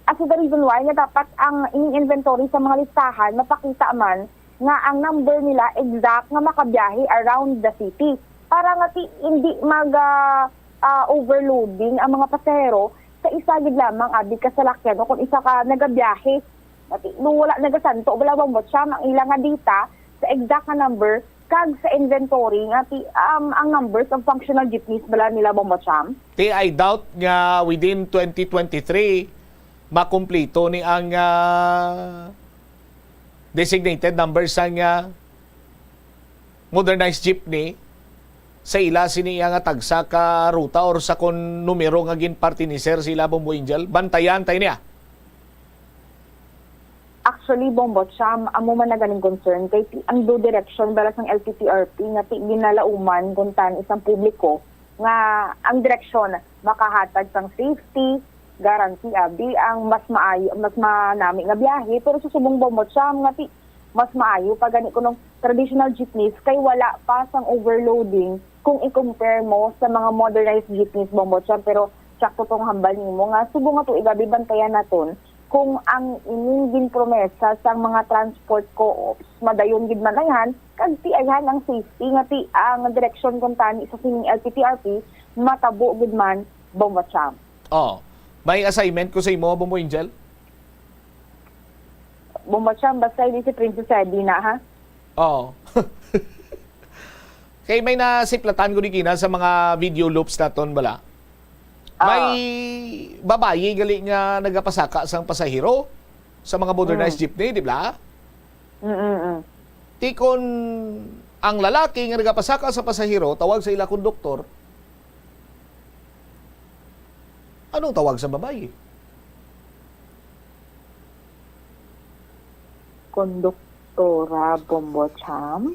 As the reason why nga dapat ang ining inventory sa mga listahan mapakita man nga ang number nila exact nga makabiyahe around the city para nga ti hindi mag, ah, ah, overloading ang mga pasahero sa isa gid lamang abi ka salakyan o kung isa ka nagabiyahe. Nga ti, no, wala nagasanto bala, Bombo Cham, ang ila nga data sa exact nga number kag sa inventory nga ti, um, ang numbers of functional jeepneys bala nila, Bombo Cham. Ti, I doubt nga within twenty twenty-three makumplito ni ang, ah, designated number sang, ah, modernized jeepney sa ila sini nga tagsa ka ruta or sa kon numero nga ginparti ni Sir sa ila, Bombo Angel. Bantayan tayo niya. Actually, Bombo Cham, amo man na ganing concern kay ti-, ang do direction bala sang L P T R P nga ti ginalauman kung tan isang publiko nga ang direksyon makahatag sang safety, guarantee abi ang mas maayo, mas manami nga biyahe, pero sa subong, Bombo Cham, nga ti-, mas maayo pa gani kunong traditional jeepneys kay wala pa sang overloading kung i-compare mo sa mga modernized jeepneys, Bombo Cham. Pero sakto tong hambal nimo nga subong nga tuig abi bantayan naton kung ang ining ginpromesa sang mga transport co-ops madayon gid man ayhan, kag ti ayhan ang safety nga ti ang direksyon kuntani sa sining L P T R P matabo gid man, Bombo Cham. Oh, may assignment ko sa imo, Bombo Angel. Bombo Cham, basta hindi si Princess Eddie na, ha? Oh. Kay may nasiplatan ko di kina sa mga video loops naton, bala. Ah. May babayi gali nga nagapasaka sang pasahero sa mga modernized Mm. jeepney, di ba? Mm, mm, mm. Ti kon ang lalaki nga nagapasaka sa pasahero, tawag sa ila konduktor, anong tawag sa babayi? Konduktora, Bombo Cham.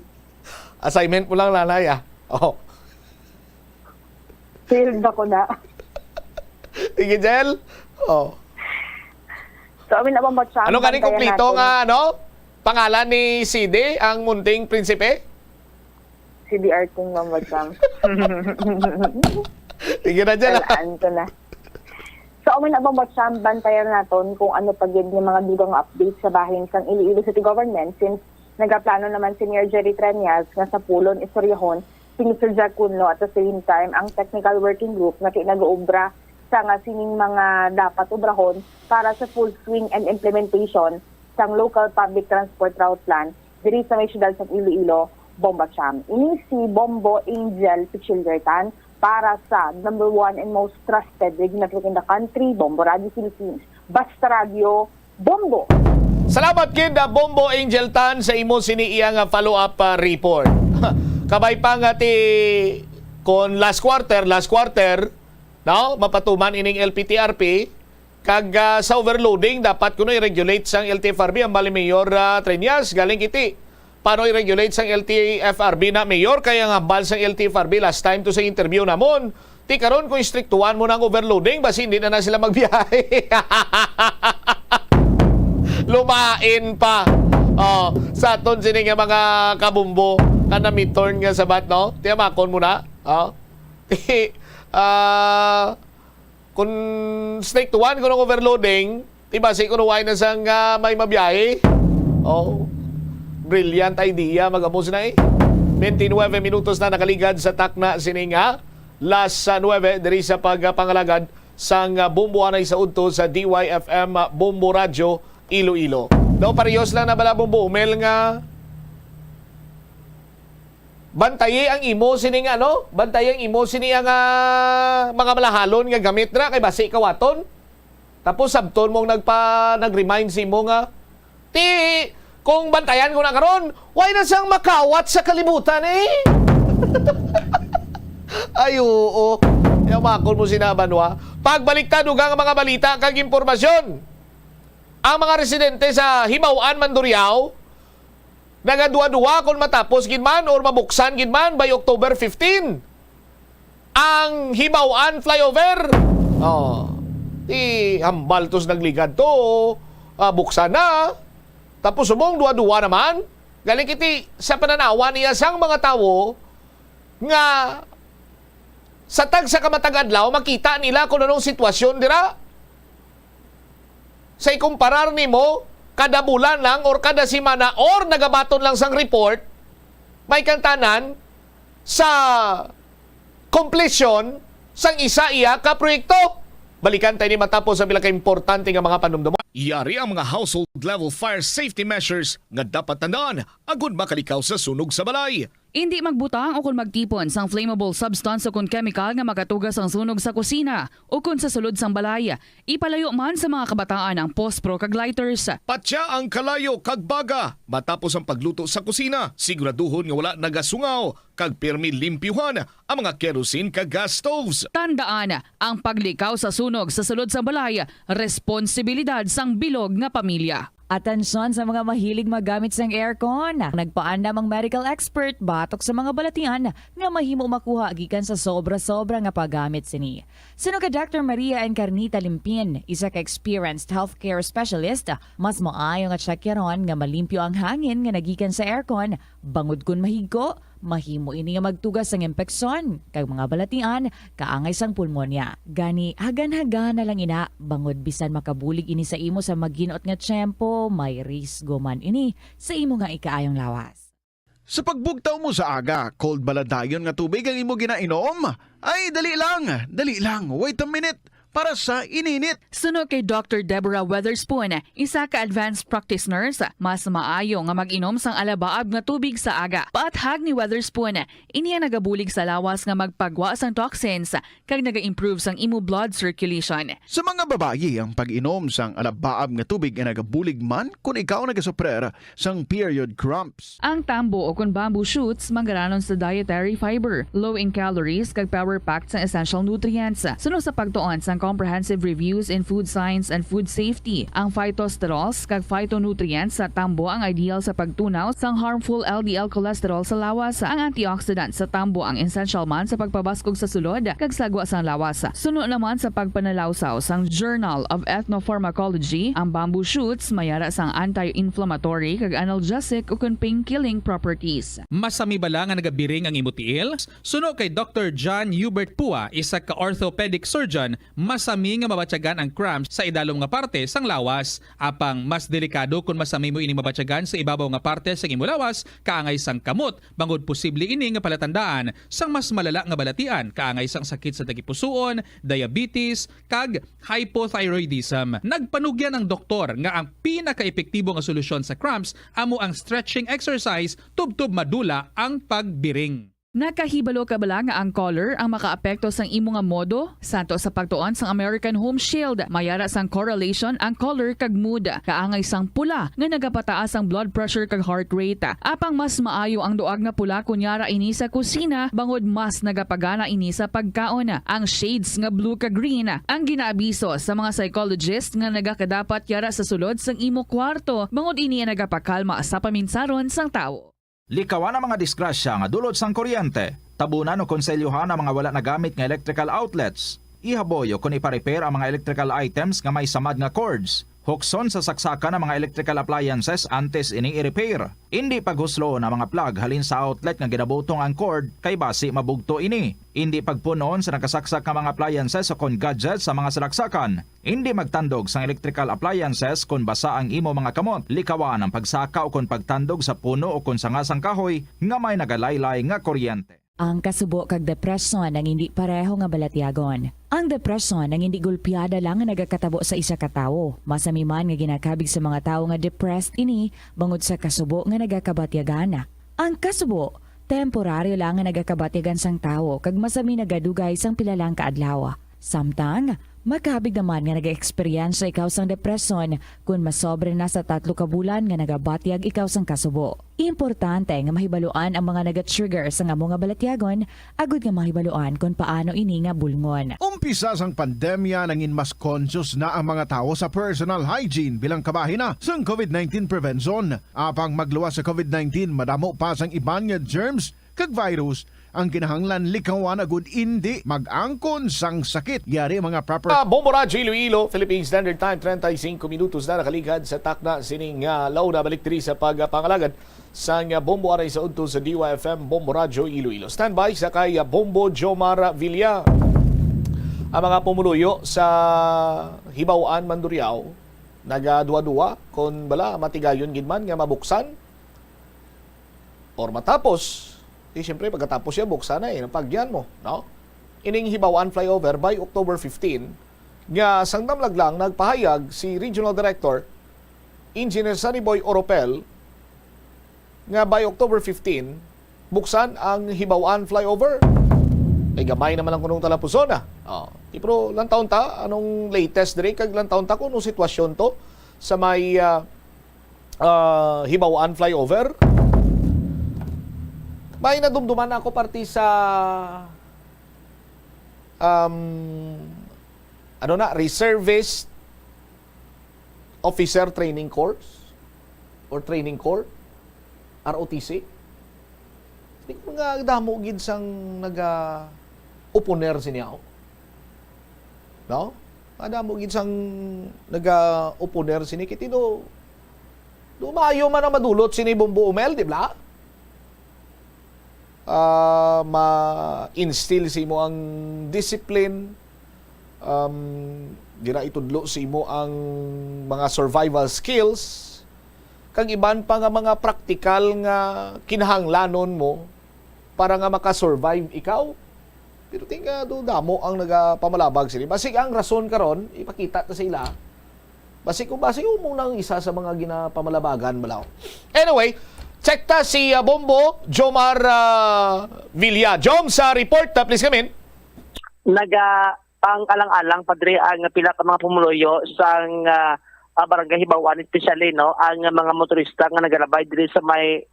Assignment mo lang, nanay, ah. Oh. Failed ako na. Sige, Jel. Oh. So, amin na, Bombo Cham, Ano gani bantayan kompleto natin. nga, ano? Pangalan ni C D, ang munting prinsipe? C D R King, Bombo Cham. Sige na, Jel, ah. Talaan ko na. So, amin na, Bombo Cham, bantayan naton kung ano pa gid nga mga dugang nga updates sa bahin sang Iloilo City Government, since nagaplano naman si Mayor Jerry Treñas nga sapulon, istoryahon si Mister Jack Cunlo, at the same time ang technical working group nga ti-, nag-uubra sa nga sining mga dapat ubrahon para sa full swing and implementation sang local public transport route plan diri sa may siyudad sang Iloilo, Bombo Cham. Ini si Bombo Angel Pichildertan para sa number one and most trusted radio network in the country, Bombo Radio Philippines. Basta Radio, Bombo! Salamat gid, ah, Bombo Angel Tan, sa imo sini iya nga follow-up, ah, report. Kabay pa nga ti, kon last quarter, last quarter, no, mapatuman ining L P T R P, kag, ah, sa overloading, dapat kuno i-regulate sang L T F R B ang bali Mayor, ah, Treñas, galing kiti. Paano i-regulate sang L T F R B na, Mayor? Kaya nga hambal sang L T F R B last time to sa interview namon. Ti karon kung istriktuhan mo na ang overloading, basi hindi na, na sila magbiyahe. Lumain pa. Oh, sa aton sini nga mga kabumbo, kana midterm nga sabat, no? Tiyamakon mo na. Oh. Ti, ah, kung striktuhan ko ng overloading, di ba, si kuno way na sang, ah, may mabiyahe? Oh, brilliant idea, mag-amos na eh. Twenty-nine minutos na nakaligad sa takna sini nga las, ah, nuebe, diri sa pagpangalagad sang, ah, Bombo Anay sa udto sa D Y F M, ah, Bombo Radyo, Iloilo. Daw parehas lang na bala, Bombo Umel, nga bantayi ang imo sini nga, ano? Bantayi ang imo sini nga, ah, mga malahalon nga gamit dira kay basi kawaton. Tapos sabton mong nagpa-, nag-remind sa imo nga, "Ti, kung bantayan ko na karon, way na sang makawat sa kalibutan eh." Ay, oo. Yamakon mo sina Banwa. Pagbalik ta, dugang mga balita kag impormasyon. Ang mga residente sa Himaw-an, Mandurriao, nagaduwa-duwa kon matapos gid man or mabuksan gid man by October fifteen ang Himaw-an flyover. Oh, ti hambal tos nagligad to, ah, buksan na. Tapos subong duwa-duwa naman. Galing kiti sa pananawa niya sang mga tawo nga sa tagsa ka matag adlaw, makita nila kung anong sitwasyon dira. Sa ikumparar nimo, kada bulan lang or kada semana or nagabaton lang sang report, may kang tanan sa completion sang isa iya ka proyekto. Balikan tayo ni matapos ang pila ka importante nga mga panumdumon. Yari ang mga household level fire safety measures nga dapat tandaan agud makalikaw sa sunog sa balay. Indi magbutang ukon magtipon sang flammable substance ukon kemikal nga makatuga sang sunog sa kusina ukon sa sulod sang balay. Ipalayo man sa mga kabataan ang pospro kag lighters. Patya ang kalayo kag baga matapos ang pagluto sa kusina. Siguraduhon nga wala nagasungaw kag pirmi limpyuhan ang mga kerosene kag gas stoves. Tandaan, ang paglikaw sa sunog sa sulod sang balay, responsibilidad sang bilog nga pamilya. Atensyon sa mga mahilig maggamit sang aircon. Nagpaandam ang medical expert batok sa mga balatian nga mahimo makuha gikan sa sobra-sobra nga paggamit sini. Suno kay Doctor Maria Encarnita Limpin, isa ka experienced healthcare specialist, mas maayo nga tsakyaron nga malimpyo ang hangin nga nagikan sa aircon, bangod kon mahigko, mahimo ini nga magtugas sang impeksyon kag mga balatian kaangay sang pulmonya. Gani, hagan-hagana lang ina, bangod bisan makabulig ini sa imo sa maginot nga tiyempo, may risgo man ini sa imo nga ikaayong lawas. Sa pagbugtaw mo sa aga, cold bala dayon nga tubig ang imo ginainom? Ay, dali lang, dali lang, wait a minute, para sa ininit. Suno kay Doctor Deborah Weatherspoon, isa ka advanced practice nurse, mas maayo nga mag-inom sang alabaab nga tubig sa aga. Paathag ni Weatherspoon, ini ang nagabulig sa lawas nga magpagwa sang toxins kag naga-improve sang imo blood circulation. Sa mga babayi, ang pag-inom sang alabaab nga tubig ay nagabulig man kon ikaw nagasuprer sang period cramps. Ang tambo o kon bamboo shoots manggaranon sa dietary fiber, low in calories, kag power-packed sang essential nutrients. Suno sa pagtuon sang Comprehensive Reviews in Food Science and Food Safety, ang phytosterols kag phytonutrients sa tambo ang ideal sa pagtunaw sang harmful L D L cholesterol sa lawas. Ang antioxidant sa tambo ang essential man sa pagpabaskog sa sulod kag sagwa sang lawas. Suno naman sa pagpanalawsaw sang Journal of Ethnopharmacology, ang bamboo shoots may ara sang anti-inflammatory kag analgesic ukon pain-killing properties. Masami bala nga nagabiring ang imo tiil? Suno kay Doctor John Hubert Pua, isa ka orthopedic surgeon, masami nga mabatyagan ang cramps sa idalom nga parte sang lawas. Apang mas delikado kon masami mo ining mabatyagan sa ibabaw nga parte sang imo lawas, kaangay sang kamot, bangod posible ini nga palatandaan sang mas malala nga balatian, kaangay sang sakit sa tagipusoon, diabetes, kag hypothyroidism. Nagpanugyan ang doktor nga ang pinakaepektibo nga solusyon sa cramps amo ang stretching exercise tubtob madula ang pagbiring. Nakahibalo ka bala nga ang color ang makaapekto sang imo nga modo? Santo sa pagtuon sang American Home Shield, may ara sang correlation ang color kag mood. Kaangay sang pula nga nagapataas ang blood pressure kag heart rate. Apang mas maayo ang duag nga pula kon yara ini sa kusina, bangod mas nagapagana ini sa pagkaon. Ang shades nga blue kag green ang ginaabiso sa mga psychologist nga nagakadapat yara sa sulod sang imo kwarto, bangod ini ang nagapakalma sa paminsaron sang tawo. Likawan ang mga disgrasya nga dulot sang kuryente. Tabunan o konselyohan ang mga wala nagamit nga electrical outlets. Ihaboy o kon ipa-repair ang mga electrical items nga may samad nga cords. Hukson sa saksakan ang mga electrical appliances antes ini i-repair. Indi paghusloon ang mga plug halin sa outlet nga ginabutong ang cord, kay basi mabugto ini. Indi pagpun-on sa nakasaksak nga mga appliances o kon gadgets sa mga salaksakan. Indi magtandog sang electrical appliances kon basa ang imo mga kamot. Likawan ang pagsaka o kon pagtandog sa puno o kon sanga sang kahoy nga may nagalaylay nga kuryente. Ang kasubo kag depresyon ang indi pareho nga balatyagon. Ang depresyon ang indi gulpiada lang nga nagakatabo sa isa ka tawo. Masami man nga ginakabig sa mga tawo nga depressed ini bangod sa kasubo nga nagakabatyagan. Ang kasubo, temporaryo lang nga nagakabatyagan sang tawo kag masami nagadugay sang pila lang ka adlaw. Samtang, makabig naman nga nag-eksperyensya ikaw sang depresyon kon masobra na sa tatlo ka bulan nga nagabatyag ikaw sang kasubo. Importante nga mahibaluan ang mga naga-trigger sang amo nga balatyagon agud nga mahibaluan kon paano ini nga bulngon. Umpisa sang pandemya, nangin mas conscious na ang mga tawo sa personal hygiene bilang kabahin na sang covid nineteen prevention. Apang magluwas sa covid nineteen, madamo pa sang iban nga germs kag virus ang kinahanglan likawan agud indi mag-angkon sang sakit. Yari mga proper Ah, Bombo Radyo Iloilo, Philippine Standard Time, treinta y cinco minutos na nakaligad sa takna sining, ah, launa. Balik diri sa pagpangalagad sang, ah, Bombo aray sa udto sa D Y F M, Bombo Radyo Iloilo. Standby sa kay, ah, Bombo Jomar Villa. Ang mga pumuluyo sa Hibaw-an, Mandurriao, nagaduwa-duwa kon bala matigayon gid man nga mabuksan or matapos, di siyempre pagkatapos siya buksan na eh, napagyan mo, no? Ining Hibaw-an flyover by October fifteen, nga sang damlag lang nagpahayag si Regional Director Engineer Sunny Boy Oropel nga by October fifteen, buksan ang Hibaw-an flyover. Ay, gamay naman ang kunong talapuson, ah. Oh, di, pero lantawon ta, anong latest diri? Kag lantawon ta kung anong sitwasyon to sa may, ah, ah, Hibaw-an flyover. May nadumduman ako parte sa, um, ano na, reservist officer training course. or Training Corps, R O T C. Di ko nga damo gid sang naga-oponer sini, oh. No? Nga damo gid sang naga-oponer sini. Kiti do, do maayo man ang madulot sini, Bombo Umel, di ba? Ah, ma-instill sa imo ang discipline, um, dira itudlo sa imo ang mga survival skills, kag iban pa nga mga praktikal nga kinahanglanon mo para nga makasurvive ikaw. Pero tinga do damo ang nagapamalabag sini. Basig ang rason karon, ipakita ta sa ila. Basig kung basig mo nang isa sa mga ginapamalabagan balaw. Anyway, check ta si, ah, Bombo Jomar, ah, Villa. Jom, sa report, ah, please come in. Naga pang-alang-alang, Padre, ang pila ka mga pumuluyo sang, ah, ah, Barangay Hibaw-an, especially, no, ang mga motorista nga nagalabay diri sa may,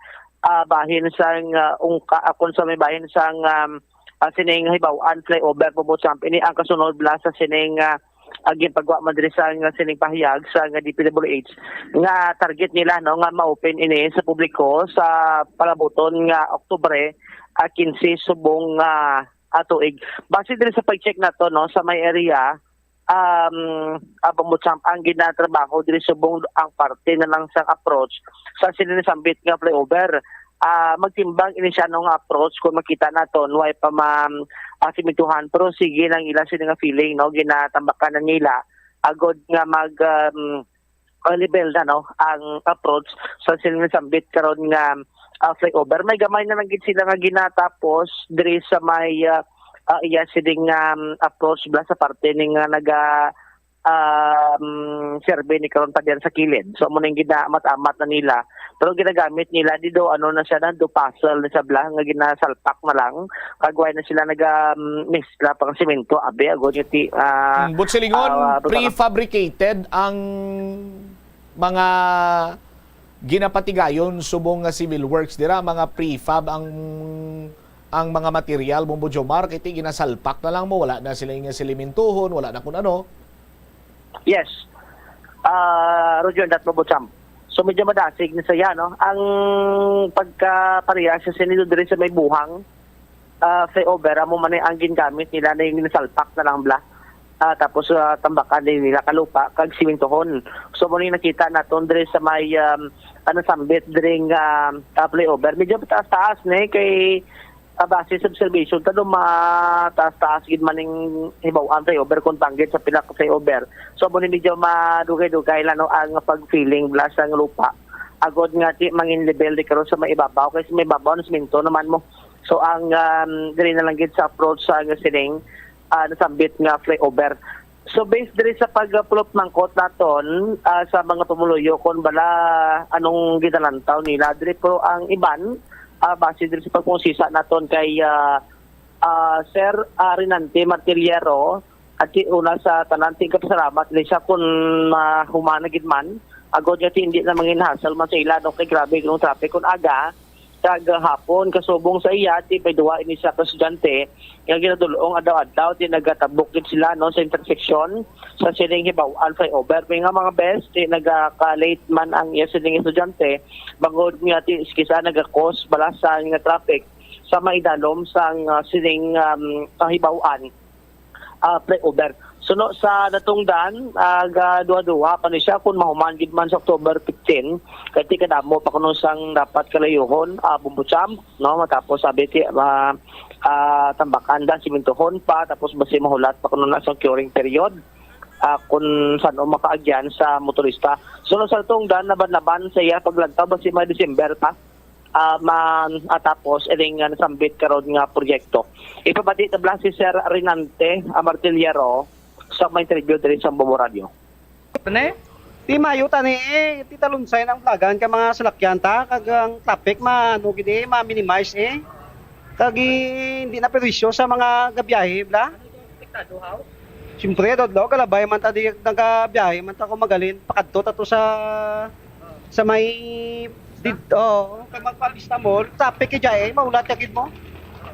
ah, bahin sang, ah, Ungka, ah, kun sa may bahin sang, um, ah, sining Hibaw-an flyover, Bombo Champ. Ini ang kasunod bala sa sining, ah, ah, ginpagwa man diri sang sining pahayag sang D P W H nga target nila, no, nga ma-open ini sa publiko sa palabuton nga Oktubre, ah, quince subong, ah, ah, tuig. Base diri sa pag-check nato, no, sa may area, um, ah, Bombo Champ, ang ginatrabaho diri subong ang parte na lang sang approach sa sini nasambit nga flyover. Ah, magtimbang ini siya, no, nga approach kung makita naton way pa ma, ah, simintuhan, pero sige nang ila sini nga feeling, no, ginatambakan na nila agod nga mag, um, ah, level na, no, ang approach sa sini nasambit karon nga, ah, flyover. May gamay na lang gid sila nga ginatapos diri sa may, ah, ah, iya sining, um, approach bala sa parte ni nga naga, um, serve ni karon pa diyan sa kilid. So, amo ning ginaamat-amat na nila. Pero ginagamit nila di do, ano na siya na, do puzzle na siya bala nga ginasalpak na lang. Kag way na sila naga, um, mesla pang semento, abi, agod nga ti, ah, Mm, but silingon, ah, prefabricated ang mga ginapatigayon subong nga civil works dira, mga prefab ang, ang mga material, Bombo Jomar, kay ti ginasalpak na lang mo, wala na sila nga silimentohon, wala na kun ano. Yes. Ah, Roger, that Bombo Champ. So, medyo madasig ni saya, no? Ang pagkapareha sa sinido diri sa may buhang, ah, flyover, amo man ang gingamit nila na yung ginasalpak na lang bala. Ah, tapos, ah, tambakan din nila kalupa, kag simintohon. So, muna yung nakita naton diri sa may, um, ano, sambit diri nga, ah, flyover. Medyo mataas-taas ni kay, ah, base sa observation, tado mataas-taas gid man ning Hibaw-an flyover kung tanggit sa pila ka flyover. So, muna medyo madugay-dugay lang, no, ang pag-feeling bala sang lupa. Agod nga ti mangin level di karon sa may ibabaw, kay sa may ibabaw, no, siminto naman mo. So, ang, um, diri na lang gid sa approach sa nga sining, ah, nasambit nga flyover. So, based diri sa pagpulot mangkot naton, ah, sa mga pumuluyo kung bala anong ginalantaw nila diri, pero ang iban, ah, base diri sa pagpungusisa naton kay, ah, ah, Sir, ah, Renante Martillero, at si una sa tanan, tigpasalamat ni siya kung mahuman na gid man. Agod nga ti hindi na mangin hassle man sa ila, no, kay grabe yung traffic kung aga, kag hapon, kasubong sa iya, ti may duwa ini siya ka estudyante nga ginadulong adlaw-adlaw, ti nagatabok gid sila, no, sa intersection sa sining Hibaw-an flyover. May nga mga bes, ti nagaka-late man ang iya sining estudyante, bangod nga ti kisa nagakos balasan nga traffic sa maidalom sang, ah, sining, um, ah, Hibaw-an, ah, flyover. Suno sa natungdan, ah, gaduha-duha pa ni siya kung mahuman gid man sa October fifteen, kay ti kadamo pa kuno sang dapat kalayuhon, ah, Bombo Champ, no? Matapos sabi ti, ah, ah, tambakan da, simintuhon pa, tapos basi mahulat pa kuno na sa curing period, ah, kung san-o makaagyan sa motorista. Suno sa natungdan, naban-naban sa iya paglantaw, basi mga December pa, ah, ma-, ah, tapos ining, ah, nasambit karon nga proyekto. Ipabati ta bala si Sir Renante, ah, Martillero sa may interview diri sa Bombo Radio. Ne? Ti mayo tani, eh, ti talunsay ang plagan kay mga salakyan ta, kag ang traffic ma-, ano gid, eh, ma-minimize, eh. Kag, eh, hindi na perwisyo sa mga gabiyahe, bla? Siyempre, dodlo, kalabay man ta di nagabiyahe man ta kung magalin pakadto ta to sa, sa may did-, oh, kag magpabista mo, traffic ka dyan, eh, mahulat ka gid mo.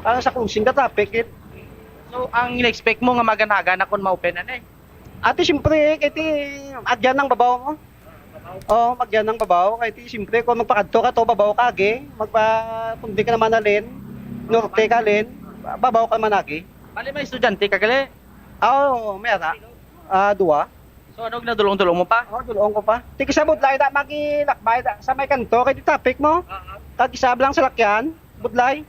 Ang sa crossing ka traffic gid. So, ang in-expect mo nga maganagan na kung ma-open na, eh? Ate, siyempre, eh, kay ti, agyan ang babaw mo. Oh, magyan ang babaw. Kay ti, siyempre, kung magpakadto ka to, babaw ka agi. Magpa, kung di ka naman halin, norte ka halin, babaw ka naman agi. Bali, may estudyante ka gali? Ah, oo, may ara. Ah, duwa. So, ano, ginadulong-dulong mo pa? Oh, dulong ko pa. Ti, kisa budlay da, magilakbay da, sa may kanto, kay di traffic mo. Kag isa lang salakyan, budlay.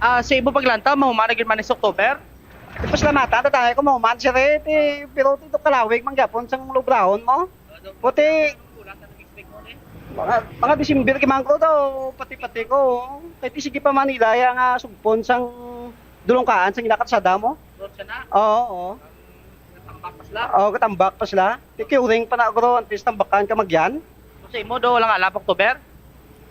Ah, sa imo paglantaw, mahuman na gid man sa October? Ti, pasalamatan ta tayo kung mahuman siya, eh. Ti, pero ti, kalawig man gyapon sang lubrahon mo. Puti. Mga, mga December, kimangko daw, pati-pati ko. Kay ti, sige pa Manila, ya nga sugpon sang dulungkaan sang ila katsada mo. Road siya na? Oo, oo. Tambak pa sila? Oo, katambak pa sila. Ti, curing pa na, bro, at least tambakan ka magyan. Sa imo, do, walang alap, October?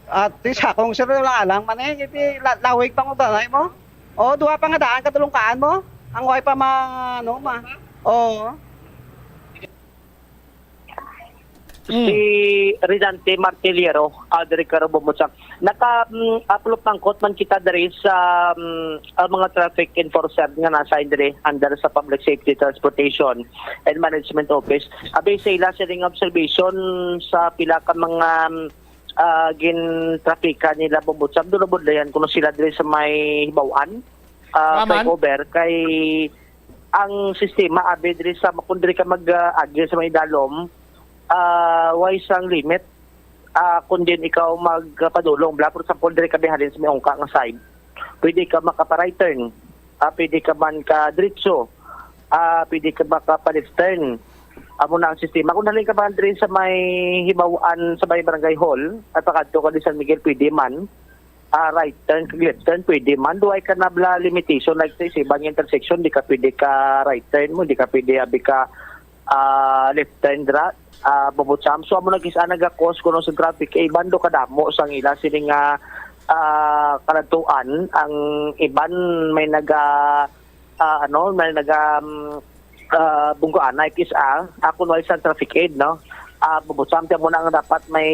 At least, akong sir, walang alang man eh. Ti, la-, lawig pang uganay mo. Oo, duha pa nga daan, kadulungkaan mo. Ang way pa ma, ano, ma. Oo. Si Ridante Martillero, ah, diri ka Robo Mutsang. Naka, mm, ah, pulupangkot man kita diri sa, mm, ah, mga traffic enforcer nga na-assign diri under sa Public Safety, Transportation and Management Office. Abi sa ila sining observation sa pila ka mga, mm, ah, gin-traffican nila Bobotsang, dulubod dayan kuno sila diri sa may Hibaw-an, ah, Aman. Flyover kay ang sistema abi diri sa, kung diri ka mag, ah, agi sa may dalom, ah, way sang limit. Ah, kung din ikaw magpadulong, bla, for example, diri ka bihalin sa may ungka nga side, pwede ka makapa-right turn. Ah, pwede ka man ka diretso. Ah, pwede ka makapa-left turn. Amo na ang sistema. Kung halin ka man diri sa may Hibaw-an, sa may barangay hall, at pakadto ka di San Miguel, pwede man. Ah, right turn, left turn, pwede man. Duhay ka na bla limitation, like sa iban nga intersection, di ka pwede ka right turn mo, di ka pwede abi ka, ah, left turn dra, ah, Bobotsang. So, amo na kis-, ah, naga-cause kuno sa traffic, eh, iban do kadamo sang ila sini nga, ah, kaladtuan. Ang iban may naga, ah, ano, may naga, mm, ah, bunggoanay kis-, ah, ah, kun wala sang traffic aid, no? Ah, Bobotsang, ti amo na ang dapat may,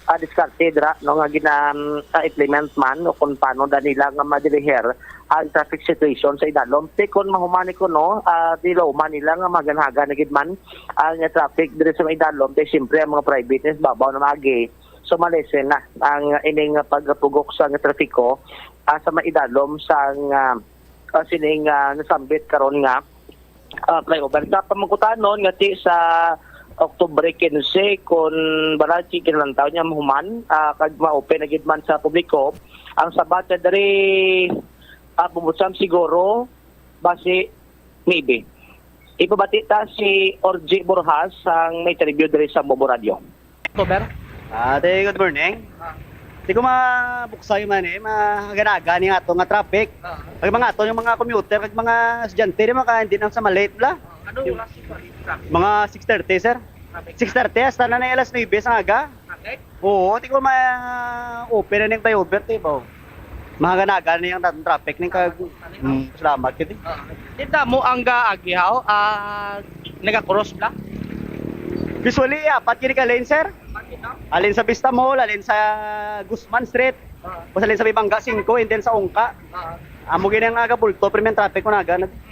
ah, diskarte dira, no, nga gina, ah, implement man o kung paano da nila nga madiriher ang traffic situation sa idalom. Ti kun mahumani ko, no, ah, di lauman nila nga mahaganaga na gid man ang traffic diri sa may idalom. Ti siyempre ang mga private is babaw na maagi. So malesen na ang ining pagpugok sa trafiko, ah, sa may idalom sang, ah, ah, sining, ah, nasambit karon nga, ah, flyover. Sa pamangkutanon nga ti sa Oktubre quince, kun barati kinalantaw niya mahuman, ah, kag ma-open na gid man sa publiko, ang sabat nga diri, ah, Bobotsang, siguro, basi, maybe. Ipabati ta si Orgy Borjas sang may interview diri sa Bobo Radio. October? Ah, te, good morning. Ah. Di ko mabuksay man eh, mahaganaga ni ato nga traffic. Ah. Pag mga ato yung mga commuter, kag mga estudyante, di maka, hindi na sa malate bla. Ah, ano oras yung traffic? Mga six thirty, sir. Traffic. Six thirty, hasta na na alas nuebe sa aga. Traffic? Oo, di ko ma-open na yung flyover, di ba? Mahaganaga na yung traffic, ning kag-, mm, salamat, kiti. Ah. Kita mo ang ga-, agihaw, ah, naga-cross bla? Usually, apat kini ka lane, sir. Bakit, no? Alin sa Vista Mall, alin sa Guzman Street, Ah. tapos alin sa Bibanga singko, and then sa Ungka. Ah. Amo gini ang aga bulto, pero may traffic ko na aga. Nag-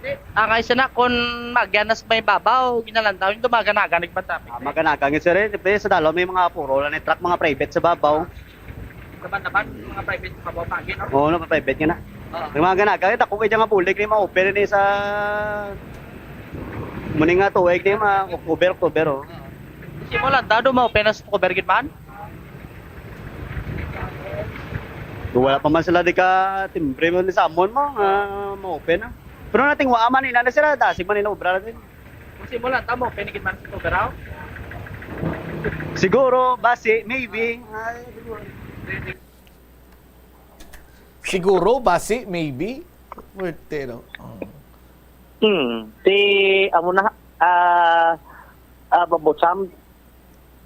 Di, ah, kay sana kung magyanas may babaw, ginalantaw, yung dumaga-naga, nagpa-traffic. Ah, maganaga nga, sir, eh. Siyempre, sa dalom, may mga puro lang yung truck, mga private sa babaw. Laban-laban, mga private sa babaw, pagi, no? Oo, no, private nga na. Oo. Yung mga ganaga, eh, dako kay nga bulig ni ma-open ni sa muni nga tuig ni ma-, October, October, oh. Oo. Kasi mo lang, dado ma-open na sa October, gid man? Wala pa man sila di ka timbre mo ni sa amon mo, nga ma-open na. Pero nating wa man, ina na sila, dasig man ina obra natin. Kung simulan ta mo, pinigit man sa Tugaraw? Siguro, basi, maybe. Siguro, basi, maybe. Pwerte, no? Oh. Hmm. Ti, amo na, ah, ah, Bobotsang,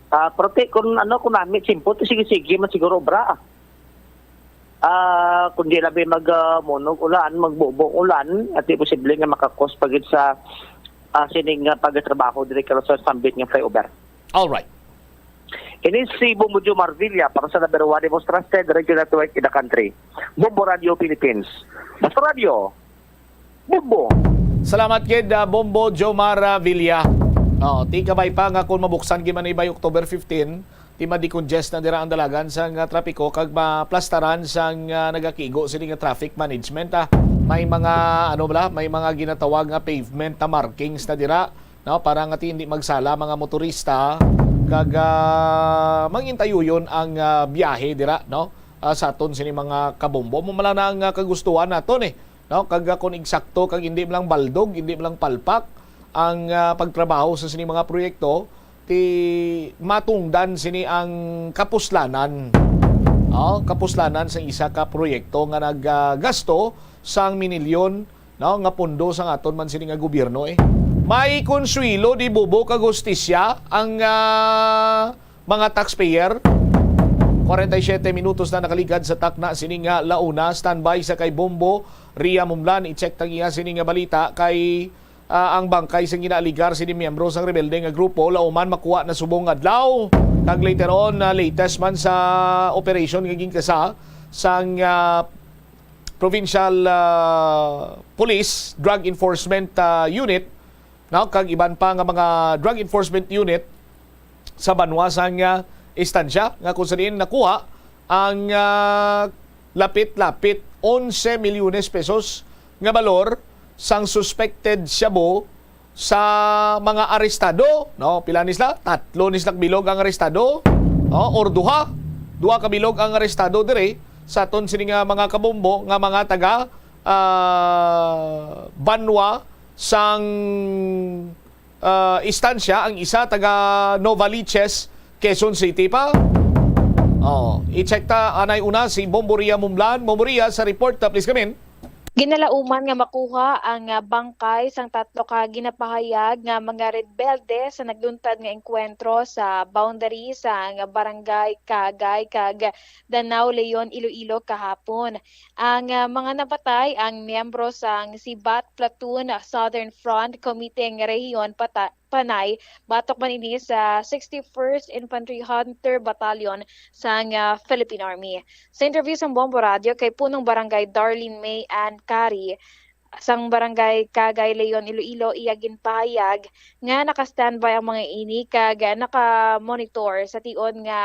ah, pero ti, kung ano, kung nami, simple, ti sige-sige man siguro obra, ah. Ah, kung di labi mag, ah, munog ulan, magbubo ulan, at di posible nga makakos pa gid sa, ah, sining, ah, pagtrabaho diri karon sa sambit nga flyover. All right. Ini si Bombo Jomar Villa para sa number one, the most trusted radio network in the country. Bombo Radio Philippines. Basta Radio, Bombo. Salamat gid, ah, Bombo Jomar, ah, Villa. Oh, ti kabay pa nga kung mabuksan gid man ni by October fifteen, ti ma-decongest na dira ang dalagan sang, ah, trapiko kag maplastaran sang, ah, nagakigo sini nga traffic management, ah. May mga, ano bala, may mga ginatawag nga pavement na markings na dira, no, para nga ti hindi magsala mga motorista kag, ah, mangintayuyon ang, ah, biyahe dira, no, ah, sa aton sini mga kabombo. Mo man lang na ang, ah, kagustuhan naton, eh, no, kag, ah, kung eksakto kag hindi man lang baldog, hindi man lang palpak ang, ah, pagtrabaho sa sini mga proyekto, ti matungdan sini ang kapuslanan. Oh, kapuslanan sa isa ka proyekto nga nagagasto sang minilyon, no, nga pondo sang aton man sini nga gobyerno, eh. May konsuelo di bubo kag hustisya ang, ah, mga taxpayer. Kwarenta y siyete minutos na nakaligad sa takna sini nga launa. Standby sa kay Bombo Ria Mumlan. I-check ta ang iya sini nga balita kay, ah, ang bangkay sang ginaaligar sini miyembro sang rebelde nga grupo, lauman makuha na subong adlaw. Kag later on, ah, latest man sa operation nga ginkasa sang, ah, Provincial, ah, Police Drug Enforcement, ah, Unit, no, kag iban pa nga mga drug enforcement unit sa banwa sang, ah, Estancia, nga kung sa diin nakuha ang, ah, lapit-lapit onse milyones pesos nga balor sang suspected shabu sa mga arestado, no? Pila ni sila? Tatlo ni sila bilog ang arestado, no? Or duha. Duha ka bilog ang arestado diri sa aton sini nga mga kabombo nga mga taga, ah, banwa sang, ah, Estancia, ang isa taga Novaliches, Quezon City pa. Oh, i-check ta anay una si Bombo Ria Mumlan. Bombo Ria, sa report, ah, please come in. Ginalauman nga makuha ang, ah, bangkay sang tatlo ka ginapahayag nga mga rebelde sa nagluntad nga engkwentro sa boundary sang Barangay Kagay kag Danao, Leon, Iloilo kahapon. Ang, ah, mga napatay ang miyembro sang Sibat Platoon, Southern Front Committee nga rehiyon pata-, Panay, batok man ini sa sixty-first Infantry Hunter Battalion sang, ah, Philippine Army. Sa interview sang Bombo Radio kay Punong Barangay Darlene May Ann Cari, sang Barangay Kagay, Leon, Iloilo, iya ginpahayag nga naka-standby ang mga ini kag naka-monitor sa tion nga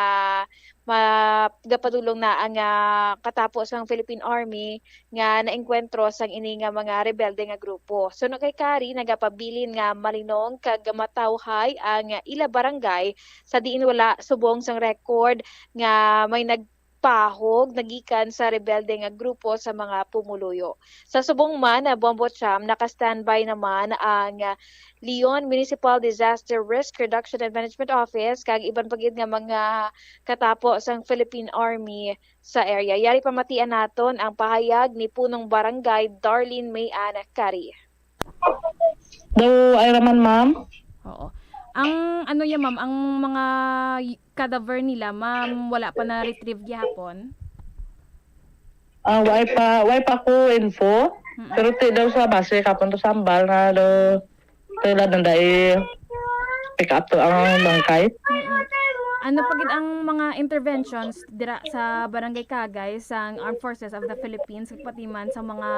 magapadulong na ang, ah, katapo sang Philippine Army nga naengkwentro sang ini nga mga rebelde nga grupo. Suno kay Kari, nagapabilin nga malinong kag matawhay ang ila barangay sa diin wala subong sang record nga may nagpahog nagikan sa rebelde nga grupo sa mga pumuluyo. Sa subong man, ah, Bombo Cham, naka-standby naman ang, ah, Leon Municipal Disaster Risk Reduction and Management Office kag iban pa gid nga mga katapo sang Philippine Army sa area. Yari pamatian naton ang pahayag ni Punong Barangay Darlene May Ann Cari. Daw ay raman, ma'am. Oo. Ang ano niya, ma'am, ang mga y-, cadaver nila, ma'am, wala pa na-retrieve gihapon? Ah, wala pa, wala pa ko info. Mm-mm. Pero ti daw sa base kapon to sambal na daw sila nanda i-pick up to ang bangkay. Mm-mm. Ano pa gid ang mga interventions dira sa Barangay Kagay sang Armed Forces of the Philippines, pati man sa mga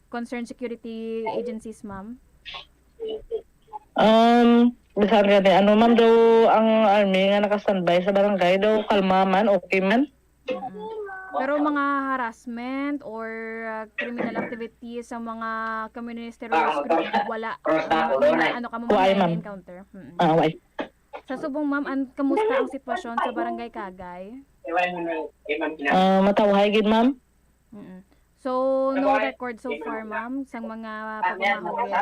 concerned security agencies, ma'am? Um, bisan gani, ano, ma'am, daw ang army nga naka-standby sa barangay, daw kalma man, okay man. Mm-mm. Pero mga harassment or, uh, criminal activities sa mga communist terrorist group, wala. Wala, ano ka mo, wala, ma'am. Encounter. Mm-mm. Ah, wala. Sa subong, ma'am, an-, kamusta ang sitwasyon sa Barangay Kagay? Ah, matawhay gid, ma'am. Mm-mm. So, no record so far, ma'am, sang mga pagmamahugid?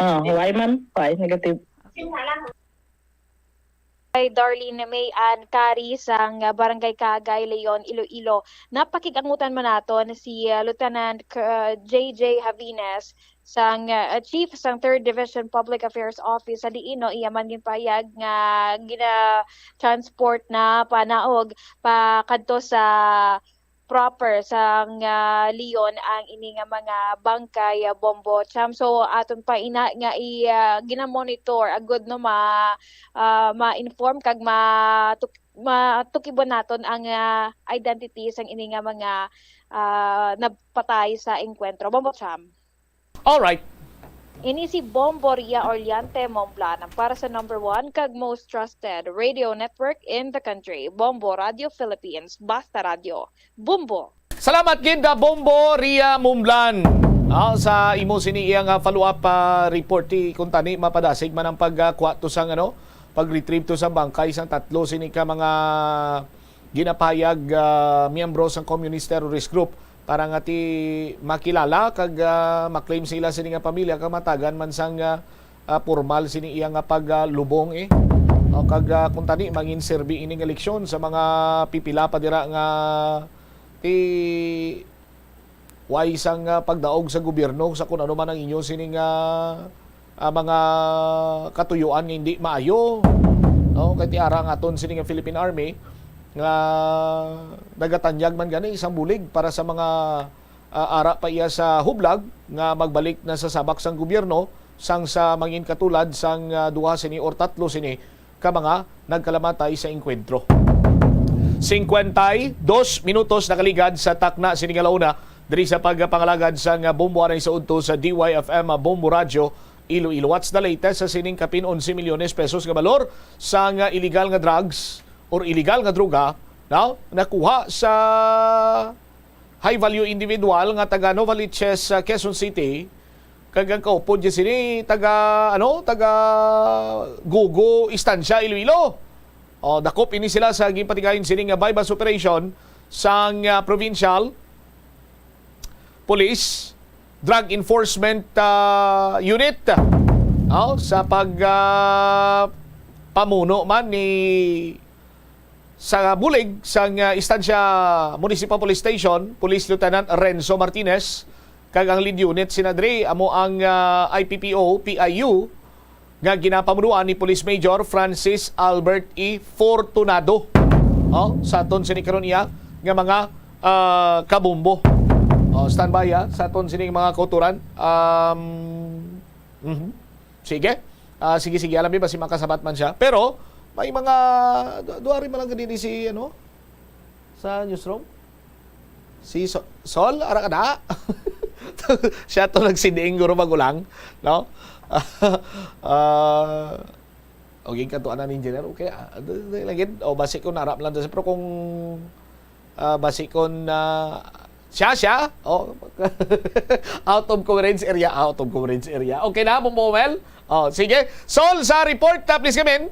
Ah, wala, ma'am. Wala, negative. Okay. Kay Darlene May Ann Cari sang, ah, Barangay Kagay, Leon, Iloilo. Napakig-angutan man naton si, ah, Lieutenant K-, ah, J J Javines sang, ah, Chief sang Third Division Public Affairs Office sa diin, no, iya man ginpahayag nga gina-transport na panaog pa kadto sa proper sang, ah, Leon ang ini nga mga bangkay, ah, Bombo Cham. So, aton pa ina nga i, ah, ginamonitor agud, no, ma-, ah, ma-inform kag matuk-, matukibon naton ang, ah, identity sang ini nga mga, ah, napatay sa engkwentro. Bombo Cham. Alright. Ini si Bombo Ria Orleante Momblan para sa number one kag most trusted radio network in the country, Bombo Radio Philippines. Basta Radio. Bombo! Salamat gid, ah, Bombo Ria Mumblan. Ah, sa imo sini iya nga follow-up, ah, report, ti kuntani mapadasig man ang pagkuha to sang, ano, pag-retrieve to sang bangkay sang tatlo sini ka mga ginapahayag, ah, miyembro sang communist terrorist group para nga ti makilala kag, ah, maklaim sila sini nga pamilya kag matagan man sang, ah, ah, pormal sini iya nga paglubong, eh. O, kag, ah, kuntani mangin serbi ini nga leksyon sa mga pipila pa dira nga ti way sang, ah, pagdaog sa gobyerno sa kun ano man ang inyo sining, ah, ah, mga katuyuan nga hindi maayo, no? Kay ti ara ang aton sini nga Philippine Army nga nagatanyag man gani sang bulig para sa mga, ah, ara pa iya sa hublag nga magbalik na sa sabak sang gobyerno sang sa mangin katulad sang, ah, duha sini or tatlo sini ka mga nagkalamatay sa engkwentro. Cincuenta y dos minutos nakaligad sa takna sini nga launa diri sa pagpangalagad sang Bombo anay sa udto sa D Y F M Bombo Radyo Iloilo. What's the latest sa sining kapin onse milyones pesos nga balor sang illegal nga drugs or illegal nga droga, no? Nakuha sa high value individual nga taga Novaliches sa Quezon City, kag ang kaupod niya sini taga, ano, taga Gugo, Estancia, Iloilo. O, dakop ini sila sa ginpatigayon sini nga buy-bust operation sang, ah, provincial police drug enforcement, ah, unit. O, sa pag, ah, pamuno man ni sa bulig sang, ah, Estancia Municipal Police Station, Police Lieutenant Renzo Martinez, kag ang lead unit sina diri amo ang, ah, I P P O, P I U, nga ginapamunuan ni Police Major Francis Albert E. Fortunado. O, sa aton sini karon iya nga mga, ah, kabombo. O, standby, ah, sa aton sini mga kauturan. Um, mhm. Sige. Ah, sige, sige. Alam mo, basi makasabat man siya. Pero, may mga, du- duha rin man lang ganini si, ano, sa newsroom. Si So- Sol, ara ka na? Siya to nagsiding, guro magulang, no? Ah, o, gid kantuan na ni Engineer, okay, ah, d- d- lagi, o, basi ko narap lang. Pero kung, ah, basi ko na, siya, siya, o, out of coverage area, out of coverage area. Okay na, Bombo Mel? O, sige. Sol, sa report, ah, please come in.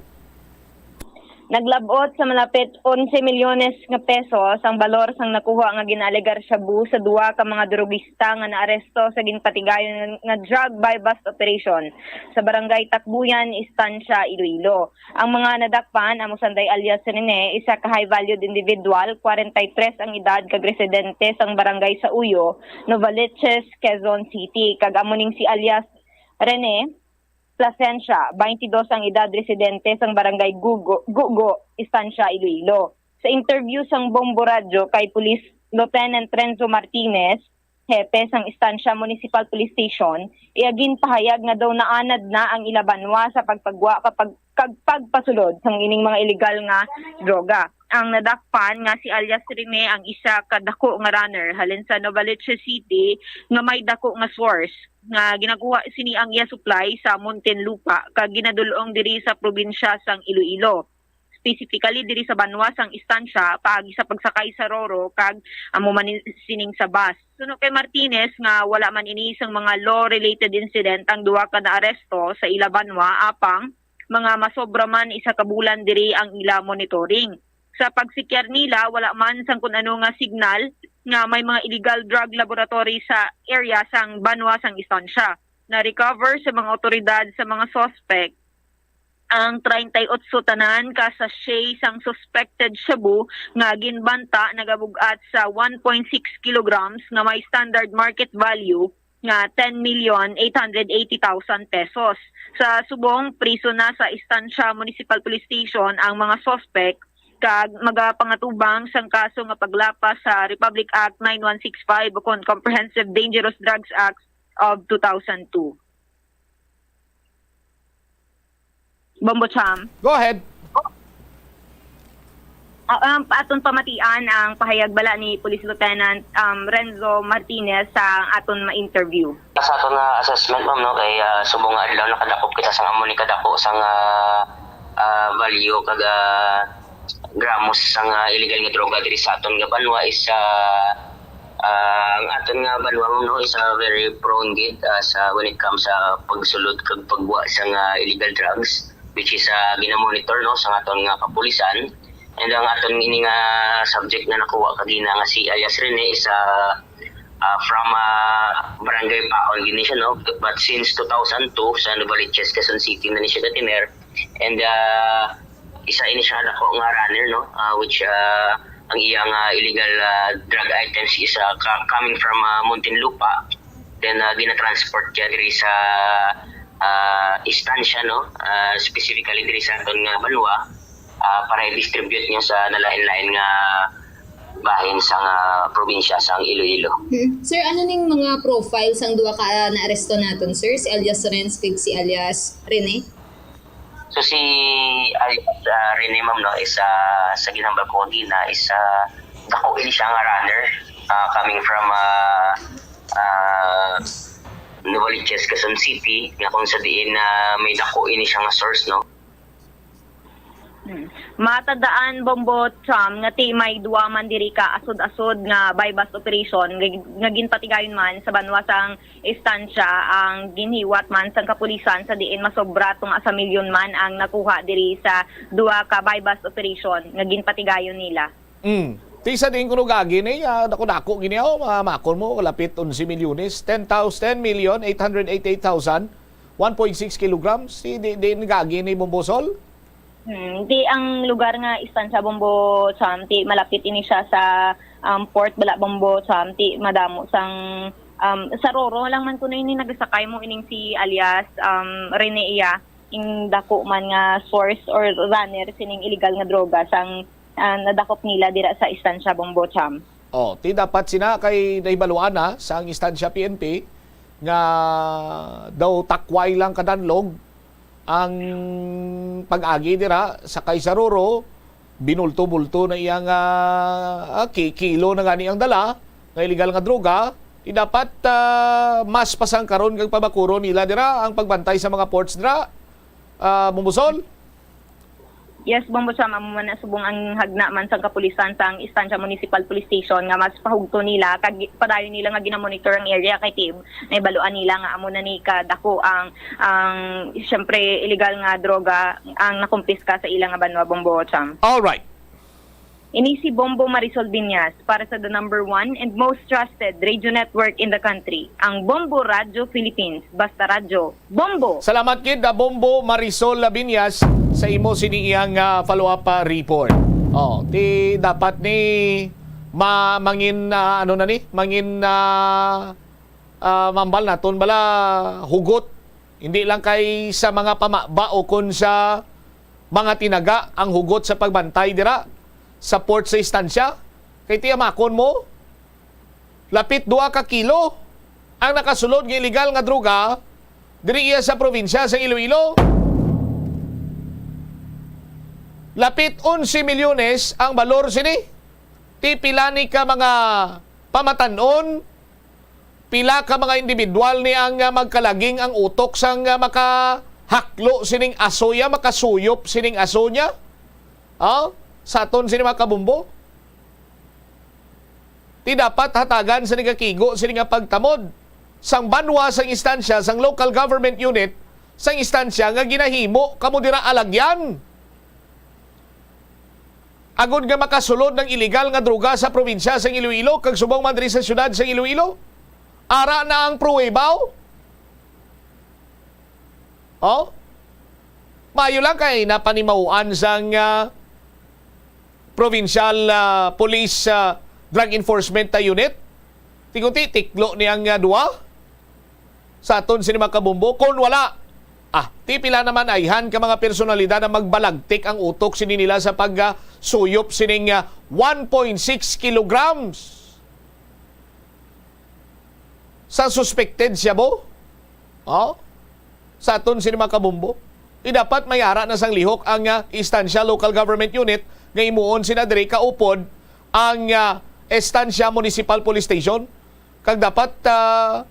Naglabot sa malapit onse milyones nga pesos ang balor sang nakuha nga ginaalegar shabu sa duha ka mga drugista nga naaresto sa ginpatigayon nga drug buy-bust operation sa Barangay Takbuyan, Estancia, Iloilo. Ang mga nadakpan amo sanday alias Rene, isa ka high-valued individual, kwarenta y tres ang edad, kag residente sang Barangay Sauyo, Novaliches, Quezon City, kag amo ning si alias Rene Plasencia, twenty-dos ang edad, residente sang Barangay Gugo, Gugo, Estancia, Iloilo. Sa interview sang Bombo Radyo kay Police Lieutenant Renzo Martinez, hepe sang Estancia Municipal Police Station, iya ginpahayag nga daw naanad na ang ila banwa sa pagpagwa kapag, kag pagpasulod sang ining mga illegal nga droga. Ang nadakpan nga si alias Rene ang isa ka dako nga runner halin sa Novaliches City nga may dako nga source nga ginakuha sini ang iya supply sa Muntinlupa kag ginadul-ong diri sa probinsya sang Iloilo. Specifically diri sa banwa sang Estancia, paagi sa pagsakay sa Roro kag amo man ni- sining sa bus. Suno kay Martinez nga wala man ini sang mga law-related incident ang duha ka naaresto sa ila banwa, apang mga masobra man isa ka bulan diri ang ila monitoring. Sa pagsikyar nila, wala man sang kun ano nga signal nga may mga illegal drug laboratory sa area sang banwa sang Estancia. Na-recover sa mga otoridad sa mga suspect ang treinta y ocho tanan ka sachet sang suspected shabu nga ginbanta nagabug-at sa one point six kilograms nga may standard market value nga ten million eight hundred eighty thousand pesos. Sa subong, priso na sa Estancia Municipal Police Station ang mga suspect kag magapangatubang sang kaso nga paglapas sa Republic Act nine one six five ukon Comprehensive Dangerous Drugs Act of two thousand two. Bombo Cham. Go ahead. Ah, um, aton pamatian ang pahayag bala ni Police Lieutenant, um, Renzo Martinez sa aton ma-interview. Sa aton nga assessment, ma'am, no, kay, ah, subong nga adlaw nakadakop kita sang amo ni kadako sang, ah, ah, value kag, ah, gramos sang, ah, illegal nga droga diri sa aton nga banwa is, ah, ah, ang aton nga banwa, ma'am, no, is, ah, very prone gid, ah, sa when it comes sa pagsulod kag pagwa sang, ah, illegal drugs, which is, ah, ginamonitor, no, sa aton nga kapulisan. And ang aton ini nga subject nga nakuha kagina nga si alias Rene is, ah, ah, from, ah, Barangay Paon gini siya, no? But since two thousand two sa Novaliches, Quezon City na ni siya gatiner. And, ah, isa ini siya dako nga runner, no? Ah, which, ah, ang iyang, ah, illegal, ah, drug items is, ah, ka- coming from, ah, Muntinlupa. Then, ah, gina-transport siya diri sa, ah, Estancia, no? Ah, specifically diri sa aton nga banwa, ah, para i-distribute niya sa nalain-lain nga bahin sang, ah, probinsya sang Iloilo. Hmm. Sir, ano ning mga profile sang duha ka, ah, naaresto naton, sir? Si alias Renz kag si alias Rene? So, si alias, ah, Rene, ma'am, no, is, ah, sa ginhambal ko kanina, is, ah, dako ini siya nga runner, ah, coming from, ah, ah, Novaliches, Quezon City, nga kung sa diin na may dako ini siya nga source, no? Hmm. Matandaan, Bombo Cham, nga ti may duwa man diri ka asod-asod nga buy-bust operation nga, nga ginpatigayon man sa banwa sang Estancia ang ginhiwat man sang kapulisan sa diin masobra tunga sa milyon man ang nakuha diri sa duwa ka buy-bust operation nga ginpatigayon nila. Mm. Ti sa diin kuno gagi ni, ah, dako-dako gini, oh, mamakon mo, kalapit onse milyones, ten thousand, ten million eight hundred eighty-eight thousand, one point six kilograms, ti di, di gagi ni, Bombo Sol? Hmm, di ang lugar nga Estancia, Bombo Cham, ti malapit ini siya sa, um, port bala, Bombo Cham, ti madamo sang, um, sa Roro lang man kuno ini nagasakay mo ining si alias, um, Rene iya, ing dako man nga source or runner sining illegal nga droga sang, ah, nadakop nila dira sa Estancia, Bombo Cham. Oh, ti dapat sina kay nahibaluan na sang Estancia P N P nga daw takway lang kadanlog ang pag-agi dira sa kay sa Roro, binulto-bulto na iyang, ah, ah, ki-, kilo na gani ang dala nga illegal nga droga. Ti dapat, ah, mas pasangkaron kag pabakuron nila dira ang pagbantay sa mga ports dira, ah, Bombo Sol? Yes, Bombo Cham, amo man na subong ang hagna man sang kapulisan sang Estancia Municipal Police Station nga mas pahugto nila kag gi-, padayon nila nga ginamonitor ang area kay ti nahibaluan nila nga amo na ni kadako ang, ang, siyempre, illegal nga droga ang nakumpiska sa ila nga banwa, Bombo Cham. All right. Ini si Bombo Marisol Binyas para sa the number one and most trusted radio network in the country, ang Bombo Radyo Philippines. Basta Radyo, Bombo! Salamat gid, ah, Bombo Marisol Labiñas, sa imo sini iyang, ah, follow-up, ah, report. Oh, ti dapat ni ma-, mangin, ah, ano na ni? Mangin, ah, ah, mambal naton bala hugot. Hindi lang kay sa mga pamaba o kon sa mga tinaga ang hugot sa pagbantay dira sa port sa Estancia. Kay tiyamakon mo, lapit dua ka kilo ang nakasulod nga illegal nga droga diri iya sa probinsya sa Iloilo. Lapit onse milyones ang balor sini. Ti pila ni ka mga pamatan-on, pila ka mga individual ni ang, ah, magkalaging ang utok sang, ah, makahaklo sining aso ya, makasuyop sining aso niya? Ah, sa aton sini, mga kabombo? Ti dapat hatagan sa nagakigo sini nga pagtamod sang banwa, sang istansya, sang local government unit, sang istansya nga ginahimo kamo dira alagyan. Agod nga makasulod ang iligal nga droga sa probinsya sang Iloilo kag subong man diri sa siyudad sang Iloilo, ara na ang pruweba, oh. Oh? Maayo lang kay napanimahuan sang, ah, Provincial, ah, Police, ah, Drug Enforcement, ah, Unit. Ti kunti, tiklo ni ang, ah, duwa sa aton sini, mga kabombo. Kon wala, ah, ti pila naman ayhan ka mga personalidad ang magbalagtik ang utok sini nila sa pag, ah, suyop sining, ah, one point six kilograms sa suspected shabu? Oh? Sa aton sini, mga kabombo, ti dapat may ara na sang lihok ang, ah, istansya, local government unit, nga himuon sina diri kaupod ang, ah, Estancia Municipal Police Station, kag dapat, ah,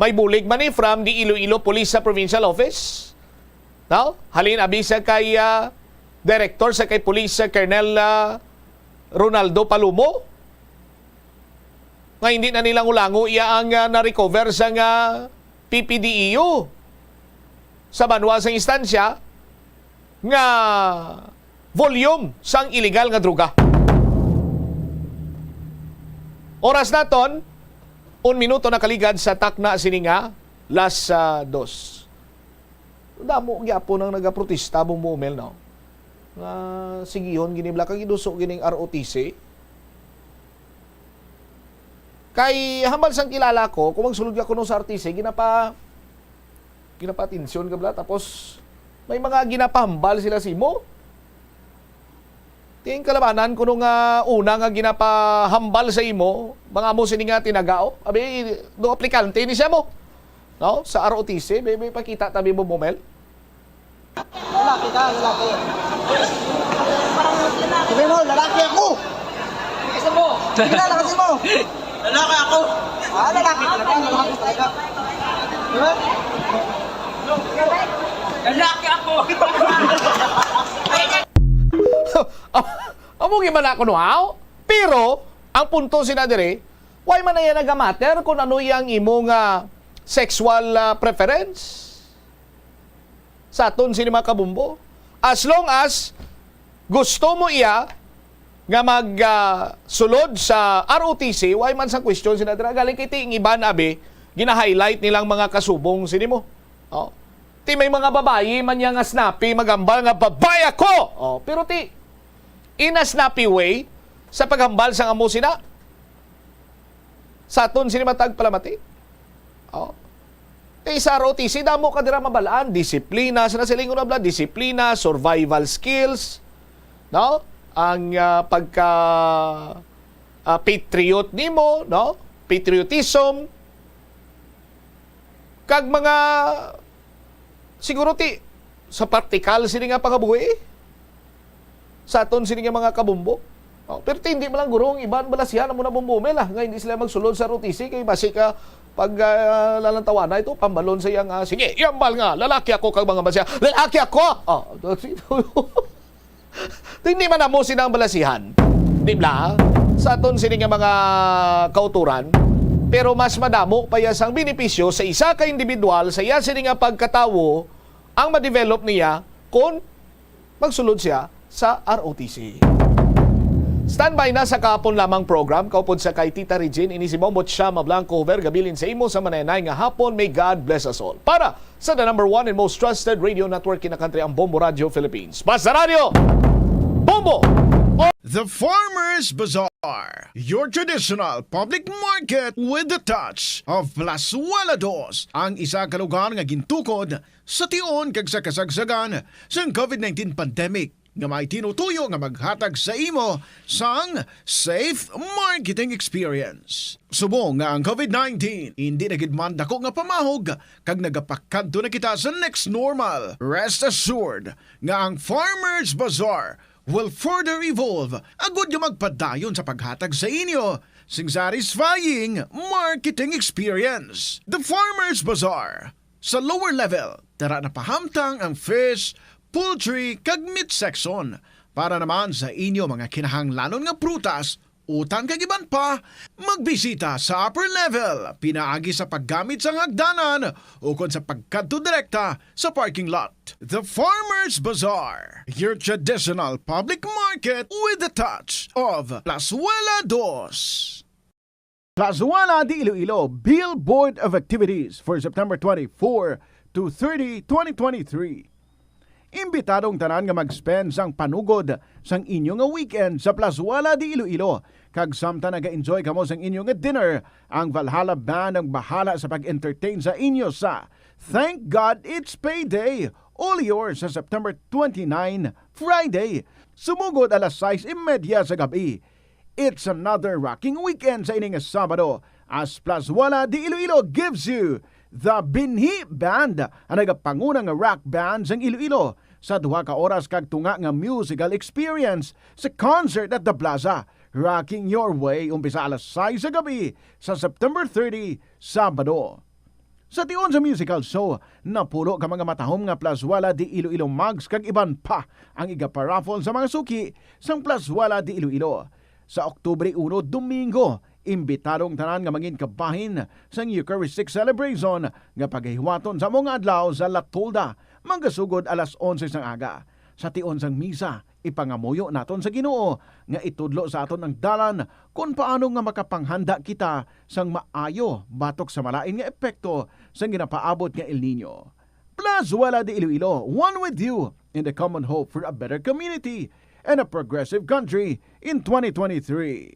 may bulig man ni from the Iloilo Police sa Provincial Office. No? Halin abi sa kay, ah, Director sa kay Police, ah, Colonel, ah, Ronaldo Palumo, nga hindi na nila ngulango iya ang, ah, na-recover sang, ah, P P D E U sa banwa sang Estancia nga volume sang iligal nga droga. Oras naton, un minuto nakaligad sa takna sini nga las, ah, dos. Damo gyapon ang nagaprotesta, Bombo Mel, no? Nga sigihon gini bala kag iduso gining R O T C. Kay hambal sang kilala ko, kung magsulod ka kuno sa R T C, ginapa-, ginapa-atensyon ka bala, tapos may mga ginapahambal sila sa imo. Ting kalabanan kuno nga una nga ginapahambal sa imo, mga amo sini nga tinagao. Abi, do aplikante ni siya mo. No? Sa R O T C, may, may pakita tabi mo, Bomel? Lalaki ka, lalaki. Sabi mo, lalaki ako! Isa mo! Sige na, lakas mo! Lalaki ako! Ah, lalaki talaga, lalaki talaga. Diba? Lalaki ako! Amo gyud man ako, no, haw? Pero, ang punto sina diri, why man na iya nagamatter kung ano yang imo nga sexual, ah, preference? Sa aton sini, mga kabombo, as long as gusto mo iya nga mag, ah, sulod sa R O T C, why man sang question sina dira? Galing kay ti ang iban, abi, gina-highlight nilang mga kasubong sini mo. Oh. Ti may mga babayi man niya nga snappy, magambal nga, "Babayi ako!" Oh, pero ti, in a snappy way, sa paghambal sang amo sina, sa aton sini matag palamati. Oh. Eh, sa R O T C, damo ka dira mabalaan. Disiplina, sa nasilingon na bala, disiplina, survival skills, no? Ang, ah, pagka, ah, patriot nimo, no? Patriotism. Kag mga, siguro ti, sa praktikal sini nga pangabuhi, sa aton sini nga mga kabombo. Oh, pero ti, hindi man lang guro ang iban balasihan amo na Bombo Mel, ah, nga hindi sila magsulod sa R O T C kay basi ka pag, ah, lalantawana ito, pambalon sa iyang, ah, "Sige, ihambal nga, lalaki ako kag mga balasihan." Lalaki ako! Oh, ti, hindi man amo sina ang balasihan. Di ba? Sa aton sini nga mga kauturan, pero mas madamo pa iya sang benepisyo sa isa ka individual, sa iya sini nga pagkatawo, ang ma-develop niya kung magsulod siya sa R O T C. Standby na sa kahapon lamang program, kaupod sa kay Tita Regine, ini si Bombo Chama Blanco Hover, gabilin sa imo sa manayanay nga hapon. May God bless us all. Para sa the number one and most trusted radio network in the country, ang Bombo Radio Philippines. Basta Radio, Bombo! The Farmers Bazaar, your traditional public market with the touch of Plazuela Dos, ang isa ka lugar nga gintukod sa tion kag sa kasagsagan sang COVID nineteen pandemic, nga may tinutuyo nga maghatag sa imo sang safe marketing experience. Subong nga ang COVID nineteen indi na gid man dako nga pamahog kag nagapakadto na kita sa next normal, rest assured nga ang Farmers Bazaar will further evolve agud nga magpadayon sa paghatag sa inyo sing satisfying marketing experience. The Farmers Bazaar, sa lower level, tara na pahamtang ang fish, poultry, kag meat section. Para naman sa inyo mga kinahanglanon nga prutas, utan kag iban pa, magbisita sa upper level, pinaagi sa paggamit sang hagdanan ukon sa pagkadto direkta sa parking lot. The Farmers Bazaar, your traditional public market with the touch of Plazuela Dos. Plazuela de Iloilo, Billboard of Activities for September twenty-four to thirty, twenty twenty-three. Imbitado ang tanan nga mag-spend sang panugod sang inyo nga weekend sa Plazuela de Iloilo. Kag samtang naga-enjoy kamo sang inyo nga dinner, ang Valhalla Band ang bahala sa pag-entertain sa inyo sa Thank God It's Payday, Ollieor, sa September twenty-nine, Friday. Sumugod alas sais y media sa gab-i. It's another rocking weekend sa ini nga Sabado, as Plazuela de Iloilo gives you the Binhi Band, ang nagapanguna nga rock band sang Iloilo. sa duha ka oras kag tunga nga musical experience sa Concert at the Plaza, Rocking Your Way, umpisa alas sais sa gabi sa September thirty, Sabado. Sa tion sa musical show, napulo ka mga matahom nga Plazuela de Iloilo mugs kag iban pa ang igaparaffle sa mga suki sang Plazuela de Iloilo. Sa Oktubre uno, Domingo, imbitado ang tanan nga mangin kabahin sang Eucharistic Celebration nga pagahiwaton sa mga adlaw sa La Tolda, magasugod alas onse sang aga. Sa tion sang misa, ipangamuyo naton sa Ginoo nga itudlo sa aton ang dalan kon paano nga makapanghanda kita sang maayo batok sa malain nga epekto sang ginapaabot nga El Niño. Plazuela de Iloilo, one with you in the common hope for a better community and a progressive country in twenty twenty-three.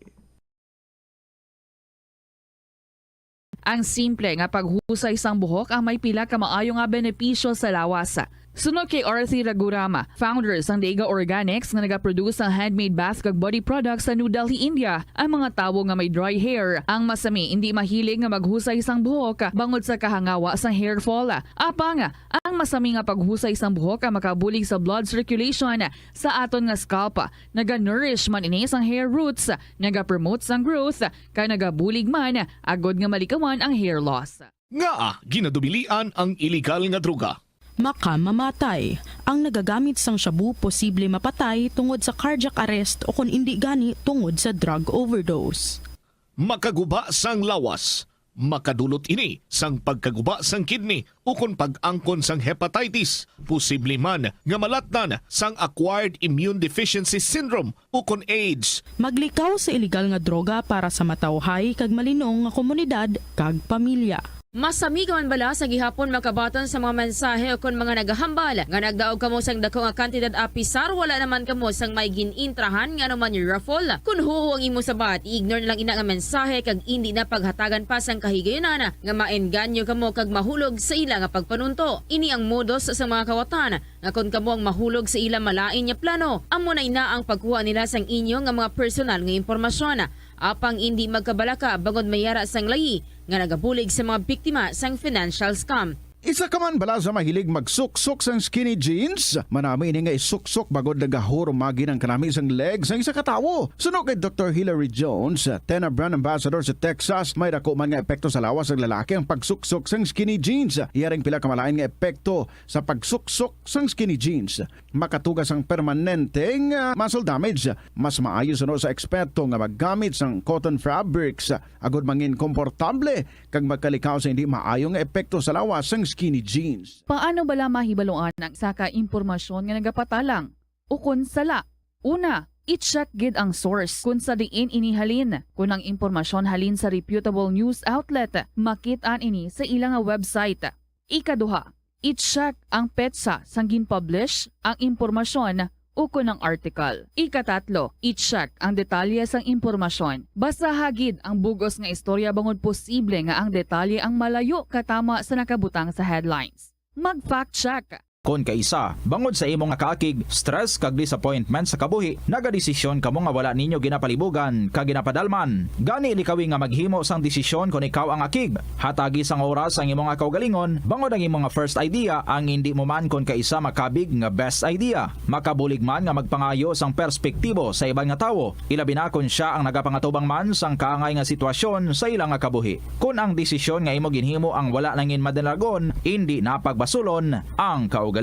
Ang simple nga paghusay sang buhok ang may pila ka maayo nga benepisyo sa lawas. Suno kay Arthi Raghuram, founder sang Deiga Organics nga nagaproduce sang handmade bath kag body products sa New Delhi, India, ang mga tawo nga may dry hair ang masami indi mahilig nga maghusay sang buhok bangod sa kahangawa sang hair fall. Apang ang masami nga paghusay sang buhok ang makabulig sa blood circulation sa aton nga scalp. Naga-nourish man ini sang hair roots, naga-promote sang growth, kag nagabulig man agod nga malikawan ang hair loss. Ngaa ginadubilian ang iligal nga droga? Makamamatay ang nagagamit sang shabu, posible mapatay tungod sa cardiac arrest o kon indi gani tungod sa drug overdose. Makaguba sang lawas. Makadulot ini sang pagkaguba sang kidney ukon pag-angkon sang hepatitis, posible man nga malatnan sang acquired immune deficiency syndrome ukon AIDS. Maglikaw sa iligal nga droga para sa matawhay kag malinong nga komunidad kag pamilya. Masami ka man bala sa gihapon makabaton sa mga mensahe ukon mga nagahambal nga nagdaog kamo sang dako nga kantidad apisar wala naman kamo sang may gin-intrahan nga anuman raffle? Kon huo ang imo sabat, i-ignore na lang ina nga mensahe kag indi na paghatagan pa sang kahigayunan nga maengganyo kamo kag mahulog sa ila nga pagpanunto. Ini ang modus sa mga kawatan nga kon kamo ang mahulog sa ila malain nga plano, amo na ina ang pagkuha nila sang inyo nga mga personal nga impormasyon. Apang indi magkabalaka bangod may yara sang layi nga nagabulig sa mga biktima sang financial scam. Isa ka man bala sa mahilig magsuksok sang skinny jeans? Manami ini nga isuksok bangod nagahurumagi ang kanami sang leg sang isa ka tawo. Suno kay Doktor Hilary Jones, Tena Brand Ambassador sa Texas, may dako man nga epekto sa lawas sang lalaki ang pagsuksok sang skinny jeans. Iya ring pila ka malain nga epekto sa pagsuksok sang skinny jeans. Makatuga sang permanenteng ah, muscle damage. Mas maayo suno sa eksperto nga maggamit sang cotton fabrics agod mangin komportable kag magkalikaw sa hindi maayo nga epekto sa lawas sang skinny jeans. Paano bala mahibaluan ang isa ka impormasyon nga nagapatalang ukon sala? Una, i-check gid ang source kon sa diin ini halin. Kon ang impormasyon halin sa reputable news outlet, makit-an ini sa ila nga website. Ikaduha, i-check ang petsa sang gin-publish ang impormasyon ukon ang article. Ikatatlo, i-check ang detalye sang impormasyon. Basaha gid ang bug-os nga istorya bangod posible nga ang detalye ang malayo katama sa nakabutang sa headlines. Mag-fact check. Kon kaisa, bangod sa imo nga kaakig, stress kag disappointment sa kabuhi, nagadesisyon kamo nga wala ninyo ginapalibugan kag ginapadalman. Gani likawi nga maghimo sang desisyon kon ikaw ang akig. Hatagi sang oras ang imo nga kaugalingon, bangod ang imo nga first idea ang indi mo man kon kaisa makabig nga best idea. Makabulig man nga magpangayo sang perspektibo sa iban nga tawo, ilabi na kon sia ang nagapangatubang man sang kaangay nga sitwasyon sa ila nga kabuhi. Kon ang desisyon nga imo ginhimo ang wala nangin madalagon, indi na pagbasulon ang kaugalingon.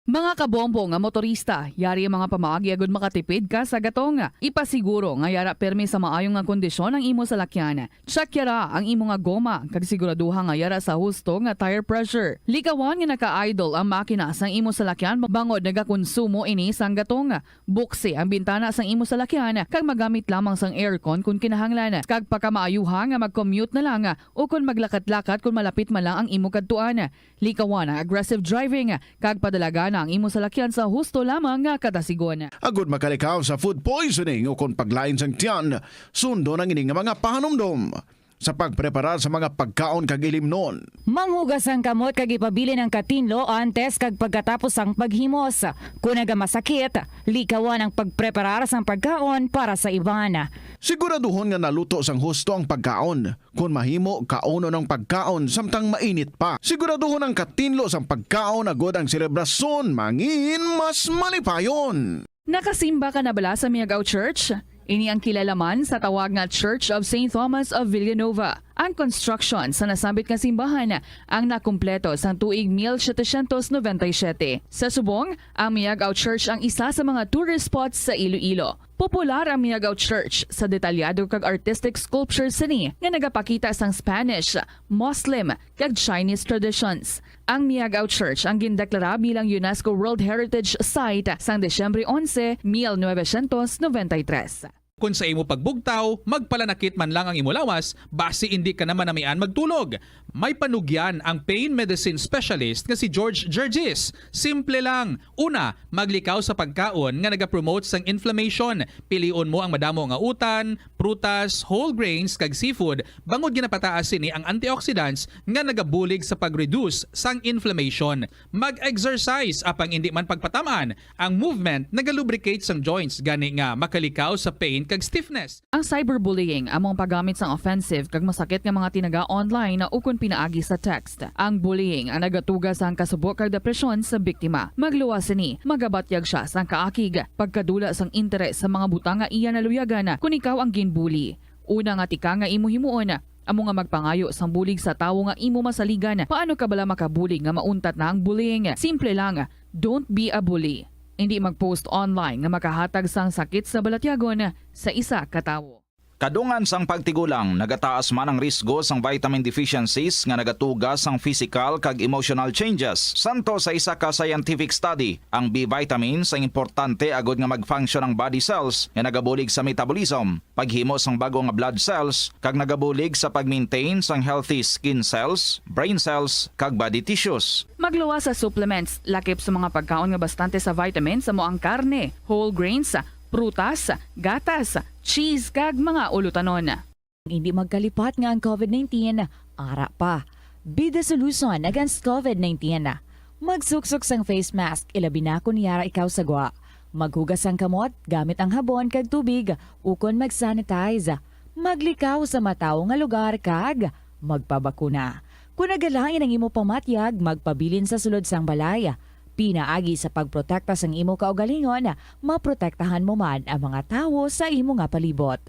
Mga kabombo nga motorista, yari ang mga pamaagi agud makatipid ka sa gatong. Ipasiguro nga yara pirmi sa maayo nga kondisyon ang imo salakyan. Check yara ang imo nga goma kag siguraduha nga yara sa husto nga tire pressure. Likawan nga naka-idle ang makina sang imo salakyan bangod nagakonsumo ini sang gatong. Buksi ang bintana sang imo salakyan kag magamit lamang sang aircon kon kinahanglan. Kag pakamaayuha nga mag-commute na lang o kon maglakat-lakat kon malapit man lang ang imo kadtuan. Likawan ang aggressive driving kag padalagana ang imo salakyan sa husto lamang nga kadasigon. Agud makalikaw sa food poisoning ukon paglain sang tiyan, sundon ang ini nga mga pahanumdom. sa pagpreparar sa mga pagkaon kag ilimnon. Manghugas ang kamot kag ipabilin ang katinlo antes kag pagkatapos sang paghimos. Kon nagamasakit, likawan ang pagpreparar sang pagkaon para sa iban. Siguraduhon nga naluto sang husto ang pagkaon. Kon mahimo, kaunon ang pagkaon samtang mainit pa. Siguraduhon ang katinlo sang pagkaon agod ang selebrasyon mangin mas malipayon. Nakasimba ka na bala sa Miagao Church? Ini ang kilala man sa tawag nga Church of Saint Thomas of Villanueva. Ang construction sa nasambit nga simbahan ang nakumpleto sang tuig mil setecientos noventa y siete. Sa subong, ang Miagao Church ang isa sa mga tourist spots sa Iloilo. Popular ang Miagao Church sa detalyado kag artistic sculptures sini nga nagapakita sang Spanish, Muslim, kag Chinese traditions. Ang Miagao Church ang gindeklara bilang UNESCO World Heritage Site sang Disyembre onse, mil novecientos noventa y tres. Kon sa imo pagbugtaw, magpalanakit man lang ang imo lawas, basi indi ka na manamian magtulog. May panugyan ang pain medicine specialist nga si George Gergis. Simple lang. Una, maglikaw sa pagkaon nga nagapromote sang inflammation. Pilion mo ang madamo nga utan, prutas, whole grains, kag seafood, bangod ginapataas sini ang antioxidants nga nagabulig sa pag-reduce sang inflammation. Mag-exercise, apang indi man pagpatam-an, ang movement nagalubricate sang joints, gani nga makalikaw sa pain kag stiffness. Ang cyberbullying amo ang paggamit sang offensive kag masakit nga mga tinaga online ukon pinaagi sa text. Ang bullying ang nagatuga sang kasubo kag depresyon sa biktima. Magluwas sini, magabatyag sia sang kaakig, pagkadula sang interes sa mga butang nga iya naluyagan kon ikaw ang ginbully. Una nga tika nga imo himuon, amo nga magpangayo sang bulig sa tawo nga imo masaligan. Paano ka bala makabulig nga mauntat na ang bullying? Simple lang, don't be a bully. Indi mag-post online nga makahatag sang sakit sa balatyagon sa isa ka tawo. Kadungan sang pagtigulang, nagataas man ang risgo sang vitamin deficiencies nga nagatuga sang physical kag emotional changes. Santo sa isa ka scientific study, ang B vitamins ang importante agud nga mag-function ang body cells nga nagabulig sa metabolism, paghimo sang bag-o nga blood cells, kag nagabulig sa pag-maintain sang healthy skin cells, brain cells, kag body tissues. Magluwas sa supplements, lakip sa mga pagkaon nga bastante sa vitamins amo ang karne, whole grains, prutas, gatas, cheese, kag mga ulutanon. Indi magkalipat nga ang COVID nineteen ara pa. Be the solution against COVID nineteen. Magsuksok sang face mask, ilabi na kon yara ikaw sa gwa. Maghugas sang kamot gamit ang habon kag tubig ukon mag-sanitize. Maglikaw sa matawo nga lugar kag magpabakuna. Kon nagalain ang imo pamatyag, magpabilin sa sulod sang balay. Pinaagi sa pagprotekta sang imo kaugalingon, maprotektahan mo man ang mga tawo sa imo nga palibot.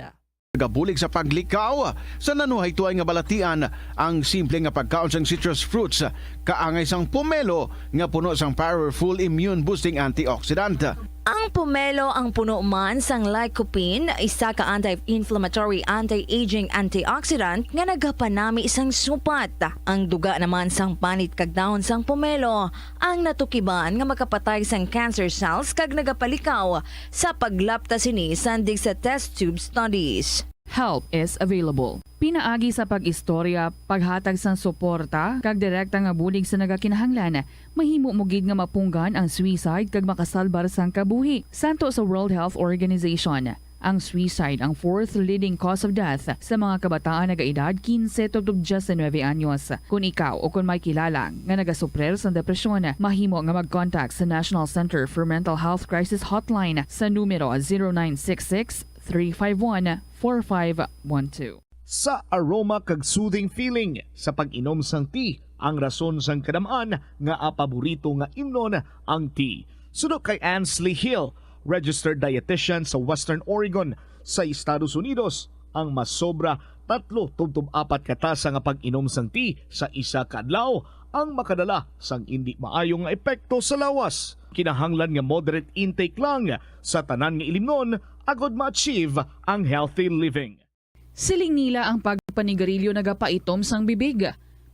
Nagabulig sa paglikaw sa nanuhaytoay nga balatian ang simple nga pagkaon sang citrus fruits, kaangay sang pomelo nga puno sang powerful immune boosting antioxidant. Ang pomelo ang puno man sang lycopene, isa ka anti-inflammatory, anti-aging antioxidant nga nagapanami sang supat. Ang duga naman sang panit kag dahon sang pomelo ang natukiban nga makapatay sang cancer cells kag nagapalikaw sa paglapta sini sandig sa test tube studies. Help is available. Pinaagi sa pag-istorya, paghatag sang suporta, kag direkta nga bulig sa nagakinahanglan, mahimo mo gid nga mapunggan ang suicide kag makasalbar sang kabuhi. Santo sa World Health Organization, ang suicide ang fourth leading cause of death sa mga kabataan nagaedad kinse tubtob diyes nuebe anyos. Kon ikaw o kon may kilala nga nagasuprer sang depresyon, mahimo nga mag-contact sa National Center for Mental Health Crisis Hotline sa numero zero nine six six, three five one, four five one two. Sa aroma kag soothing feeling sa pag-inom sang tea, ang rason sang kadam-an nga paborito nga imnon ang tea. Suno kay Ansley Hill, registered dietitian sa Western Oregon sa Estados Unidos, ang masobra tatlo tubtob apat ka tasa nga pag-inom sang tea sa isa ka adlaw ang makadala sang indi maayo nga epekto sa lawas. Kinahanglan nga moderate intake lang sa tanan nga ilimnon agod ma-achieve ang healthy living. Siling nila ang pagpanigarilyo nagapaitom sang bibig.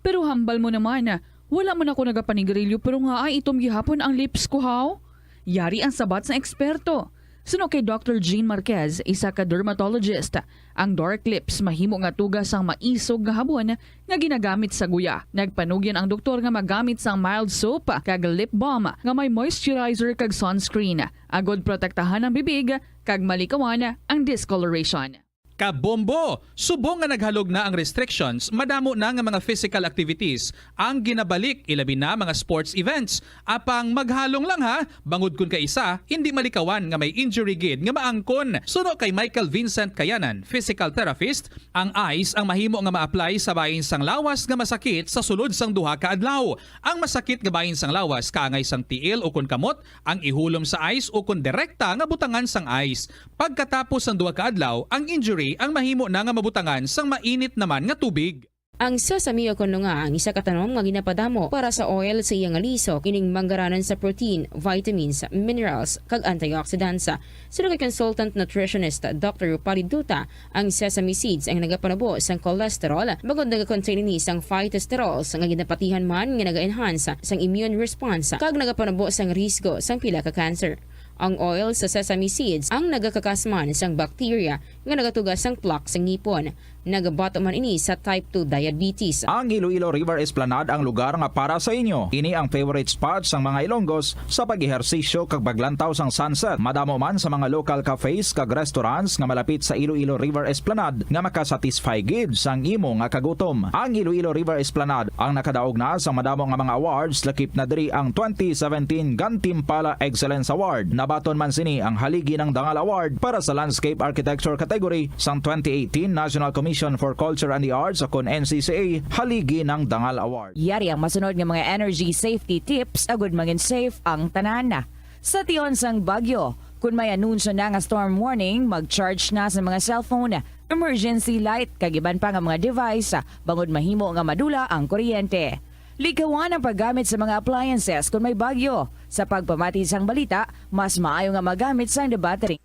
Pero hambal mo naman, wala man ako nagapanigarilyo pero nga ay itom gihapon ang lips ko, haw? Yari ang sabat sang eksperto. Suno kay Doctor Jean Marquez, isa ka dermatologist, ang dark lips mahimo nga tuga sang maisog nga habon nga ginagamit sa guya. Nagpanugyan ang doktor nga magamit sang mild soap kag lip balm nga may moisturizer kag sunscreen, agod protektahan ang bibig kag malikawan ang discoloration. Kabombo! Subong nga naghalog na ang restrictions, madamo na nga mga physical activities ang ginabalik, ilabi na mga sports events. Apang maghalong lang ha, bangod kun kaisa, hindi malikawan nga may injury gid nga maangkon. Suno kay Michael Vincent Kayanan, physical therapist, ang ice ang mahimo nga ma-apply sa bahin sang lawas nga masakit sa sulod sang duha ka adlaw. Ang masakit nga bahin sang lawas kaangay sang tiil ukon kamot ang ihulom sa ice ukon direkta nga butangan sang ice. Pagkatapos sang duha ka adlaw, ang injury ang mahimo na nga mabutangan sang mainit naman nga tubig. Ang sesame o kon nga ang isa ka tanom nga ginapadamo para sa oil sa iya nga lisok, ining manggaranan sa protein, vitamins, minerals, kag antioxidants. Suno kay consultant nutritionist Doctor Rupali Duta, ang sesame seeds ang nagapanubo sang cholesterol, bangod nagakontain ini sang phytosterols nga ginapatihan man nga naga-enhance sang immune response kag nagapanubo sang risgo sang pila ka cancer. Ang oil sa sesame seeds ang nagakakasman sang bacteria nga nagatuga sang plaque sa ngipon. Nagabato man ini sa type two diabetes. Ang Iloilo River Esplanade ang lugar nga para sa inyo. Ini ang favorite spot sang mga Ilonggos sa pag-ehersisyo kag paglantaw sang sunset. Madamo man sa mga local cafes kag restaurants nga malapit sa Iloilo River Esplanade nga makasatisfy gid sang imo nga kagutom. Ang Iloilo River Esplanade ang nakadaog na sa madamo nga mga awards, lakip na diri ang twenty seventeen Gantimpala Excellence Award. Nabaton man sini ang Haligi ng Dangal Award para sa Landscape Architecture category sang twenty eighteen National Commission for Culture and the Arts, o kon N C C A, Haligi ng Dangal Award. Yari ang masunod nga mga energy safety tips agud mangin safe ang tanan. Sa tion sang bagyo, kun may anunsyo na nga storm warning, mag-charge na sa mga cellphone, emergency light, kag iban pa nga mga device, bangod mahimo nga madula ang kuryente. Likawan ang paggamit sa mga appliances kun may bagyo. Sa pagpamati sang balita, mas maayo nga magamit sang debattery.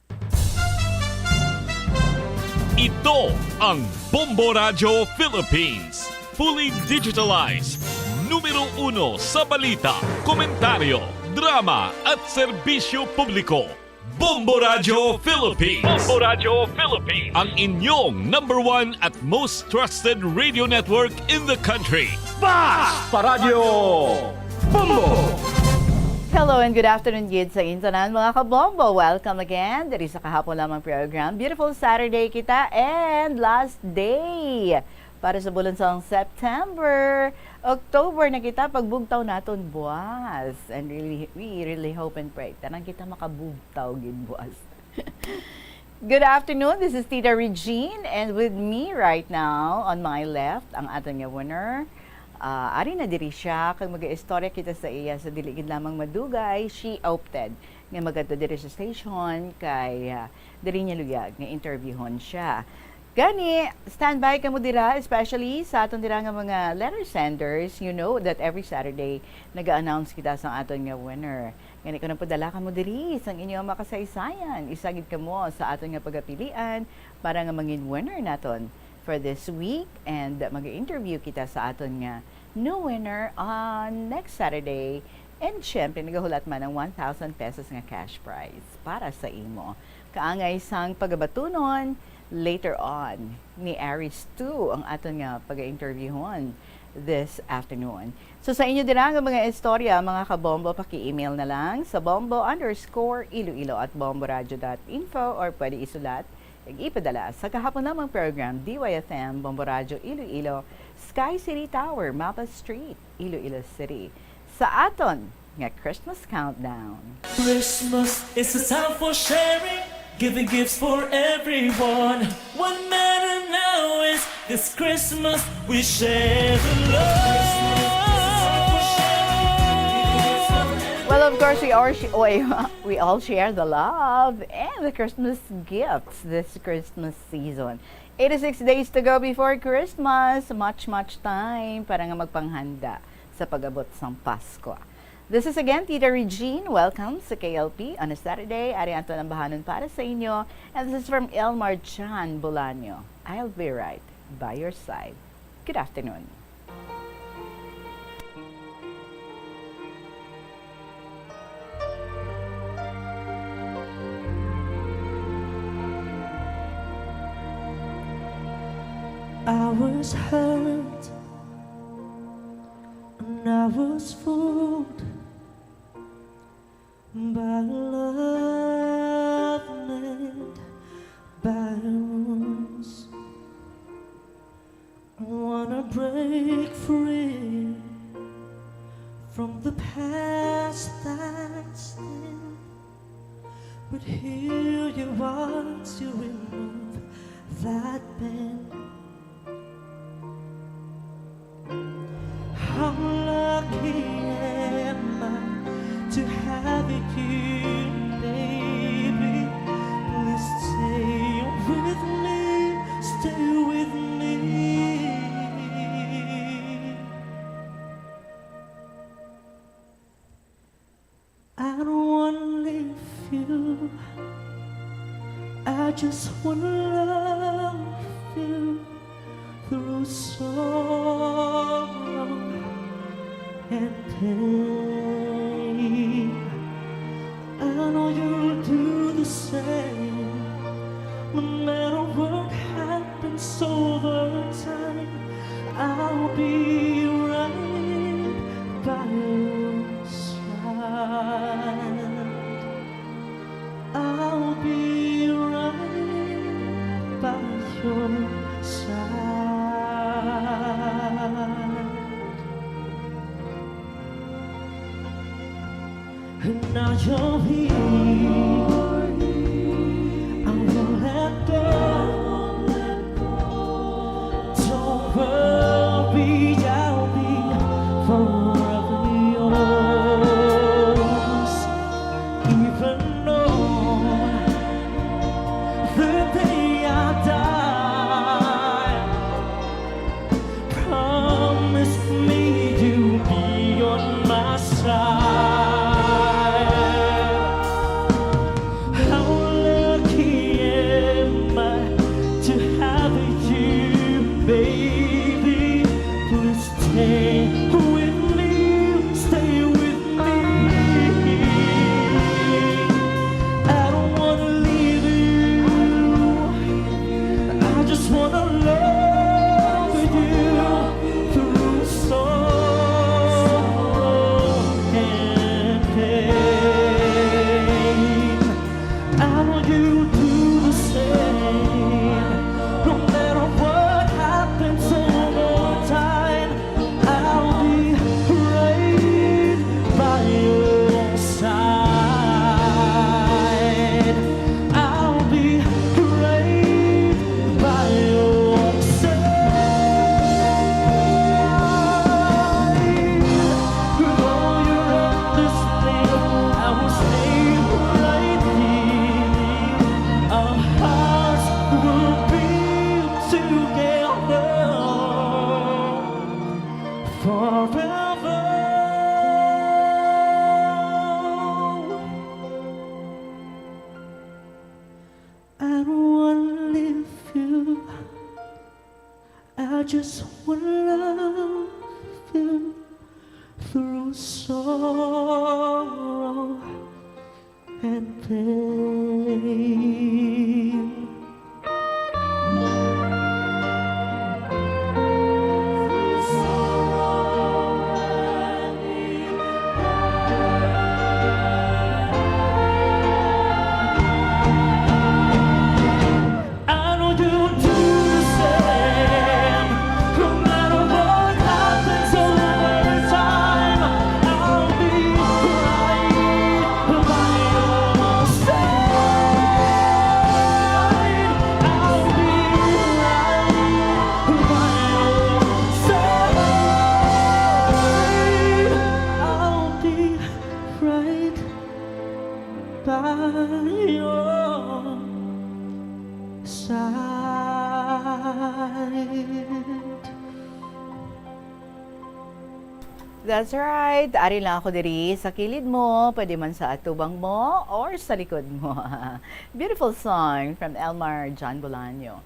Ito ang Bombo Radyo Philippines. Fully digitalized. Numero uno sa balita, komentaryo, drama, at serbisyo publiko. Bombo Radyo Philippines. Bombo Radyo Philippines. Ang inyong number one at most trusted radio network in the country. Basta Radyo Bombo! Hello and good afternoon gid sa inyo tanan, mga kabombo. Welcome again diri sa kahapon lamang program. Beautiful Saturday kita and last day para sa bulan sang September. October na kita, pagbugtaw naton buwas. And really, we really hope and pray tanan kita makabugtaw gid buwas. Good afternoon, this is Tita Regine, and with me right now on my left ang aton nga winner. Ah, ari na diri siya, kag mag-istorya kita sa iya sa dili gid lamang madugay. She opted nga magadto diri sa station kay, ah, diri niya luyag nga interviewhon siya. Gani, standby kamo dira, especially sa aton dira nga mga letter senders. You know that every Saturday, naga-announce kita sa aton nga winner. Gani, kung nagpadala kamo diri sang inyo mga kasaysayan, isa gid kamo sa aton nga pagapilian para nga mangin winner naton for this week, and mag-interview kita sa aton nga new winner on next Saturday. And syempre, nagahulat man ang one thousand pesos nga cash prize para sa imo. Kaangay sang pagabatunon later on ni Aries two ang aton nga pag-interviewhon this afternoon. So sa inyo dira nga mga istorya, mga kabombo, paki-email na lang sa bombo underscore iloilo at bomboradio dot info, or pwede isulat ag ipadala sa kahapon lamang program, D Y F M, Bombo Radyo Iloilo, Sky City Tower, Mapa Street, Iloilo City. Sa aton nga Christmas countdown. Christmas is a time for sharing, giving gifts for everyone. What matter now is this Christmas we share the love. Well, of course, we all, sh- oy, we all share the love and the Christmas gifts this Christmas season. Eighty-six days to go before Christmas. Much, much time para nga magpanghanda sa pag-abot sang Pasko. This is again Tita Regine. Welcome sa K L P on a Saturday. Ari aton ang bahanon para sa inyo. And this is from Elmar Chan Bolaño. I'll be right by your side. Good afternoon. I was hurt and I was fooled by love made by wounds From the past I stand, but here you are to remove that pain. How lucky am I to have you, baby. Please stay with me, stay with me. I don't wanna leave you. I just wanna love you through sorrow and pain. I know you'll do the same, no matter what happens over time. I'll be right by your side. I'll be right by your side. And now you're here. I won't let go. Don't worry, I'll be forever yours. Even on the day I die, promise me you'll be on my side. How lucky am I to have you, baby. Please stay with me, stay with me. I don't wanna leave you. I just wanna love you through sorrow and pain. I know you do the same. No matter what happens over time, I'll be right by your side. I'll be right by your side. With all your understanding, I will stay right here. Our hearts will be together forever. I don't wanna leave you. I just wanna love you through sorrow and pain. I know you do the same. No matter what happens over time, I'll be right by your side. I'll be right by your side. I'll be right by your side. That's right. Ari lang ako diri sa kilid mo, pwede man sa atubang mo or sa likod mo. Beautiful song from Elmar John Bolaño.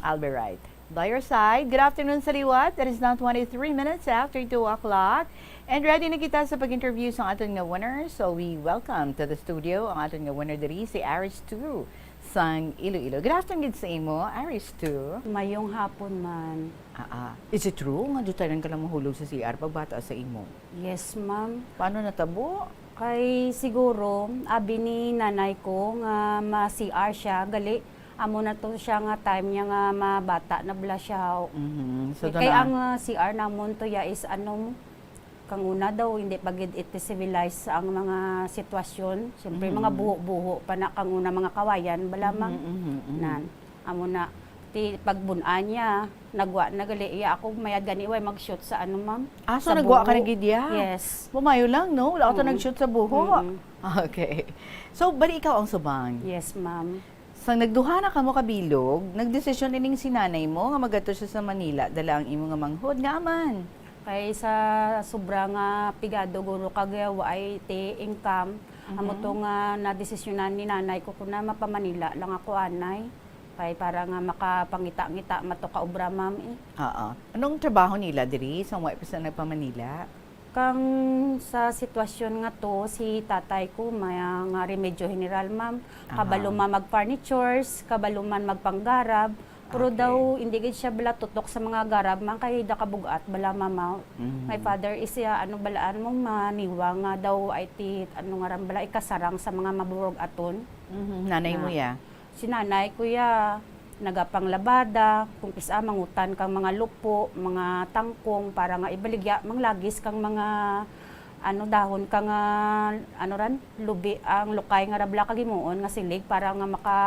I'll be right by your side. Good afternoon sa liwat. It is now twenty-three minutes after two o'clock. And ready na kita sa pag-interview sa aton nga winner. So we welcome to the studio ang aton nga winner diri, si Aris Tu sang Iloilo. Good afternoon gid sa imo, Aris Tu. Mayong hapon, ma'am. Ah, ah. Is it true nga dutanan ka lang mahulog sa C R pagbata sa imo? Yes, ma'am. Paano natabo? Kay siguro, abi ni nanay ko nga ma-C R siya, gali, amo na to siya nga time niya nga mabata na bala siya. Mhm. So, Eh, kay dana- ang, ah, C R namon to ya is, ano, Kang una daw, hindi pa gid iti civilized ang mga sitwasyon. Siyempre, mga Mhm. buho-buho pa na kang una, mga kawayan, bala, ma'am. Mhm, mhm, mhm. Nan, amo na, ti pagbun-an niya, nagwa na gali iya ako, mayad gani, way mag-shoot sa ano, ma'am? Ah, so Sa nagwa ka na buho. gid, ya? Yes. Bumayo lang, no? Wala ka to Mm. nag-shoot sa buho. Mm. Okay. So, bali ikaw ang subang? Yes, ma'am. Sang nagduha na kamo ka bilog, nagdesisyon ining si nanay mo nga magadto siya sa Manila, dala ang imo nga manghod. Ngaa man? Kay sa sobra nga pigado guro kag waay ti income, amo Mhm. to nga nadesisyonan ni nanay ko kun na mapamanila lang ako anay. Kay para nga makapangita-ngita man to ka obra, ma'am, eh. Oo. Anong trabaho nila diri sa way pa sa nagpamanila? Kang sa sitwasyon nga to, si tatay ko may, ah, nga remedyo general, ma'am. Aha. Kabalo man mag-furnitures, kabalo man magpanggarab. Pero Okay. daw, hindi gid siya bala tutok sa mga garab, ma'am, kay da kabug-at bala, mama. Mhm. My father is, ah, ano, balaan mo, maniwa nga daw, ay ti, ano nga ram bala, ikasarang sa mga mabug-aton. Mhm. Nanay mo, Na ya? Si nanay ko, ya, nagapanglabada, kung kis-a mangutan kang mga lupo, mga tangkong, para nga ibaligya, manglagis kang mga, ano, dahon kang, ah, ano ran, lubi, ang lukay nga rabla kag himuon nga silig para nga maka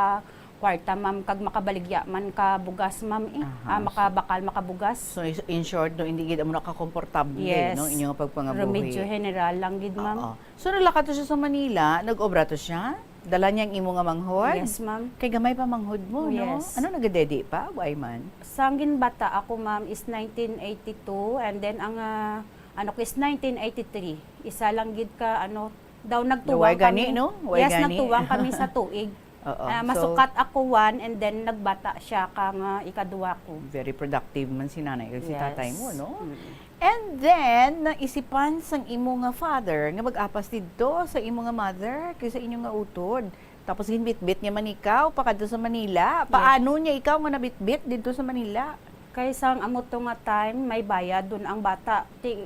kwarta, ma'am, kag makabaligya man ka bugas, ma'am, eh. Aha, Ah, so makabakal, makabugas. So, is-, in short, no, hindi gid amo na kakomportable, Yes. no, inyong pagpangabuhi. Remedyo general lang gid, ma'am. Oo. So, nalakat to siya sa Manila, nag-obra to siya? Dala niya ang imo nga manghod? Yes, ma'am. Kay gamay pa manghod mo, no? Yes. Ano, nagadede pa? Why man? Sang ginbata ako, ma'am, is nineteen eighty-two, and then ang, ah, ano ko is nineteen eighty-three. Isa lang gid ka, ano, daw nagtuwang Way gani, kami. no? Way Yes, gani. nagtuwang kami sa tuig. Oo. Ah, So, masukat ako one, and then nagbata siya ka nga ikaduwa ko. Very productive man si nanay kag si Yes. tatay mo, no? Mm. And then, naisipan sang imo nga father nga mag-apas didto sa imo nga mother kay sa inyo nga utod. Tapos ginbitbit niya man ikaw pakadto sa Manila. Yes. Paano niya ikaw nga nabitbit didto sa Manila? Kay sang amo to nga time, may bayad dun ang bata. Ti,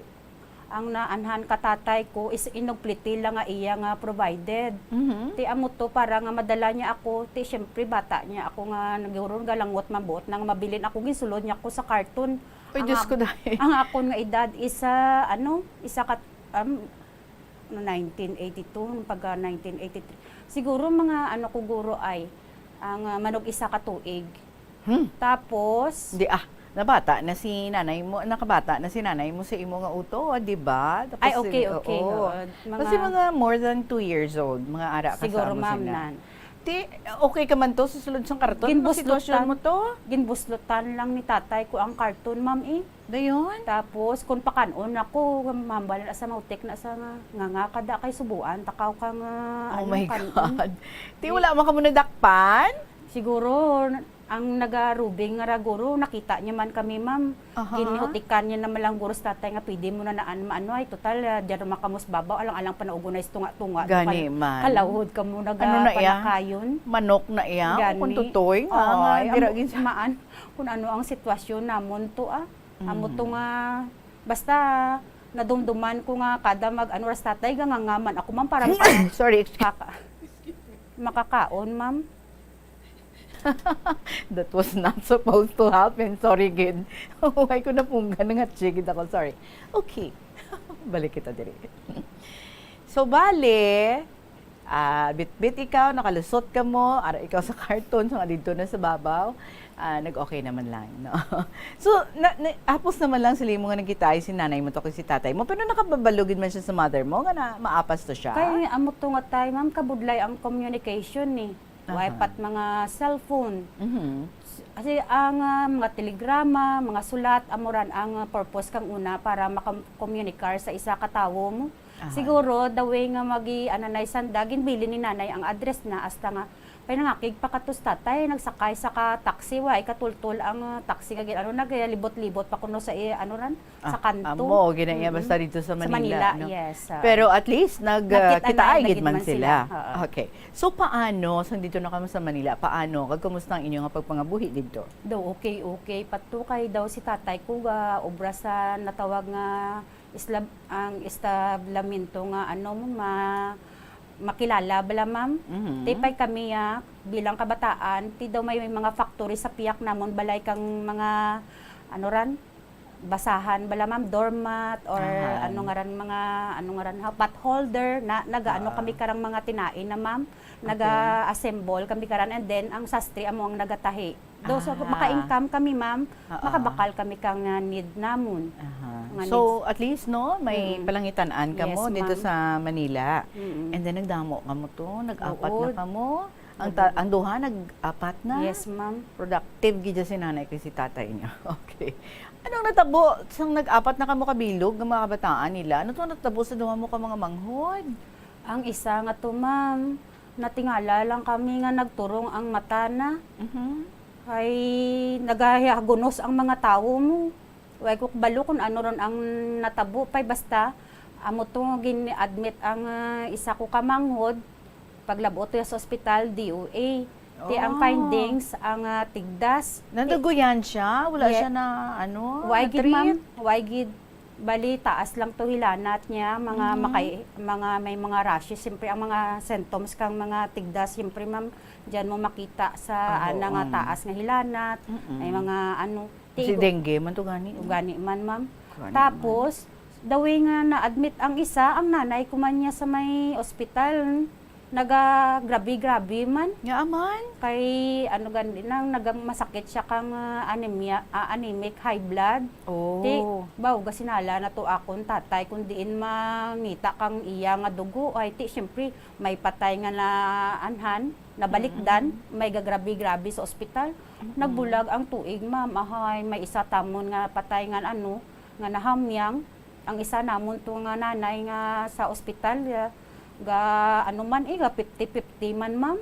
ang naanhan ka tatay ko is inugpliti lang nga iya nga provided. Mhm. Ti amo to para nga madala niya ako, ti siyempre bata niya ako nga naguro galangot man buot na nga mabilin ako, ginsulod niya ako sa karton. Ay, Ang Diyos ak-, ko, dahil. ang akon nga edad is, ah, ano, isa ka, um, nineteen eighty-two, pagka nineteen eighty-three. Siguro mga, ano ko, guro, ay, ang, ah, manog isa ka tuig. Hmm. Tapos Di, ah, nabata na si nanay mo, nakabata na si nanay mo sa imo nga utod, di ba? Tapos Ay, okay, si-, okay, oo. oo. Kasi Mga mga more than two years old, mga ara ka Siguro, sa amo ma'am, sila. nan. Ti, okay ka man to sa sulod sang karton? Ano Ginbuslutan. sitwasyon mo to? Ginbuslutan lang ni tatay ko ang karton, ma'am, eh. Dayon? Tapos, kung pakan-on ako, mambal na sa mautik na sa nga, nga, nga, kada kay subuan, takaw ka nga, Oh ano, my kan-on. God. Ti, Di- wala man ka mo nadakpan? Siguro, ang nagarubing nga raguro, nakita niya man kami, ma'am. Aha. Ginhutikan niya naman lang guro sa tatay nga pwede mo na naan maano ay, total, ah, diyan naman kamo sa babaw, alang-alang panaugon na istunga-tunga, Gani kal-, man. kalawhod ka mo Ano na iya? nagapanakayon. Manok na iya? O kung Gani. tutoy nga, Oo, nga ay, dira amo, gid sa maan, kung ano ang sitwasyon namon to, ah. Amo to Mm. nga, basta nadumduman ko nga kada mag, ano, ras tatay, gangangaman ako, ma'am, para Sorry, excuse. kaka-, makakaon, ma'am. That was not supposed to happen. Sorry, gid. Huwag ko napunggan, nangatsi gid ako. Sorry. Okay. Balik kita diri. So, bale, ah, bitbit ikaw, nakalusot ka mo, ara ikaw sa karton, so nga didto na sa babaw, ah, nag-okay naman lang, no? So, na, na, hapos naman lang sila mo nga nagkita ay si nanay mo to kay si tatay mo, pero nakababalugid man siya sa mother mo, nga na, maapas to siya? Kay amo to nga time, ma'am, kabudlay ang communication, eh. Way Aha. pat mga cellphone. Mhm. S-, kasi ang, ah, mga telegrama, mga sulat, amo ran ang, ah, purpose kang una para makakomunikar sa isa ka tawo mo. Aha. Siguro, the way nga magi-, ananay sanda, ginbilin ni nanay ang address na, hasta nga, kay nangakig pa katos tatay, nagsakay sa ka taxi, wa, ikatultol ang, ah, taxi nga gin-, ano, nagalibot-libot pa kuno sa i-, ano ran, sa Ah, kanto. amo, gina-, iya Mm-mm. basta dito sa Sa Manila, Manila, no? yes, ah. Pero at least, nag, ah, Nagkita na, kitaa gid nagid man man sila. sila. Oo. Okay. So, paano, sang dito na kamo sa Manila, paano, kag kumusta ang inyo nga pagpangabuhi dito? Do, okay, okay. Pato kay daw si tatay ko ga obra sa natawag nga isla-, ang establamento nga, ano, ma-, makilala bala, ma'am. Mhm. Tipay kami, ah, bilang kabataan, ti daw may, may mga factory sa piyak namon, balay kang mga, ano ran, basahan bala, ma'am, doormat or Ahan. ano ngaran, mga, ano ngaran, ha, pot holder, na, nagaano Ah. kami karang mga tinae na, ma'am. Okay. Naga-assemble kami karan, and then ang sastre amo ang nagatahi. Do, so, Ah. maka-income kami, ma'am, Ah. makabakal kami kang, ah, need namon. Aha. Nga So, needs. at least, no, may Mm. palangitan-an ka Yes, mo dito ma'am. sa Manila. Mm-mm. And then, nagdamo ka mo to, nag-apat na Oo. ka mo. Ang ta-, Nagdamo. ang duha, nag-apat na. Yes, ma'am. Productive gid si nanay kay si tatay niya. Okay. Anong natabo sang nag-apat na ka mo kabilog nga mga kabataan nila? Ano to natabo sa duha mo ka mga manghod? Ang isa nga to, ma'am, natingala lang kami nga nagturong ang mata na. Mhm. Ay, nagahagunos ang mga tawo mo. Way ko kabalo kung ano ron ang natabo pay, basta amo to nga gin-admit ang, ah, isa ko ka manghod. Paglab-ot niya sa ospital, D O A. Ti ang Oh. findings, ang, ah, tigdas. Ti Nanduguyan siya? Wala Ye-, siya na, ano, Way gid, na-treat? ma'am. Way gid. Bali, taas lang to hilanat niya, mga Mm. makay-, mga may mga rashes. Siyempre, ang mga symptoms kang mga tigdas, siyempre, ma'am, diyan mo makita sa Aho, ana nga um. taas nga hilanat. Mm-mm. May mga ano, Kasi tigo. dengue man to gani, no? Gani man, ma'am. Gani Tapos, man. the way nga na-admit ang isa, ang nanay ko man niya sa may ospital, nagagrabe-grabe man. Nga aman? Kay, ano, gani nang naga-, masakit siya kang, ah, anemia, ah, anemic, high blood. Oh. Ti, baw, gasinala na to akon tatay kung diin mangita kang iya nga dugo. Ay, ti, siyempre, may patay nga naanhan, nabalikdan, Mm. may gagrabe-grabe sa ospital. Mm. Nagbulag ang tuig, ma'am. Ahay, may isa tamon nga patay nga, ano, nga nahamyang. Ang isa namon to nga nanay nga sa ospital, ah, ga, ano man, eh, ga fifty fifty man, ma'am.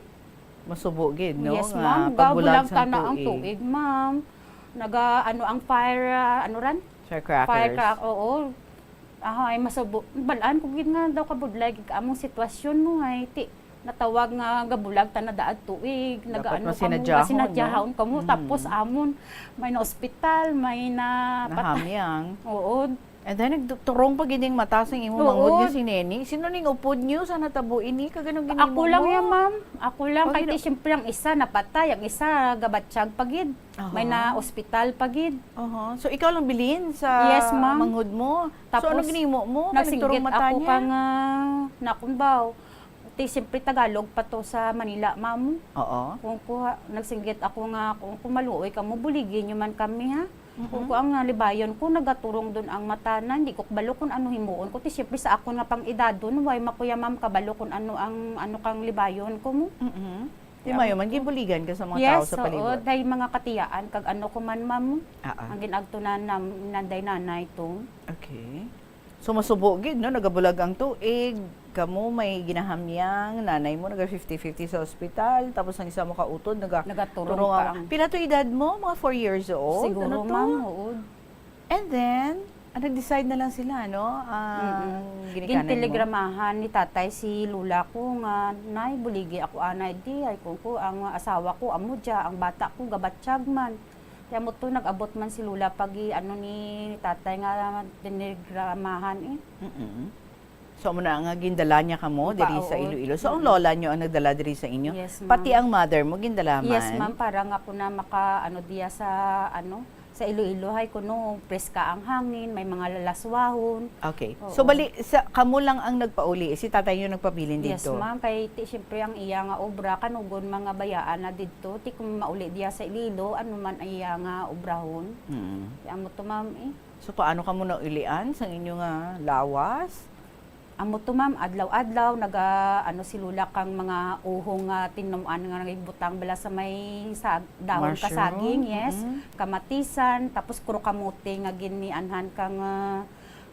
Masubo gid, no, Yes, nga ma'am. pagbulag Gabulag sang tana ang tuig. tuig, ma'am. Naga, ano, ang fire, ah, ano ran? Firecrackers. Firecrack-, oo. Ahay, masubo. Balaan ko gid nga daw kabudlay gid ka among sitwasyon mo, ay, ti, natawag nga gabulag ta na daad tuig, Dapat nagaano ka mo, masinadyahon, no? masinadyahon ka mo, Mm. tapos amon, may na-ospital, may na pata-, Nahamyang. Oo. And then, nagturong pa gid ang mata sang imo Oo. manghod nga si Neni. Sino ning upod niyo sa natabo ini? Kag anong ginimo Ako lang mo? yan, ma'am. Ako lang. Pag Kay ino- ti, siyempre, ang isa napatay, ang isa gabatsyag pa gid. Aha. May na-ospital pa gid. Aha. So, ikaw lang bilin sa Yes, ma'am. manghod mo? So, Tapos, ano ginimo mo? Kay nagturong nagsinggit mata ako niya? kang, ah, nakunbaw. Ti, siyempre, Tagalog pa to sa Manila, ma'am. Oo. Kung kuha, nagsinggit ako nga, kung, kung maluoy ka mo, buligi niyo man kami, ha? Mm-mm. Kung, kung ang, ah, libayon ko, nagaturong dun ang mata na, hindi ko kabalo kung ano himuon ko. Ti, siyempre, sa akon nga pang-edad dun, way makuya, ma'am, kabalo kung ano ang, ano kang libayon ko mo. Mm-mm. Ti, Yeah. mayo man, gibuligan ka sa mga Yes, tao sa oo, palibot. day mga katiyaan, kag ano ko man, ma'am, Ah, ah. ang ginagtunan nam-, nanday nanay to. Okay. So, masubo gid, no? Nagabulag ang tuig, kamo may ginahamyang, nanay mo naga fifty fifty sa ospital, tapos ang isa mo kautod, naga Nagaturong turong pa ang ang Pila to edad mo? Mga four years old? Siguro, Ano to? ma'am, oo. And then, ah, nag-decide na lang sila, no? Ang Mm-mm. ginikanan mo. Gintelegramahan ni tatay si lola ko nga, "Nay, buligi ako anay di, ay ko, ko, ang asawa ko amo dya, ang bata ko gabatsyag man." Kaya mo to, nag-abot man si lola pag i-, ano ni tatay nga telegramahan, eh. Mm-mm. So, amo na nga gindala niya kamo Opa, diri sa oo. Iloilo. So, ang Mm. lola niyo ang nagdala diri sa inyo? Yes, Pati ma'am. ang mother mo gindala Yes, man? ma'am. Para nga ako na maka, ano, diya sa, ano, sa Iloilo, hay kuno, preska ang hangin, may mga lalaswahon. Okay. Oo. So, bali, sa, kamo lang ang nagpauli, si tatay niyo nagpabilin Yes, didto? ma'am. Kay, ti, siyempre, ang iya nga obra, kanugon mga bayaan na didto. Ti, kung mauli diya sa Iloilo, ano man ang iya nga obrahon? Mm. Ti, amo to, ma'am, eh. So, paano kamo naulian sa inyo nga lawas? Amo to, ma'am, adlaw-adlaw, naga, ano, si lola kang mga uhong nga tinum-an nga nagbutang bala sa may sa-, dahon ka Mushroom? saging, yes. Mm-mm. Kamatisan, tapos kuro kamote nga ginianhan kang, ah,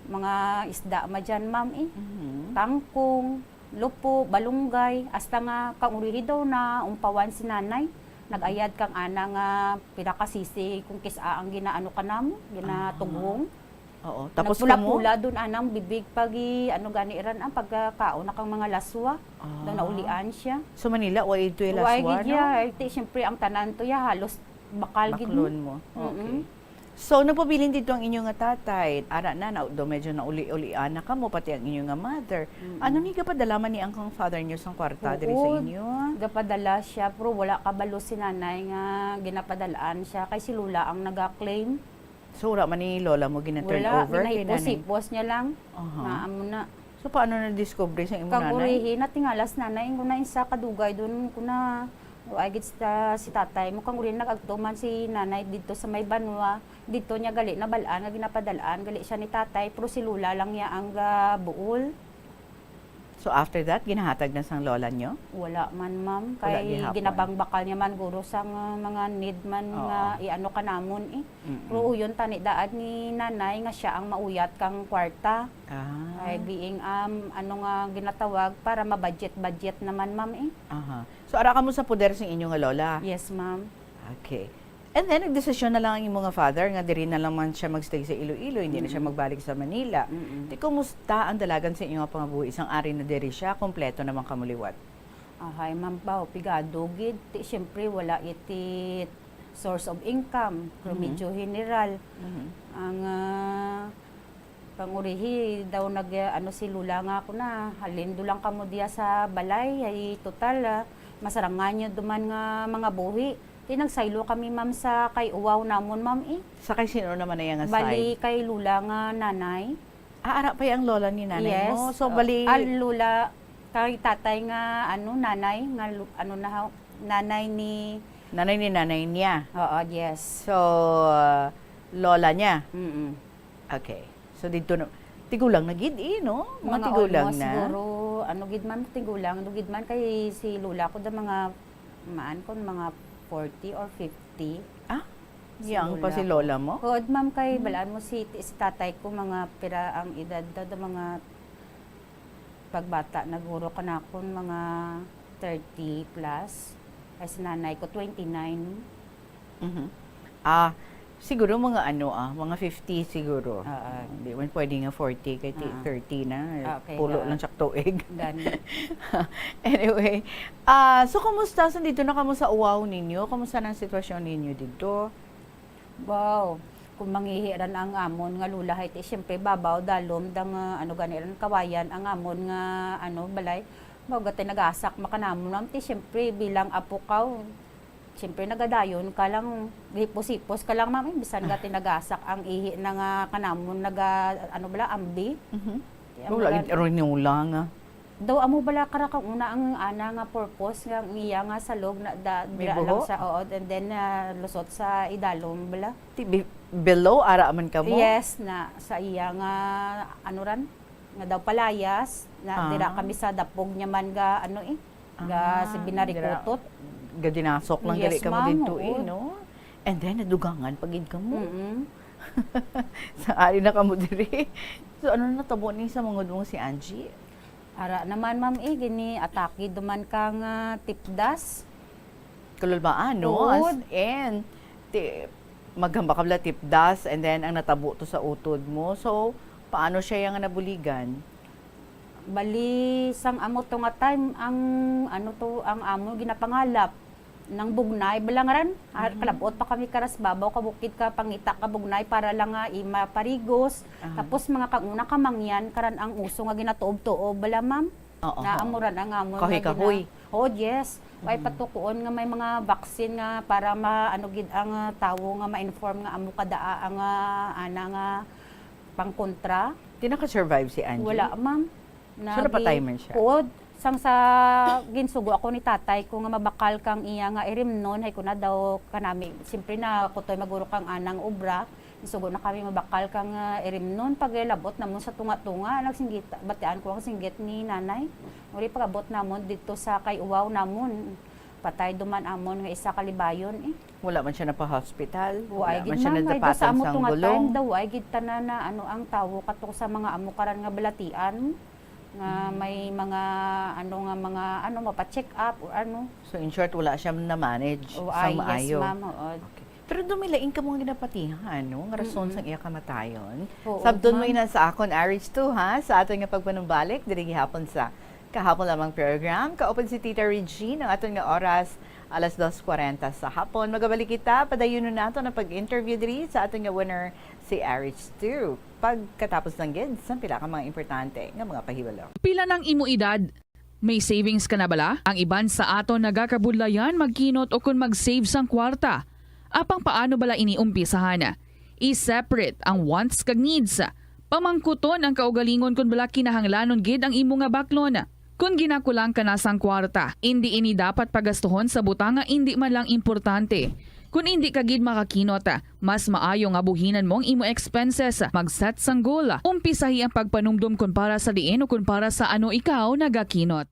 mga isda ma dyan, ma'am, eh. Mm-hmm. Tangkong, lupo, balunggay, hasta nga kang urihi daw na umpawan si nanay. Nag-ayad kang ana nga pila ka sisi kung kis-a ang ginaano ka namo, ginatughong. Ah. Oo. Tapos Nagpula-pula kamo? dun anang bibig pag i-, ano gani ran ang pagkakaon na kang mga laswa. Ah. Daw naulian siya. Sa Manila, wa ito yung Wa laswa, gid no? ya. Ay, ti, siyempre, ang tanan to ya, halos bakal gid mo. Baklon mo. Mm-mm. Okay. So, nagpabilin dito ang inyo nga tatay. Ara na, na, do medyo nauli-ulian na kamo, pati ang inyo nga mother. Mm-mm. Ano ni gapadala man ni ang kang father niyo sang kwarta diri sa Oo, inyo? gapadala siya, pero wala kabalo si nanay nga ginapadalaan siya. Kay si Lola ang naga-claim. So, wala man ni lola mo gina-turn Wala, over kay nanay? Ginahipos-hipos niya lang. Aha. Nga amo na. So, paano nadiskubre sa imo Kag nanay? Urihi, natingala si nanay, ko na isa kadugay dun, ko na, wa gid sa, si tatay mo, kang urihi, nag-agto man si nanay didto sa may banwa, didto niya gali nabal-an nga ginapadalaan gali siya ni tatay, pero si lola lang niya ang gabuol. So, after that, ginahatag na sang lola nyo? Wala man, ma'am. Wala Kay gihapon. Ginabangbakal niya man guro sang, ah, mga need man Oo. Nga iano ka namon, eh. Mm-mm. Pero uyon tani daad ni nanay nga siya ang mauyat kang kwarta. Ah. Ay, being, um, ano nga ginatawag, para ma-budget-budget naman, ma'am, eh. Aha. So, ara kamo sa poder sa inyo nga lola? Yes, ma'am. Okay. And then, nagdesisyon na lang ang imo nga father nga diri na lang man siya magstay sa Iloilo, hindi na siya Mm-mm. magbalik sa Manila. Mm-mm. Di, kumusta ang dalagan sa inyo nga pangabuhi sang ari na diri siya, kompleto naman kamo liwat? Ahay, ma'am, baw, pigado gid. Ti, siyempre, wala iti source of income, pero Mhm. medyo general. Mhm. Ang, ah, Pangurihi daw nag, ano, si Lola nga ako na, "Halin do lang kamo diya sa balay, ay total, ah, masarangan nyo duman nga mga buhi." Ti nagsaylo kami, ma'am, sa kay uwaw namon, ma'am, eh. Sa kay sino naman na iya nga Bali side? Kay Lola nga nanay. Ah, ara pa ang lola ni nanay Yes. mo. So, Oh, bali ah, Lola, kay tatay nga, ano, nanay, nga lu-, ano na, haw-, nanay ni Nanay ni nanay niya. Oo, yes. So, ah, lola niya. Mm-mm. Okay. So, didto na, tigulang na gid, eh, no? Mga Mga tigulang almost na. Siguro, ano gid man, tigulang, ano gid man, kay si lola ko da mga, maan ko, mga forty or fifty. Ah? Si Young pa lola si ko. Lola mo? Oo, ma'am, kay Hmm. balaan mo si, si tatay ko, mga pira ang edad daw, da mga pagbata, naguro ka na akon, mga thirty plus. Ay, si nanay ko, twenty-nine. Mhm. Ah, siguro mga ano, ah, mga fifty siguro. Oo. Hindi man pwede nga forty, kay ti-, Oo. thirty na. Ah, okay, Pulo oo. Lang siya tuig. Gani. Anyway, ah, so kumusta? So, dito na kamo sa uwaw ninyo? Kumusta na ang sitwasyon ninyo dito? Wow. Kung mangihi ran ang amon nga lula, hay ti, siyempre, babaw, dalom, dang, ah, ano gani ran, kawayan, ang amon nga, ano, balay. Mao gati nagasak makanamon, ma'am, ti, siyempre, bilang apo ka, Siyempre, nagadayon ka lang, hipos-hipos ka lang, ma'am, eh, bisan nga tinagasak ang ihi na nga kanamon, naga, ano bala, ambi. Mhm. Di, amo Wala lang. Gid, aron ni wala nga. Daw, amo bala kara kang una ang ana nga purpose nga ang iya nga salog na da, May dira lang buho? Sa, oo, and then, ah, lusot sa idalom bala. Ti, bi-, below, ara man ka mo? Yes, na sa iya nga, ano ran, nga daw palayas, na Ah. Dira kami sa dapog niya man ga, ano eh, ga Ah, si binarikutot. Dira, gadinasok lang Yes, gali kamo ma'am, didto eh, oo. No? And then, nadugangan pa gid kamo. Mm-mm. Sa ari na kamo diri. So, ano natabo ni sa mga dong si Angie? Ara naman, ma'am, eh, gini atake duman kang, ah, tipdas. Kalulbaan, no? As Tuod. In, ti-, maghambak ka bala tipdas, and then ang natabo to sa utod mo. So, paano siya yang nabuligan? Bali, sang amo to nga time, ang, ano to, ang amo ginapangalap, nang bugnay, bala nga ran, ah, Mhm. Kalabot pa kami karas babaw, kabukid ka pangita ka bugnay para lang nga ima parigos. Aha. Tapos mga kang una ka mangyan, karan ang uso nga ginatuob-tuob, bala, ma'am? Oo, Na oo. Amo ran ang amon nga Kahoy-kahoy. gina-, oh, yes. Way Mhm. patukuon nga may mga vaccine nga para ma-, ano gid ang, ah, tawo nga ma-inform nga amo kadaa ang, ah, ana nga pangkontra. Di naka-survive si Angie? Wala, ma'am. So, napatay man siya? Kuod, sang sa ginsugo ako ni tatay ko nga mabakal kang iya nga irimnon, hay ko na daw kanami, siyempre na kutoy maguro kang anang obra, sugo na kami mabakal kang, ah, irimnon. Paglabot namon sa tunga-tunga, nagsinggit, batian ko ang singgit ni nanay. Uri pag-abot namon dito sa kay uwaw namon, patay duman amon nga isa ka libayon, eh. Wala man siya napa-hospital? Wa, Wala ay gid, man siya ma'am. Ay, nadapatan sa amo sang to nga gulong? Time daw, ay gid tanan na, ano, ang tawo kato sa mga amo karan nga balatian, nga Mm. may mga, ano, nga mga, ano, mapa-check up or ano. So, in short, wala siya na-manage O, sa ay, yes, maayo? Ma'am, oo. Okay. Pero dumilain ka mga ginapatihan, no? Nga rason Mm-mm. sang iya kamatayon. Oo, Sabton mo ma'am. Ina sa akon, Aris, to, ha? Sa aton nga pagpanumbalik, diri gihapon sa Kahapon Lamang Program. Kaupod si Tita Regine, ang aton nga oras, alas dos kwarenta sa hapon. Magabalik kita, padayunon nato ang pag-interview diri sa aton nga winner, si Aris, to. Pagkatapos lang gid, sa pila ka mga importante nga mga pahibalo. Pila nang imo edad? May savings ka na bala? Ang iban sa aton nagakabudlayan magkinot o kon mag-save sang kwarta. Apang paano bala ini umpisahan? I-separate ang wants kag needs. Pamangkuton ang kaugalingon kon bala kinahanglanon gid ang imo nga baklon. Kon ginakulang ka na sang kwarta, indi ini dapat pagastuhon sa butang nga indi man lang importante. Kon indi ka gid makakinot, mas maayo nga buhinan mo ang imo expenses. Mag-set sang goal. Umpisahi ang pagpanumdom kon para sa diin o kon para sa ano ikaw nagakinot.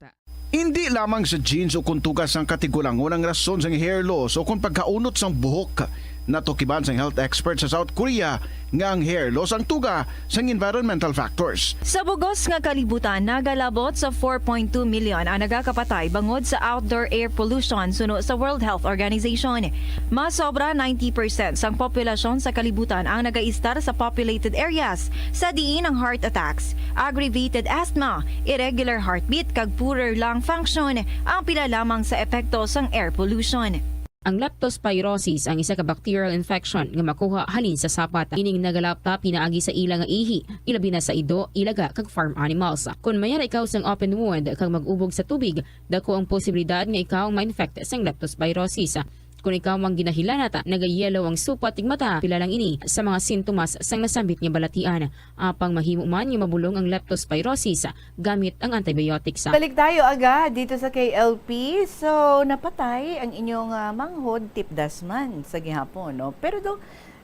Indi lamang sa genes o kon tuga sang katigulangon ang rason sang hair loss o kon pagkaunot sang buhok. Natukiban sang health expert sa South Korea nga ang hair loss ang tuga sang environmental factors. Sa bugos nga kalibutan, nagalabot sa four point two million ang nagakapatay bangod sa outdoor air pollution, suno sa World Health Organization. Mas sobra ninety percent sang populasyon sa kalibutan ang nagaistar sa populated areas, sa diin ang heart attacks, aggravated asthma, irregular heartbeat, kag poorer lung function ang pila lamang sa epekto sang air pollution. Ang leptospirosis ang isa ka bacterial infection nga makuha halin sa sapat. Ining nagalapta pinaagi sa ila nga ihi, ilabi na sa ido, ilaga, kag farm animals. Kon mayara ikaw sang open wound kag mag-ubog sa tubig, dako ang posibilidad nga ikaw ma-infect sang leptospirosis. Kon ikaw ang ginahilanat, nagayellow ang supat kag mata, pila lang ini sa mga sintomas sang nasambit nga balatian. Apang mahimo man nga mabulong ang leptospirosis gamit ang antibiotics. Balik tayo agad dito sa K L P. So, napatay ang inyong, ah, manghod, tipdas man sa gihapon, no? Pero do,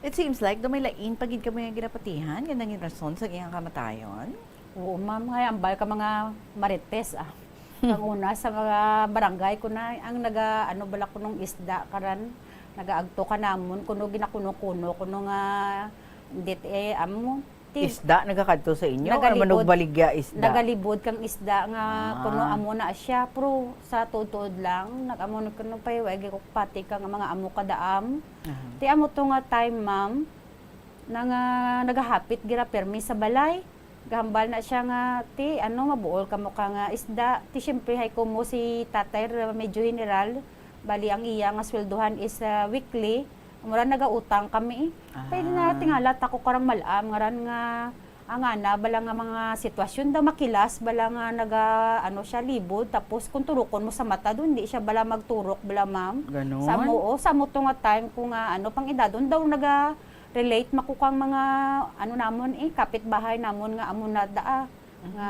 it seems like do may lain pa gid kamo nga ginapatihan nga nangin rason sa iyang kamatayon. Oo, ma'am. Nga ambal ka mga marites, ah. Ang una sa mga barangay ko na ang naga, ano bala, kunong isda karan, nagaagto ka namon, kuno ginakuno-kuno, kuno nga, dit, eh, amo, ti-, Isda nagakadto sa inyo? Or manugbaligya isda? Nagalibod kang isda nga Ah. kuno amo na siya, pero sa tuod-tuod lang, nag-amo na kuno pa, wa gyud ko pati ka nga mga amo ka daam. Aha. Ti amo to nga time, ma'am, na nga nagahapit gira permi sa balay. Gahambal na siya nga, "Ti, ano, mabuol kamo ka nga isda." Ti, siyempre, hay kumo si tatay ra, medyo general. Bali, ang iya nga sweldohan is, ah, weekly. Mura nagautang kami, eh. Kay Ah. natingala ta ko karang mal-am, ngaran nga, ang ana, bala nga mga sitwasyon daw makilas, bala nga naga, ano siya, libod. Tapos, kung turukon mo sa mata, doon, di siya bala magturok, bala, ma'am. Ganon? Sa amo, oh, sa amo to nga time ko nga, ano, pang edad, doon daw naga, relate man ko kang mga, ano namon, eh, kapitbahay namon nga amo na daa, Mhm. nga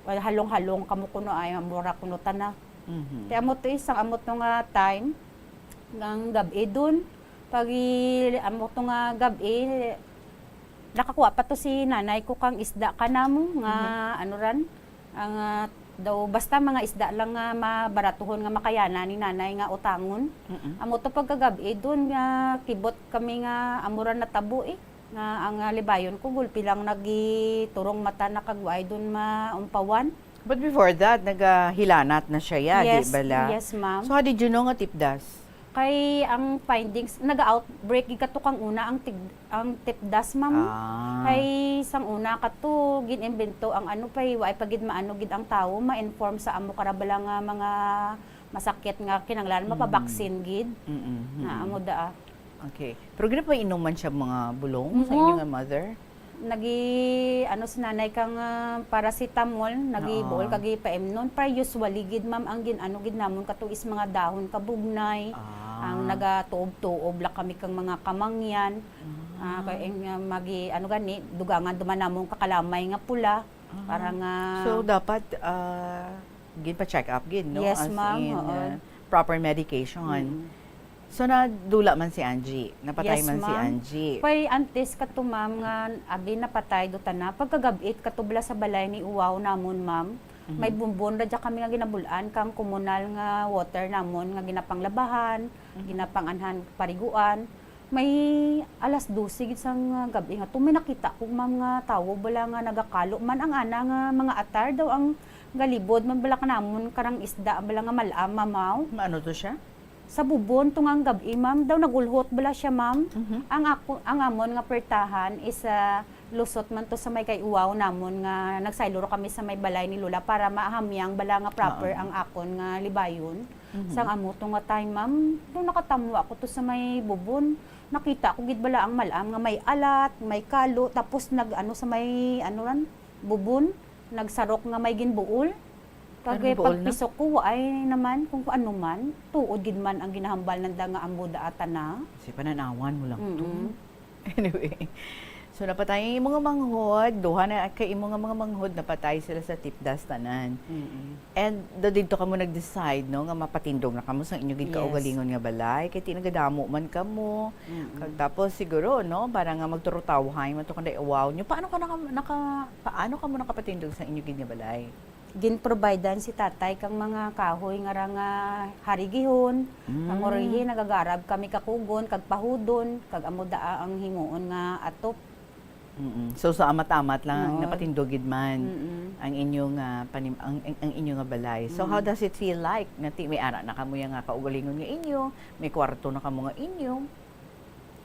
halong-halong kamo kuno ay mura kuno tana. Mhm. Ti amo to isang amo to nga time, nga gab-i dun. Pag i-, amo to nga gab-i, nakakuha pa to si nanay ko kang isda kanamo nga Mhm. ano ran, ang, ah, daw basta mga isda lang nga mabaratuhon nga makayana ni nanay nga utangon. Mm-mm. Amo to pagkagab-i dun nga kibot kami nga amo ra natabo, eh, nga ang, ah, libayon ko gulpi lang nagiturong mata na kag waay dun maumpawan. But before that, nagahilanat na siya, ya, di Yes, bala? Yes, ma'am. So, how did you know nga tipdas? Kay ang findings, naga-outbreak gid kato kang una ang tig-, ang tipdas, ma'am. Ah. Kay sang una kato, gin-imbento ang ano pa, eh, waay pa gid maano gid ang tawo, ma-inform sa amo karabala nga mga masakit nga kinahanglan Mm. mapabaksin gid. Mm-mm, Na mm-mm. amo da, ah. Okay. Pero ginapainom man siya mga bulong sa Oo. inyo nga mother? Nagi, ano, si nanay kang, ah, paracetamol, nagi Oo. buol kag ipaimnon. Pero usually gid, ma'am, ang gin-ano gid namon kato is mga dahon kabugnay. Ah. Ang nagatuob-tuob lang kami kang mga kamangyan. Ah. Ah, kay, ang, ah, magi, ano gani, dugangan duman namon kakalamay nga pula. Ah. Para nga So, dapat, ah, ginpa-check up gid, no? Yes, As ma'am. in, Oo. ah, proper medication. Mm. So, nadula man si Angie? Napatay Yes, man si ma'am. Angie? Kay antes kato, ma'am, nga abi napatay do tana. Pagkagab-i kato bala sa balay ni uwaw namon, ma'am, Mhm. may bunbon ra dya kami nga ginabul-an kang komunal nga water namon nga ginapanglabahan, Mhm. ginapang-anhan, pariguan. May alas dose gid sang, ah, gab-i nga to, may nakita ko, ma'am, nga tawo bala nga nagakalo man ang ana nga mga atar daw ang galibod man bala kanamon karang isda bala nga mal-am, mamaw. Maano to siya? Sa bubon, tungang gab-i, ma'am. Daw nagulhot bala siya, ma'am. Mhm. Ang ako, ang amon nga pertahan is, ah, lusot man to sa may kay uwaw namon nga nagsaylo ra kami sa may balay ni Lola para mahamyang bala nga proper Oo. ang akon nga libayon. Mhm. Sang amo to nga time, ma'am, daw nakatamwa ko to sa may bubon. Nakita ko gid bala ang mal-am nga may alat, may kalo, tapos nag-ano sa may, ano ran, bubon, nagsarok nga may ginbuol. Kag Ano, buol na? pagpisok ko, ay naman, kung ano man, tuod gid man ang ginahambal nanda nga amo da ata na. Kasi pananawan mo lang to. Mm-mm. Anyway, so napatay ang imo nga manghod, duha na kay imo nga mga manghod, napatay sila sa tipdas tanan. Mm-mm. And do didto kamo nag-decide, no, nga mapatindog na kamo sa inyo gid Yes. kaugalingon nga balay, kay ti nagadamo man kamo. Mm-mm. Kag tapos siguro, no, para nga magturutawhay man to kanday uwaw nyo. Paano ka naka-, naka-, paano kamo nakapatindog sa inyo gid nga balay? Ginprovidean si tatay kang mga kahoy nga ra nga harigihon, Mm. kang urihi, nagagarab kami kakugon, kag pahudon, kag amo daa ang himuon nga atop. Mm-mm. So, sa amat-amat lang, Oo. napatindog gid man Mm-mm. ang inyong, ah, panim-, ang, ang, ang inyo nga balay. So, how Mm. does it feel like? Nga ti-, may ara na kamo ya nga kaugalingon nga inyo, may kwarto na kamo nga inyo?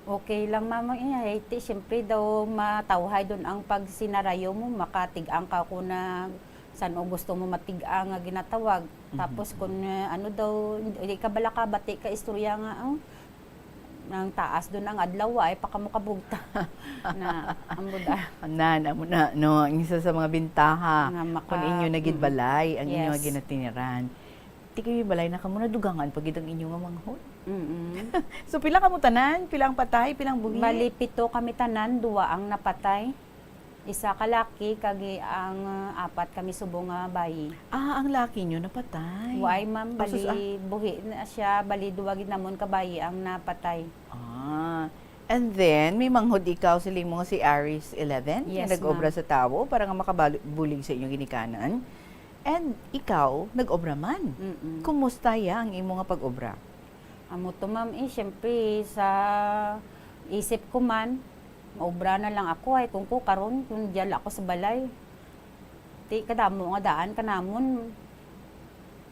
Okay lang, ma'am, ang iya, eh, ti, siyempre daw matawhay dun ang pagsinarayo mo, makatig-ang ka kung na san-o gusto mo matig-ang nga ginatawag. Tapos Mhm. kung, eh, ano daw, hindi ka bala kabati ka istorya nga, oh, nang taas dun ang adlaw, ay pa kamo kabugta. Na, ang buda. Nan, amo na, no, ang isa sa mga bintaha Nga maka-, kung inyo na gid mm. balay, ang inyo Yes. nga ginatiniran. Ti kayo balay na kamo, nadugangan pa gid ang inyo nga manghod. Mm-mm. So, pila kamo tanan? Pila ang patay? Pila ang buhi? Bali, pito kami tanan, duwa ang napatay. Isa ka laki, kag ang, ah, apat kami subong nga bayi. Ah, ang laki nyo napatay. Way, ma'am, Kasus-, ah. bali, buhi na siya, bali, duwa gid namon ka bayi ang napatay. Ah. And then, may manghod ikaw, siling mo nga si Aris eleven, nga Yes, nag-obra ma'am. sa tawo para nga makabali-, bulig sa inyong ginikanan. And ikaw, nag-obra man. Mm-mm. Kumusta ya ang imo nga pag-obra? Amo to, ma'am, eh, siyempre, sa isip ko man, maobra na lang ako, ay, kung ko karon, kung diyan ako sa balay. Ti, kadamo nga daan ka namon.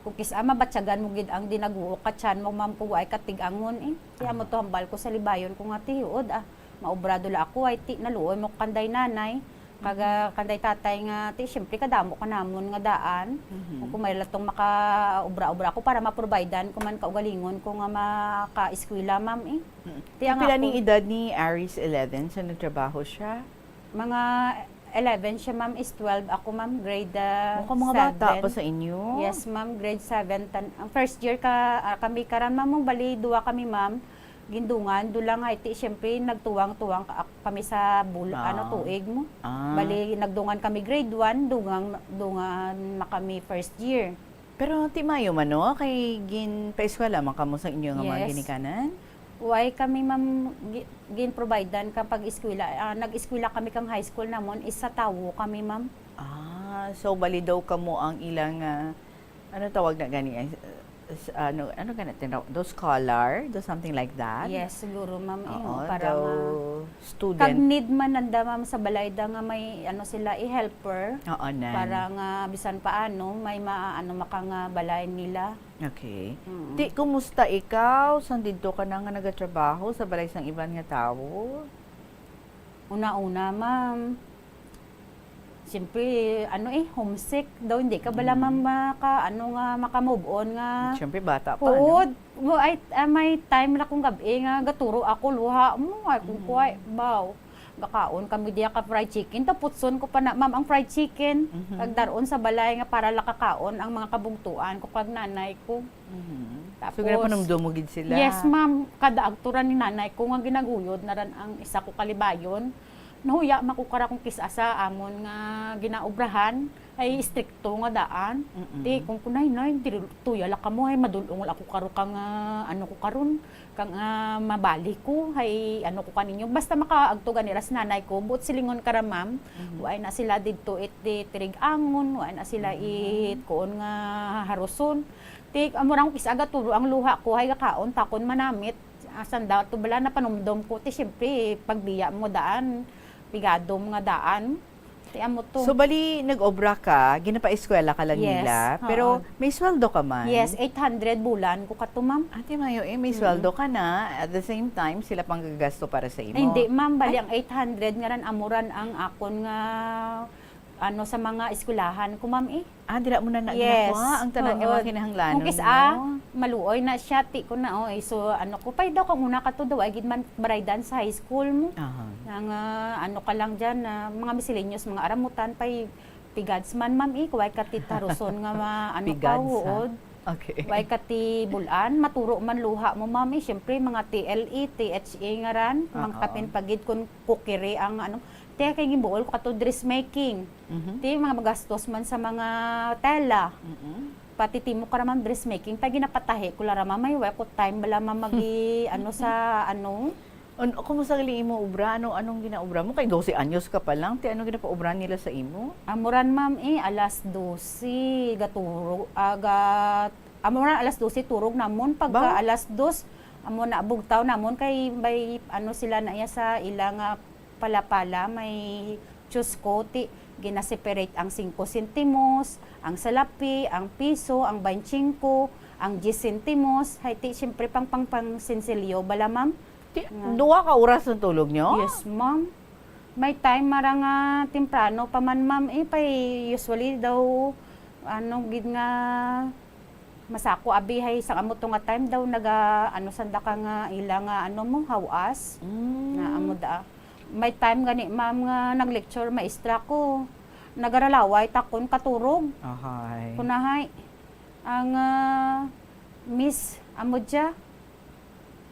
Kung kis-a, mabatyagan mo gid ang dinaguo ka tiyan mo, ma'am, kung ay katig-angon, eh. Ti, amo Aha. to, hambal ko sa libayon ko nga, ti, huod, ah, maobra dula ako, ay, ti, naluoy mo kanday nanay. Kag, ah, kanday tatay nga, ti, siyempre, kadamo ka namon nga daan. Mhm. Kung may latong makaobra-obra ako para maprovidean ko man kaugalingon ko nga makaeskwela, ma'am, eh. Mm. Ti, ang Pila ako ning edad ni Aris eleven sa nagtrabaho siya? Mga eleven siya, ma'am, is twelve ako, ma'am, grade, ah, Mukhang mga bata seven. pa sa inyo. Yes, ma'am, grade seven. Tan-, ang first year ka, ah, kami karan, ma'am, mong bali, duwa kami, ma'am. Gindungan, do lang, ay, ti, siyempre, nagtuwang-tuwang ka-, kami sa bul-, Ah. ano, tuig mo. Ah. Bali, nagdungan kami grade one, dungan, dungan na kami first year. Pero ti mayo man, no? Kay ginpaeskwela man kamo sa inyo nga mga Yes. ginikanan? Way kami, ma'am, gi-, ginprovidean ka pag-eskwela. Ah, nag-eskwela kami kang high school namon, isa tawo kami, ma'am. Ah, so bali daw kamo ang ilang, ah, ano tawag na gani? Ay, s-, ano, ano gani tinaw-, daw scholar, daw something like that? Yes, siguro, ma'am, eh, Oo, para daw ma-, student. Kag need man nanda, ma'am, sa balay da nga may, ano, sila, eh, helper. Oo, nan. Para nga bisan paano, may ma-, ano, maka nga balay nila. Okay. Mm. Ti, kumusta ikaw? San didto ka na nga nagatrabaho sa balay sang iban nga tawo? Una-una, ma'am, siyempre, ano eh, homesick daw. Hindi ka bala, Mm. ma'am, maka, ano nga, maka-move on nga. Siyempre, bata pa, Huod. no? Mo, ay, ah, may time na kung gabi nga gaturo ako, luha mo, ay, kung Mm. kuway, baw. Gakaon kami diya ka fried chicken. Taputson ko pa na, ma'am, ang fried chicken. Mhm. Kag daron sa balay nga para lakakaon ang mga kabugtuan ko kag nanay ko. Mhm. So, Tapos, ginapanumdum mo gid sila? Yes, ma'am. Kada agto ra ni nanay ko nga ginaguyod na ran ang isa ko kalibayon. Nahuya man ko kara kung kis-a sa amon nga ginaobrahan, ay istrikto nga daan. Mm-mm. Ti, kung kunay, nay, diri, tuya la kamo, ay madulong la ako karo kang, ah, ano ko karon, kang, ah, mabali ko, ay ano ko kaninyo. Basta makaagto gani ra si nanay ko, buot silingon ka ra, ma'am, Mhm. wa na sila didto it, di tirig-angon, wa na sila Mhm. it kuon nga haruson. Ti, amo ra ang kis-a gaturo ang luha ko, ay gakaon, takon manamit. Asan daw to bala, napanumdom ko, ti, siyempre, pagbiya mo daan, pigadom nga daan. Ti, amo to. So, bali, nag-obra ka, ginapaeskwela ka lang Yes, nila, oo. pero may sweldo ka man? Yes, eight hundred bulan ko kato, ma'am. Ate Mayo, eh, may Mm. sweldo ka na, at the same time, sila pang gagasto para sa imo? Ay, hindi, ma'am. Bali, Ay. ang eight hundred nga ran, amo ran ang akon nga, ano, sa mga eskwelahan ko, ma'am, eh. Ah, dira mo na na Yes. ginakuha ang tanan nga Oo. mga kinahanglanon Kung kis-a, mo? maluoy na siya, ti ko na, oh, eh. So, ano ko, pay daw, kung una ka to daw, ay gid man baraydan sa high school mo. Aha. Nga, ano ka lang dyan, ah, mga miscellaneous, mga aramutan, pay, Pigads man, ma'am, eh, way ka ti taruson nga ma-, ano ka, Pigads, ha? Huod. Okay. Way ka ti bul-an, maturo man luha mo, ma'am, eh. Siyempre, mga T L E, T H A nga ran, mga Oo. kapin pagid kung kukiri ang, ano. Ti kay ginbuol ko kato dressmaking. Mhm. Ti mga magastos man sa mga tela. Mm-mm. Pati timo ka ra, ma'am, dressmaking, pa ginapatahi ko la ra, ma'am, ay, way ko time bala, ma'am, magi, ano, sa, ano, An-, kumusta gali imo obra? Ano, anong ginaobra mo? Kay dose anyos ka pa lang, ti ano ginapaobra nila sa imo? Amo ran, ma'am, eh, alas dose, gaturog, ah, ga-, amo ran, alas dose, turog namon. Pagka Ba? alas dos, amo na, bugtaw namon, kay may, ano, sila na iya sa ila nga palapala, may chusco, ti, gina-separate ang singko sentimos, ang salapi, ang piso, ang baynte singko, ang diyes sentimos, hay, ti, siyempre, pang, pang, pang sensilyo bala, ma'am. Ti-, Nga. duha ka oras ang tulog nyo? Yes, ma'am. May time mara nga temprano pa man, ma'am, eh, pay usually daw, ano, gid nga masako, abi, hay, sang amo to nga time daw naga, ano, sanda ka nga ila nga, ano mo, hawas. Mm. Na amo da. May time gani, ma'am, nga nag-lecture maestra ko. Nagaralaway takon katurog. Ahay. Kunahay. Ang, ah, miss, amo dya.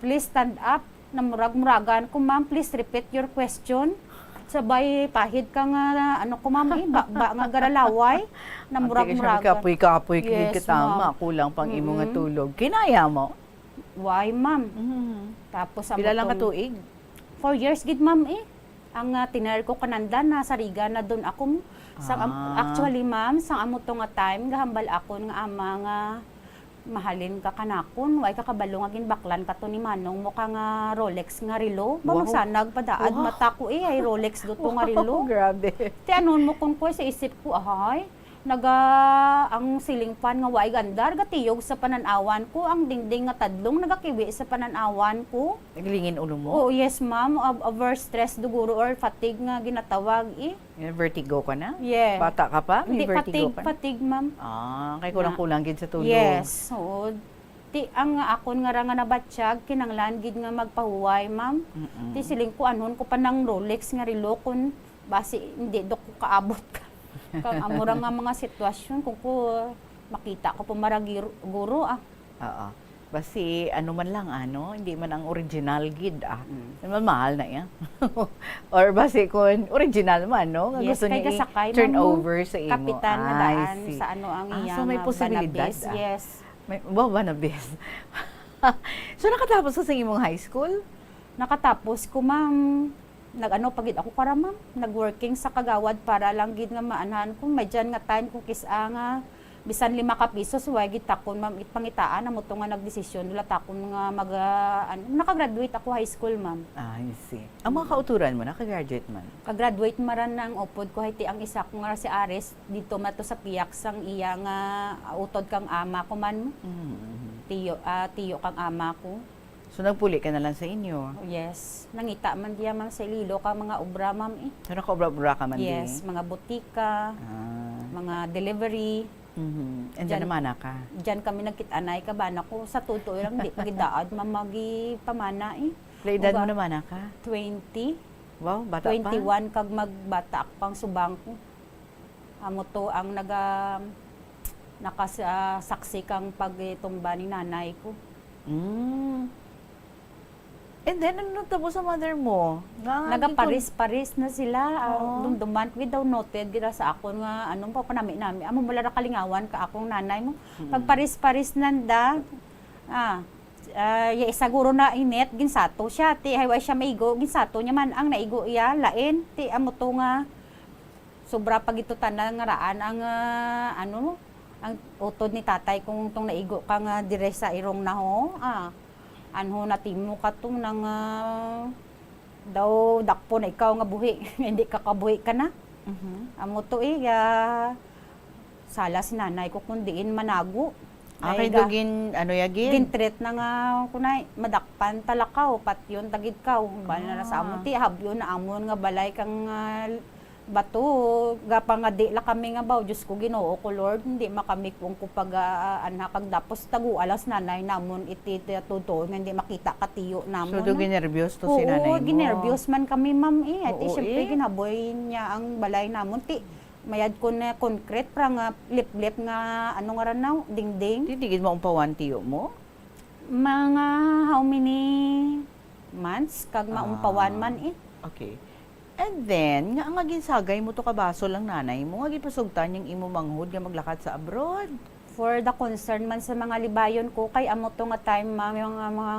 Please stand up. Namurag-muragan ko, ma'am. Please repeat your question. Sabay pahid ka nga, ano ko, ma'am, eh, ba, ba nga garalaway. Namurag-muragan. Kapoy-kapoy, yes, kita, ma'am. Kulang pang imo nga tulog. Kinaya mo? Why, ma'am? Mhm. Tapos, pila lang ka tuig? Four years gid, ma'am, eh. Ang, ah, tiner ko kananda, nasarigan na dun ako. Sang am-, Ah. Actually, ma'am, sang amo to nga time, gahambal akon nga ama nga mahalin ka kanakon, way ka kabalo nga ginbaklan ka to ni manong mo ka nga Rolex nga relo. Wow. Manugsanag padaad mata ko, eh, ay Rolex do to nga relo. Wow, grabe. Ti anon mo kun ko sa isip ko, ahay, naga, ang ceiling fan nga way gandar, gatiyog sa panan-awan ko, ang dingding nga tadlong nagakiwi sa panan-awan ko. Naglingin ulo mo? Oo, yes, ma'am. A, overstress duguro or fatigue nga ginatawag, eh. Yung vertigo ka na? Yes. Bata ka pa? May vertigo ka na? Hindi, fatigue, fatigue, ma'am. Ah, kay kulang-kulang gid sa tulog. Yes, oo. Ti, ang akon nga ra nga nabatyag, kinanglan gid nga magpahuway, ma'am. Mm-mm. Ti, siling ko, anhon ko pa nang Rolex nga relo kun basi hindi do ko kaabot ka. Kag amo ra nga mga sitwasyon, kung ko makita ko pa maragir-, guro, ah. Oo. Basi, ano man lang, ano, hindi man ang original gid, ah. Mm. Di ba, mahal na yan. Or basi kung original man, no? Nga gusto niya i-turn over sa imo. Yes, kay gasakay man mo, kapitan na daan sa ano ang iyang, ah, posibilidad, ah. Yes. May, wow, banabis. So, nakatapos ka sa imong high school? Nakatapos ko, ma'am. Nag-ano pa gid ako kara, ma'am. Nag-working sa kagawad para lang gid nga maanhan ko. May dyan nga time ko kis-a nga bisan lima ka pisos, way gid takon, ma'am, it pangitaan, amo to nga nagdesisyon, wala takon nga mag, ah, ano, nakagraduate ako high school, ma'am. Ah, I see. Ang mga kauturan mo, nakagraduate man? Kagraduate maran ang upod ko, hay ti ang isa ko nga si Aris, dito man to sa piyak sang iya nga, ah, utod kang ama ko man. Mm-hmm. Tiyo, ah, tiyo kang ama ko. So, nagpuli ka na lang sa inyo? Yes. Nangita man diya, ma'am, sa Iloilo ka mga obra, ma'am, eh. So, nakaobra-obra ka man di? Yes, mga butika, mga delivery. Mhm. And then, namana ka? Diyan kami nagkit-anay ka, bana ko. Sa totoo lang, di pa gidaad, ma'am, magipamana, eh. Pila edad mo namana ka? Twenty. Wow, bata pa. Twenty-one kag magbata ako kang subang ko. Amo to ang naga-, nakas-, ah, saksi kang pagtumba ni nanay ko. Mm. And then, ano nagtabo sa mother mo? Nga, nagaparis-paris na sila. Ah, dumduman ko, daw noted gid sa akon nga, ano, pa, panami-nami. Amo, wala ra kalingawan ka akong nanay mo. Mm. Pagparis-paris nanda, ah, ah, ya isa guro na init, ginsato siya. Ti, hay, wa siya maigo, ginsato niya man ang naigo iya, lain. Ti, amo to nga, sobra pa gid to tanan nga raan ang, ah, ano, ang utod ni tatay kung tong naigo ka nga dire sa irong na ho, ah, anho na timo ka to nang, ah, daw dakpo na ikaw nga buhi, hindi ka kabuhi ka na. Mhm. Amo to, eh, ah, sala si nanay ko kung diin manago. Ah, kay daw gin-, ano ya gid? Gin-threat na nga, kunay, madakpan talakaw, patyon tagid kaw. Bala na sa amon, ti, habyo na amon nga balay kang, ah, bato, gapangadi la kami nga baw, Diyos ko, Ginoo ko, Lord, hindi makami kung ko pag, ah, anha kag dapos tagua lang si nanay namon iti, iti tutuon nga hindi makita ka tiyo namon. So, do ginerbiyos to si nanay mo? Oo, ginerbiyos man kami, ma'am, eh. Ati, siyempre, ginaboy niya ang balay namon. Ti, Mayad ko na concrete, para nga liplip nga, ano nga ranaw, dingding. Di, di gid maumpawan tiyo mo? Mga how many months kag maumpawan Ah. man eh. Okay. And then, nga nga ginsagay mo to ka basol ang nanay mo, nga gipasugtan niyang imo manghod nga maglakat sa abroad? For the concern man sa mga libayon ko, kay amo to nga time, ma'am, yung nga mga,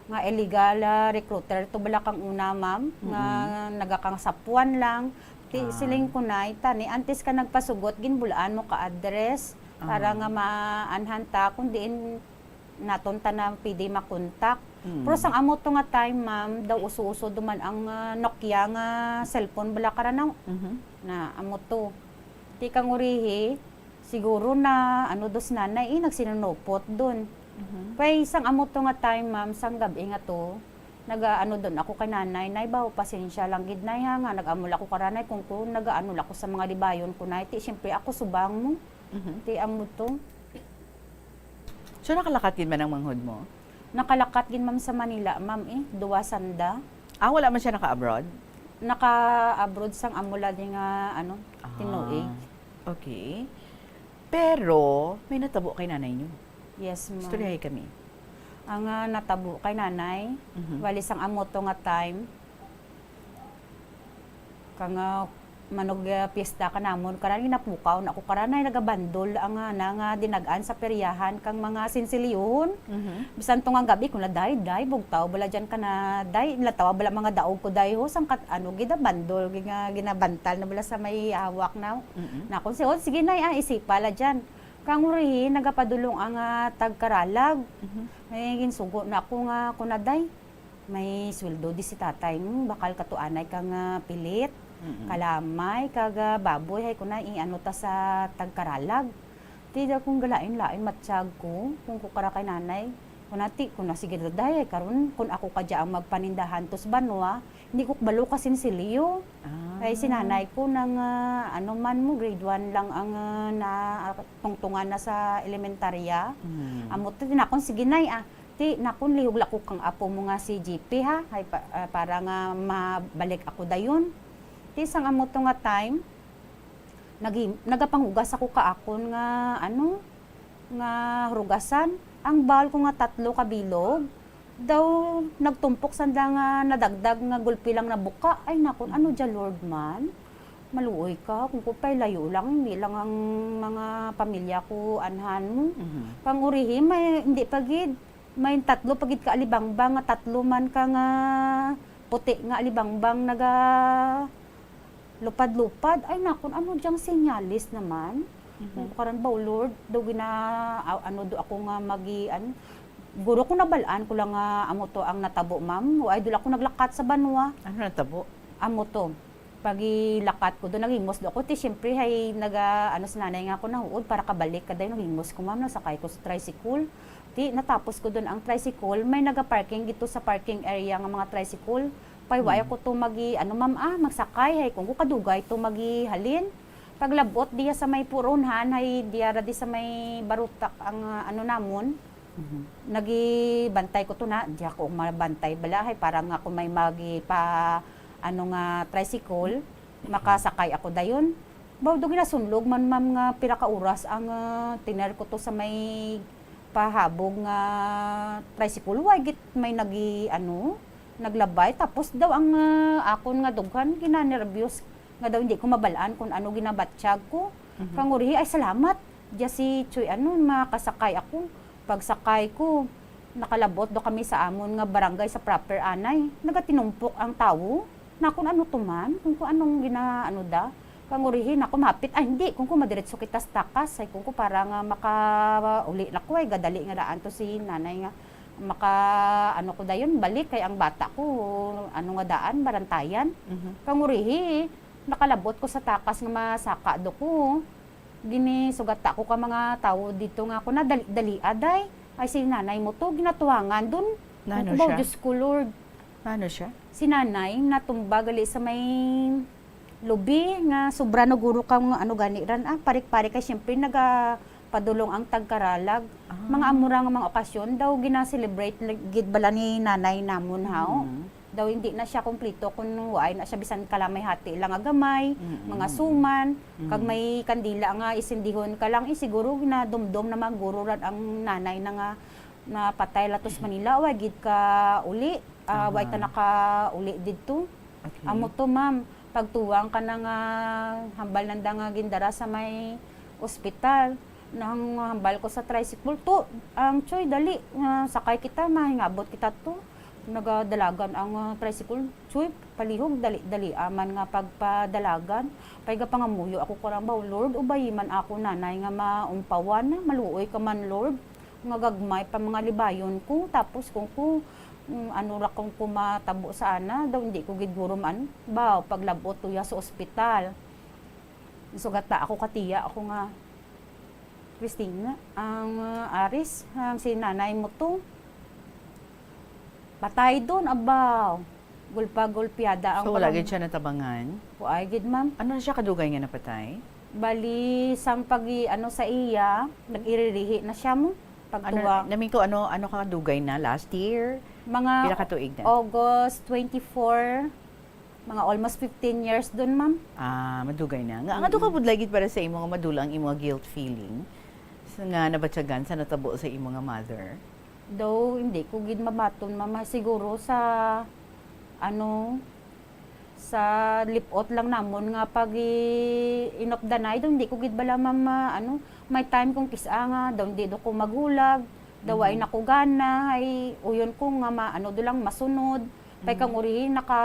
nga illegal, ah, recruiter to bala kang una, ma'am, nga nagakangasapuan lang. Ti, Ah. siling ko na, tani, antes ka nagpasugot, ginbulaan mo ka address para Ah. nga maanhan ta kung diin naton ta na pwede makontak. Mm. Pero sang amo to nga time, ma'am, daw uso-uso duman ang, ah, Nokia nga cellphone bala karanaw. Mhm. Na amo to. Ti kang urihi, siguro na, ano, dos nanay, eh, nagsinunupot dun. Mhm. Kay sang amo to nga time, ma'am, sang gab-i nga to, nagaano dun ako kay nanay, "Nay, bawo, pasensya lang gid, nay, ha, nga nag-amo lang ako karanay, kung, kung nagaano lang ako sa mga libayon ko, nay, ti, siyempre, ako subang mo." Mhm. Ti, amo to. So, nakalakat gid man ang manghod mo? Nakalakat gid, ma'am, sa Manila, ma'am, eh, duwa sanda. Ah, wala man siya naka-abroad? Naka-abroad sang amo lang di nga, ano, tinuig. Ah, okay. Pero, may natabo kay nanay niyo? Yes, ma'am. Istoryahay kami. Ang, ah, natabo kay nanay, Mhm. wali sang amo to nga time, kang, ah, manog, ah, piyesta ka namon, karan ginapukaw na ako, karan ay nagabandol ang, ah, na nga dinag-an sa peryahan kang mga sinsilihon. Mhm. Bisan to nga gabi, ko na, "Day, day, bugtaw bala dyan ka na, day." Natawa bala mga daog ko, day, ho, sangkat, ano, gid, ah, bandol, gid nga ginabantal na bala sa may hawak na. Mm-mm. Na akong si, "Oh, sige, nay, ah, isipa la dyan." Kang urihi, nagapadulong ang, ah, tagkaralag. Mhm. May ginsugo na ako nga, ko na, day, may sweldo di si tatay mo, bakal katuanay ka nga pilit, Mm-mm. kalamay, kag, ah, baboy, hay ko na, i-ano ta sa tagkaralag. Ti, da kung galain-lain, matsyag ko, kung ko kara kay nanay. Ko na, ti, ko na, sige, daday, karon, kung ako ka dya ang magpanindahan to sa banwa, hindi ko kabalo ka sinsilyo. Ah. Kay si nanay ko nang, ah, ano man mo, grade one lang ang, ah, na, ah, tungtungan na sa elementarya. Mm. Amo to, tinakon, sige, nay, ah. Ti, nakon, lihog la ko kang apo mo nga si G P, ha? Hay, pa-, ah, para nga mabalik ako dayon. Ti, sang amo to nga time, nagi-, nagapanghugas ako ka akon nga, ano, nga hurugasan. Ang bawal ko nga tatlo ka bilog, daw nagtumpok sanda nga nadagdag nga gulpi lang na buka. Ay, nakon, ano dya, Lord, man? Maluoy ka, kung ko pay layo lang, hindi lang ang mga pamilya ko anhan mo. Mhm. Kang urihi, may, hindi pa gid. May tatlo pa gid ka alibangbang nga tatlo man ka nga puti nga alibangbang naga lupad-lupad. Ay, nakon, ano dyang senyales naman? Mhm. Kung karan ba, oh Lord, daw gina, a-, ano do ako nga magi, ano, guro ko nabalaan ko lang nga amo to ang natabo, ma'am. O, ay, do ako naglakat sa banwa. Ano natabo? Amo to. Pagilakat ko do, naghimos do ako. Ti, siyempre, hay, naga, ano, si nanay nga ako nahuod para kabalik ka dayon. Naghimos ko, ma'am, nasakay ko sa tricycle. Ti, natapos ko dun ang tricycle, may naga-parking dito sa parking area nga mga tricycle. Pay, wa Hmm. ako to magi, ano, ma'am, ah, magsakay, hay, kung ko kadugay to magi halin. Paglabot diya sa may puronhan, hay, diya ra di sa may barutak ang, ah, ano namon. Mhm. Nagibantay ko to na, diya ko mabantay bala, hay, para nga kung may magi pa, ano nga, tricycle, makasakay ako dayon. Baw do ginasunlog man, ma'am, nga pila ka oras ang, ah, tiner ko to sa may pahabog nga tricycle. Wa gid may nagi, ano, naglabay. Tapos daw ang, ah, akon nga dughan ginanerbiyos nga daw hindi ko mabalaan kung ano ginabatyag ko. Mhm. Kang urihi, ay, salamat. Diya si Choy, ano, makasakay ako. Pagsakay ko, nakalabot do kami sa amon nga barangay sa proper anay. Nagatinumpok ang tawo. Nakon, ano to man? Kung ko anong gina-, ano da? Kang urihi, nako, mapit. Ay, hindi. Kung ko madiretso kita sa takas. Ay, kung ko para nga makauli na ko, ay, gadali nga daan to si nanay nga maka, ano ko dayon, balik kay ang bata ko, ano nga daan, barantayan. Mhm. Kang urihi, nakalabot ko sa takas nga masaka do ko. Ginisugat ako ka mga tawo dito nga ako na, "Dali, dali, aday. Ay, si nanay mo to, ginatuwangan dun." Nano Kung ko ba, siya? Diyos ko, Lord. Ano siya? Si nanay, natumba gali sa may lubi nga sobra na guro kang ano gani ran, ah, parik-parik kay siyempre nagapadulong ang tagkaralag. Ah. Mga amo ra nga mga okasyon daw gina-celebrate lag-, gid bala ni nanay namon, haw. Mhm. Daw hindi na siya kompleto kung waay na siya bisan kalamay hati lang nga gamay, Mm-mm. mga suman, kag Mm. may kandila nga isindihon ka lang, eh, siguro ginadumdom na maguro rad ang nanay na nga napatay latos Manila, way gid ka uli, ah, way ta Aha. nakauli didto. Okay. Amo to, ma'am, pagtuwang ka na nga hambal nanda nga gindara sa may ospital, nang hambal ko sa tricycle to, ang choy, dali, nga sakay kita, mahingabot kita to. Nagadalagan ang, ah, tricycle. Chuy, palihog, dali-dali man nga pagpadalagan. Kay gapangamuyo ako karang baw, Lord, ubayi man ako, nanay, nga maumpawan na, maluoy ka man, Lord, nga gagmay pa mga libayon ko. Tapos kung ko, mm, ano ra kung ko matabo sa ana, daw hindi ko gid guro man, baw, paglabot tuya sa ospital. Sugata ako katiya ako nga, Christina, ang, ah, Aris, ang si nanay mo to. Patay doon, abaw. Gulpa-gulpiada ang So, wala pagam- gid siya natabangan? Waay gid, ma'am. Ano na siya kadugay nga napatay? Bali, sang pag-i-, ano sa iya, nag-iririhi na siya mo. Ano, Pagtuwa. namin ko, ano, ano kadugay na? Last year? Mga Pila ka tuig na? August twenty-four, mga almost fifteen years doon, ma'am. Ah, madugay na. Nga, nga Mm. to kabudlay gid para sa imo nga madula ang imo nga guilt feeling sa, nga nabatyagan sa natabo sa imo nga mother? Though, hindi ko gid mabaton, mama, siguro sa, ano, sa lipot lang namon nga pag-i-, inop danay, daw hindi ko gid bala, mama, ano, may time kung kis-a nga, daw hindi daw ko maghulag, daw ay Mhm. nako gana, ay uyon ko nga ma-, ano, do lang masunod. Kay kang Mhm. urihi, naka,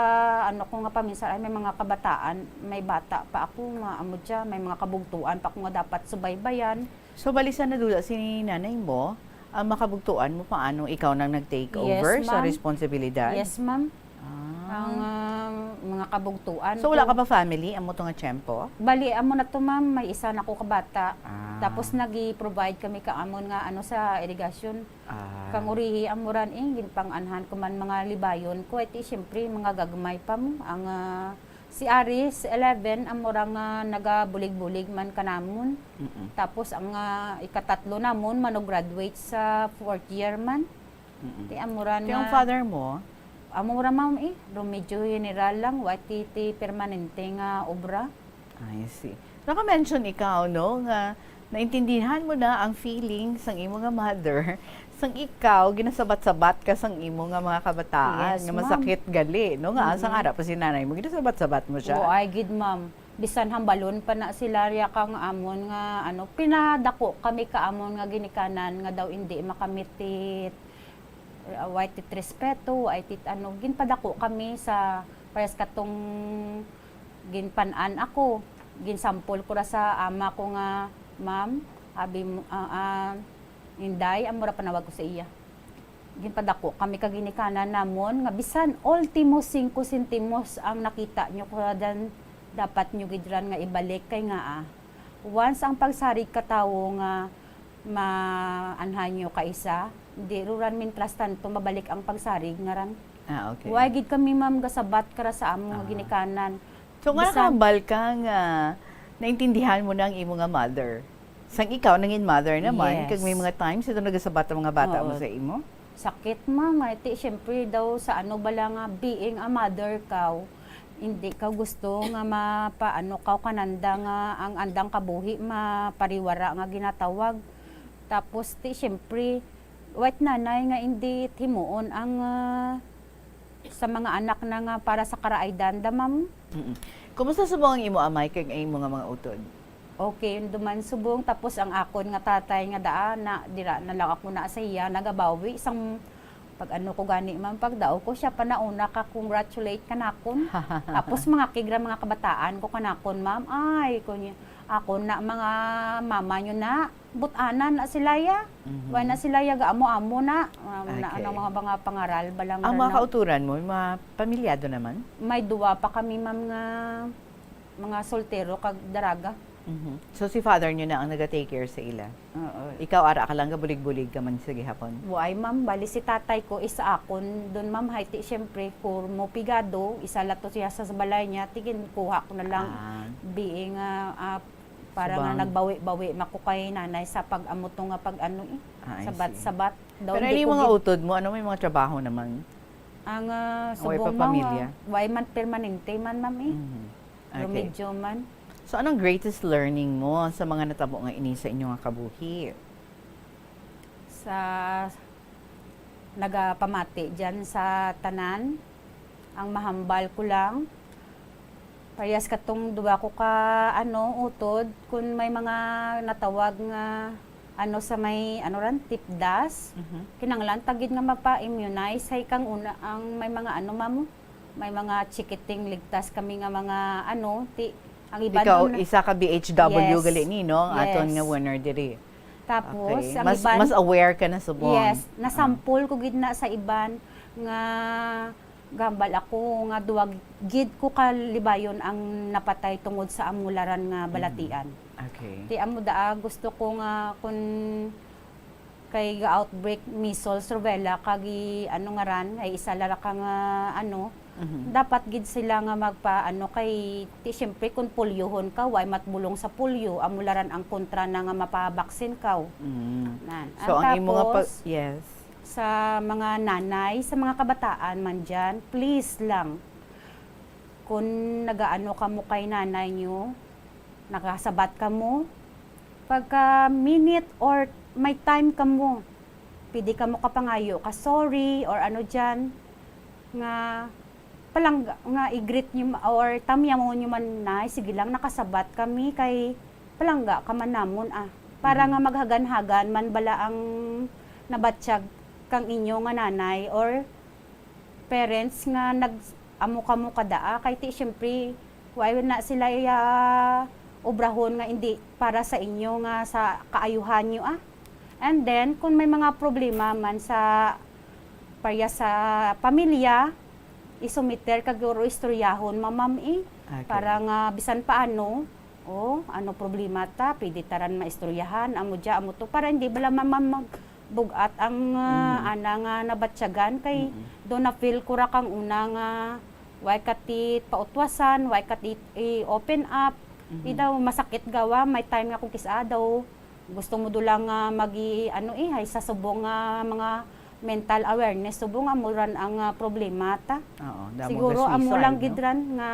ano ko nga paminsan, ay may mga kabataan, may bata pa ako, nga, amo dya, may mga kabugtuan pa ako nga dapat subaybayan. So, bali sa nadula si nanay mo, ang makabugtuan mo, paano ikaw nang nag-take Yes, over sa ma'am. responsibilidad? Yes, ma'am. Ah. Ang, ah, mga kabugtuan So, wala ko. ka ba family? Amo to nga tiyempo? Bali, amo na to, ma'am. May isa na ko kabata. Ah. Tapos, nag-i-provide kami ka amon nga, ano, sa irigasyon. Ah. Kang urihi, amo ran, eh, ginpang-anhan ko man mga libayon ko. Iti, siyempre, mga gagmay pa mo. Ang, ah, Si Aris, eleven, amo ra nga nagabulig-bulig man kanamon. Mm-mm. Tapos ang, ah, ikatatlo namon mano-graduate sa fourth year man. Mm-mm. Ti amo ra Ti ang nga father mo? Amo ra, ma'am, eh, medyo general lang, wa ti, ti permanente nga obra. I see. Naka-mention ikaw, no, nga naintindihan mo na ang feelings sang imo nga mother, sang ikaw ginasabat-sabat ka sang imo nga mga kabataan, Yes, nga ma'am. masakit gali, no, nga ang sang Mm-mm. ara pa si nanay mo, ginasabat-sabat mo siya. Waay gid, ma'am. Bisan hambalon pa na sila riya kang amon nga, ano, pinadako kami ka amon nga ginikanan nga daw indi makamitit. Uh, way tit respeto, way tit ano, ginpadako kami sa parehas katong ginpan-an ako. Ginsampol ko ra sa ama ko nga, "Ma'am, abi mo, ah, ah, Inday," amo ra panawag ko sa iya. Ginpadako kami ka ginikanan namon nga bisan ultimo singko sentimos ang nakita nyo ko, dan dapat nyo gid ran nga ibalik kay nga, ah, once ang pagsarig ka tawo nga maanhan nyo ka isa, di ruran mintras tanto mabalik ang pagsarig nga ran. Ah, okay. Way gid kami, ma'am, gasabat kara sa amo nga Ah. ginikanan. So, nga Bisan nakahambal ka nga naintindihan mo na ang imo nga mother? Sang ikaw, nangin mother naman, Yes. kag may mga times ito nagasabat ang mga bata mo Oo. sa imo? Sakit, ma'am. Ay, ti, syempre daw, sa ano bala nga, being a mother ka, hindi ka gusto nga mapaano ka kananda nga ang andang kabuhi mapariwara nga ginatawag. Tapos, ti, syempre, wait nanay nga hindi himuon ang, ah, sa mga anak na nga para sa karaaydan da, ma'am. Mm-mm. Kumusta subong ang imo amay kag ang imo nga mga utod? Okay, yun duman subong. Tapos ang akon nga tatay nga daan na, dira na lang ako na sa iya, nagabawi. Sang pag ano ko gani, ma'am, pagdao ko, siya pa nauna ka congratulate kanakon. Tapos mga kigra, mga kabataan ko kanakon, ma'am, ay, kunya, ako na, mga mama nyo na, but-anan na sila ya. Mhm. Wala na sila ya, gaamo-amo na. Ah, na, Okay. ano, mga, mga pangaral, balang Ang mga na. kauturan mo, mga pamilyado naman? May duwa pa kami, ma'am, nga mga soltero kag daraga. Mhm. So, si father nyo na ang naga-take care sa ila? Oo. Ikaw, ara ka lang, gabulig-bulig ka man sa gihapon? Buay, ma'am. Bali, si tatay ko, isa akon. Doon, ma'am, hay ti, siyempre, kurmo pigado, isa la to siya sa balay niya. Tigin, kuha ko na lang. Ah. Being, ah, ah, para nga Subang. nagbawi-bawi man ko kay nanay sa pag-amo to nga pag-ano, eh. Ah, I see. Sabat-sabat. Daw Pero hindi ano yung ko mga gid- utod mo? Ano may mga trabaho naman? Ang, ah, Way pa subong, ma'am, pamilya? ah, way man permanente man, ma'am, eh. Mhm. Pero Okay. medyo man. So, anong greatest learning mo sa mga natabo nga ini sa inyo nga kabuhi? Sa nagapamati dyan sa tanan, ang mahambal ko lang, parehas katong duwa ko ka, ano, utod, kung may mga natawag nga, ano, sa may, ano ran, tipdas, Mhm. kinahanglan ta gid nga mapa-immunize. Hay kang una, ang may mga, ano, ma'am, may mga chikiting ligtas kami nga mga, ano, ti, ang iban Ikaw, ang isa ka B H W Yes. gali ni, no? Ang aton Yes. nga winner diri. Tapos, Okay. ang Mas, iban, mas aware ka na subong. Yes, Ah. nasampol ko gid na sa iban nga gambal ako nga duwa gid ko kalibayon ang napatay tungod sa amularan nga balatian. Okay. Ti amo daa gusto ko nga kun kay ga-outbreak measles, rubella, kag i-, ano nga ran, ay isa la ra ka nga, ano, Mhm. dapat gid sila nga magpa, ano, kay, ti, siyempre, kung polyohon ka, way matbulong sa polyo, amo la ran ang kontra na nga mapabaksin ka. Mm. Nan. So, ang imo nga pag... Tapos, Yes. sa mga nanay, sa mga kabataan man dyan, please lang, kung nagaano kamo kay nanay nyo, nakasabat kamo, pagka minute or may time kamo, pwede kamo kapangayo ka sorry or ano dyan, nga palangga, nga i-greet nyo ma-, or tamyamon nyo man, "Nay, sige lang, nakasabat kami kay palangga ka man namon, ah." Para Mhm. nga maghagan-hagan man bala ang nabatyag kang inyo nga nanay or parents nga nag-amo kamo kadaa, kay ti siyempre, wa na sila iya obrahon nga hindi para sa inyo nga sa kaayuhan nyo, ah. And then, kung may mga problema man sa, parya sa pamilya, isumiter kag uro istoryahon, ma'am, eh. Okay. Para nga bisan paano, oh, ano problema ta, pwede taran maistoryahan, amo dya, amo to, para hindi bala, ma'am, ma'am, magbugat ang, ah, Mm. ana nga nabatyagan, kay Mm-mm. do na feel ko ra kang una nga way ka ti pautwasan, way ka ti i-open up. Mhm. Di daw masakit gawa, may time nga kung kis-a daw gusto mo do lang nga magi, ano eh, hay sa subong nga mga mental awareness, subong nga mo ran ang, ah, problema ta. Oo, damo Siguro nga amo suicide, lang no? gid ran nga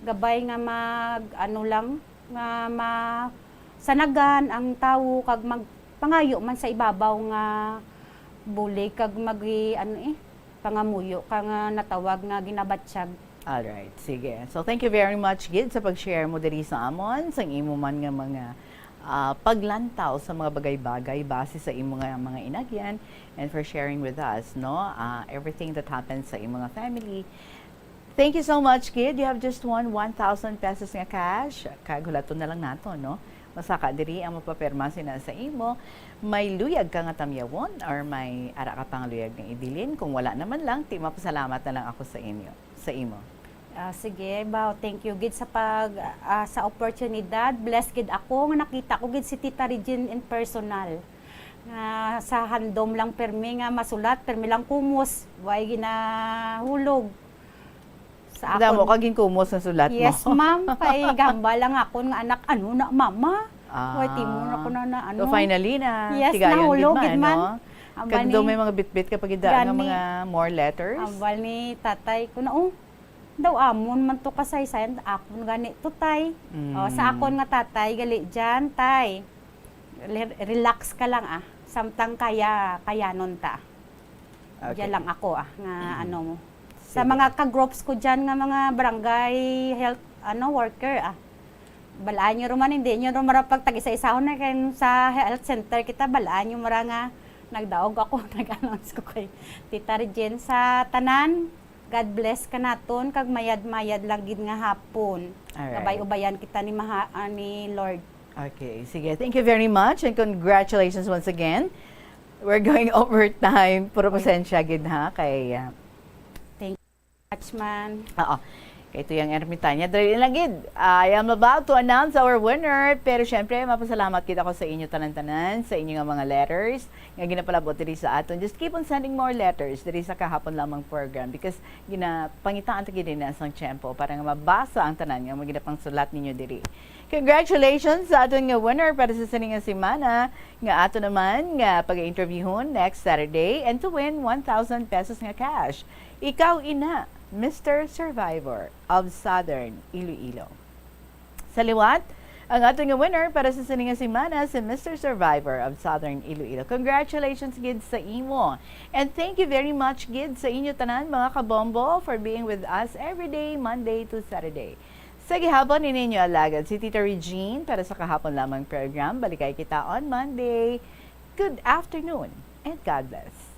gabay nga mag, ano lang, nga masanagan ang tawo kag magpangayo man sa ibabaw nga bulig kag magi, ano eh, pangamuyo ka nga natawag nga ginabatyag. Alright, sige. So, thank you very much gid sa pag-share mo diri sa amon, sang imo man nga mga, ah, paglantaw sa mga bagay-bagay base sa imo nga mga inagyan, and for sharing with us, no, ah, everything that happened sa imo nga family. Thank you so much, kid. You have just won one thousand pesos nga cash. Kag hulaton na lang nato, no? Masaka diri ang mapapirma sina sa imo. May luyag ka nga tamyawon or may ara ka pang luyag nga ibilin? Kung wala naman lang, ti mapasalamat na lang ako sa inyo, sa imo. Ah, sige, baw, thank you gid sa pag, ah, sa oportunidad. Bless gid ako nga nakita ko gid si Tita Regine in personal. Nga sa handom lang permi nga masulat, permi lang kumos, way ginahulog. Sa Damo akon ka ginkumos nga sulat mo. Yes, ma'am. Kay gamba lang akon nga anak, ano na, mama? Ah. Way, timo na ko na, na, ano. So, finally, na Yes, tigayon nahulog gid gid man, man. no? Ang Kag bani, daw may mga bitbit ka pa gid nga gani. mga more letters. Ambal ni tatay ko na, oh, daw amon man to kasaysayan, akon gani to, tay. Mm. Oh, sa akon nga tatay, gali dyan, tay. Re- relax ka lang, ah. Samtang kaya, kayanon ta. Okay. Diyan lang ako, ah, nga Mhm. ano mo. Sa Sige. mga ka-groups ko dyan nga mga barangay health ano worker, ah. Balaan nyo ruman, hindi nyo ruman pag tag-isa-isahon na kay sa health center kita, balaan nyo mara nga nagdaog ako, nag-announce ko kay Tita Regine sa tanan. God bless ka naton, kag mayad-mayad lang gid nga hapon. Alright. Gabay-ubayan kita ni Maha, ah, ni Lord. Okay, sige. Thank you very much and congratulations once again. We're going overtime. Puro pasensya gid ha kay ah, Thank you much, man. Oo. Kay Tuyang Ermitanya, dali lang gid. I am about to announce our winner. Pero syempre, mapasalamat gid ako sa inyo tanan-tanan, sa inyo nga mga letters nga ginapalabot diri sa aton. Just keep on sending more letters diri sa kahapon lamang program because ginapangitaan ta gid na sang tiyempo para nga mabasa ang tanan nga mga ginapangsulat ninyo diri. Congratulations sa aton nga winner para sa sini nga semana nga ato naman nga pag-interviewhon next Saturday and to win one thousand pesos nga cash. Ikaw ina, Mister Survivor of Southern Iloilo. Sa liwat, ang aton nga winner para sa sini nga semana si Mister Survivor of Southern Iloilo. Congratulations gid sa imo. And thank you very much gid sa inyo tanan, mga kabombo, for being with us every day, Monday to Saturday. Sa gihapon, ini inyo alagad si Tita Regine para sa kahapon lamang program. Balikay kita on Monday. Good afternoon and God bless.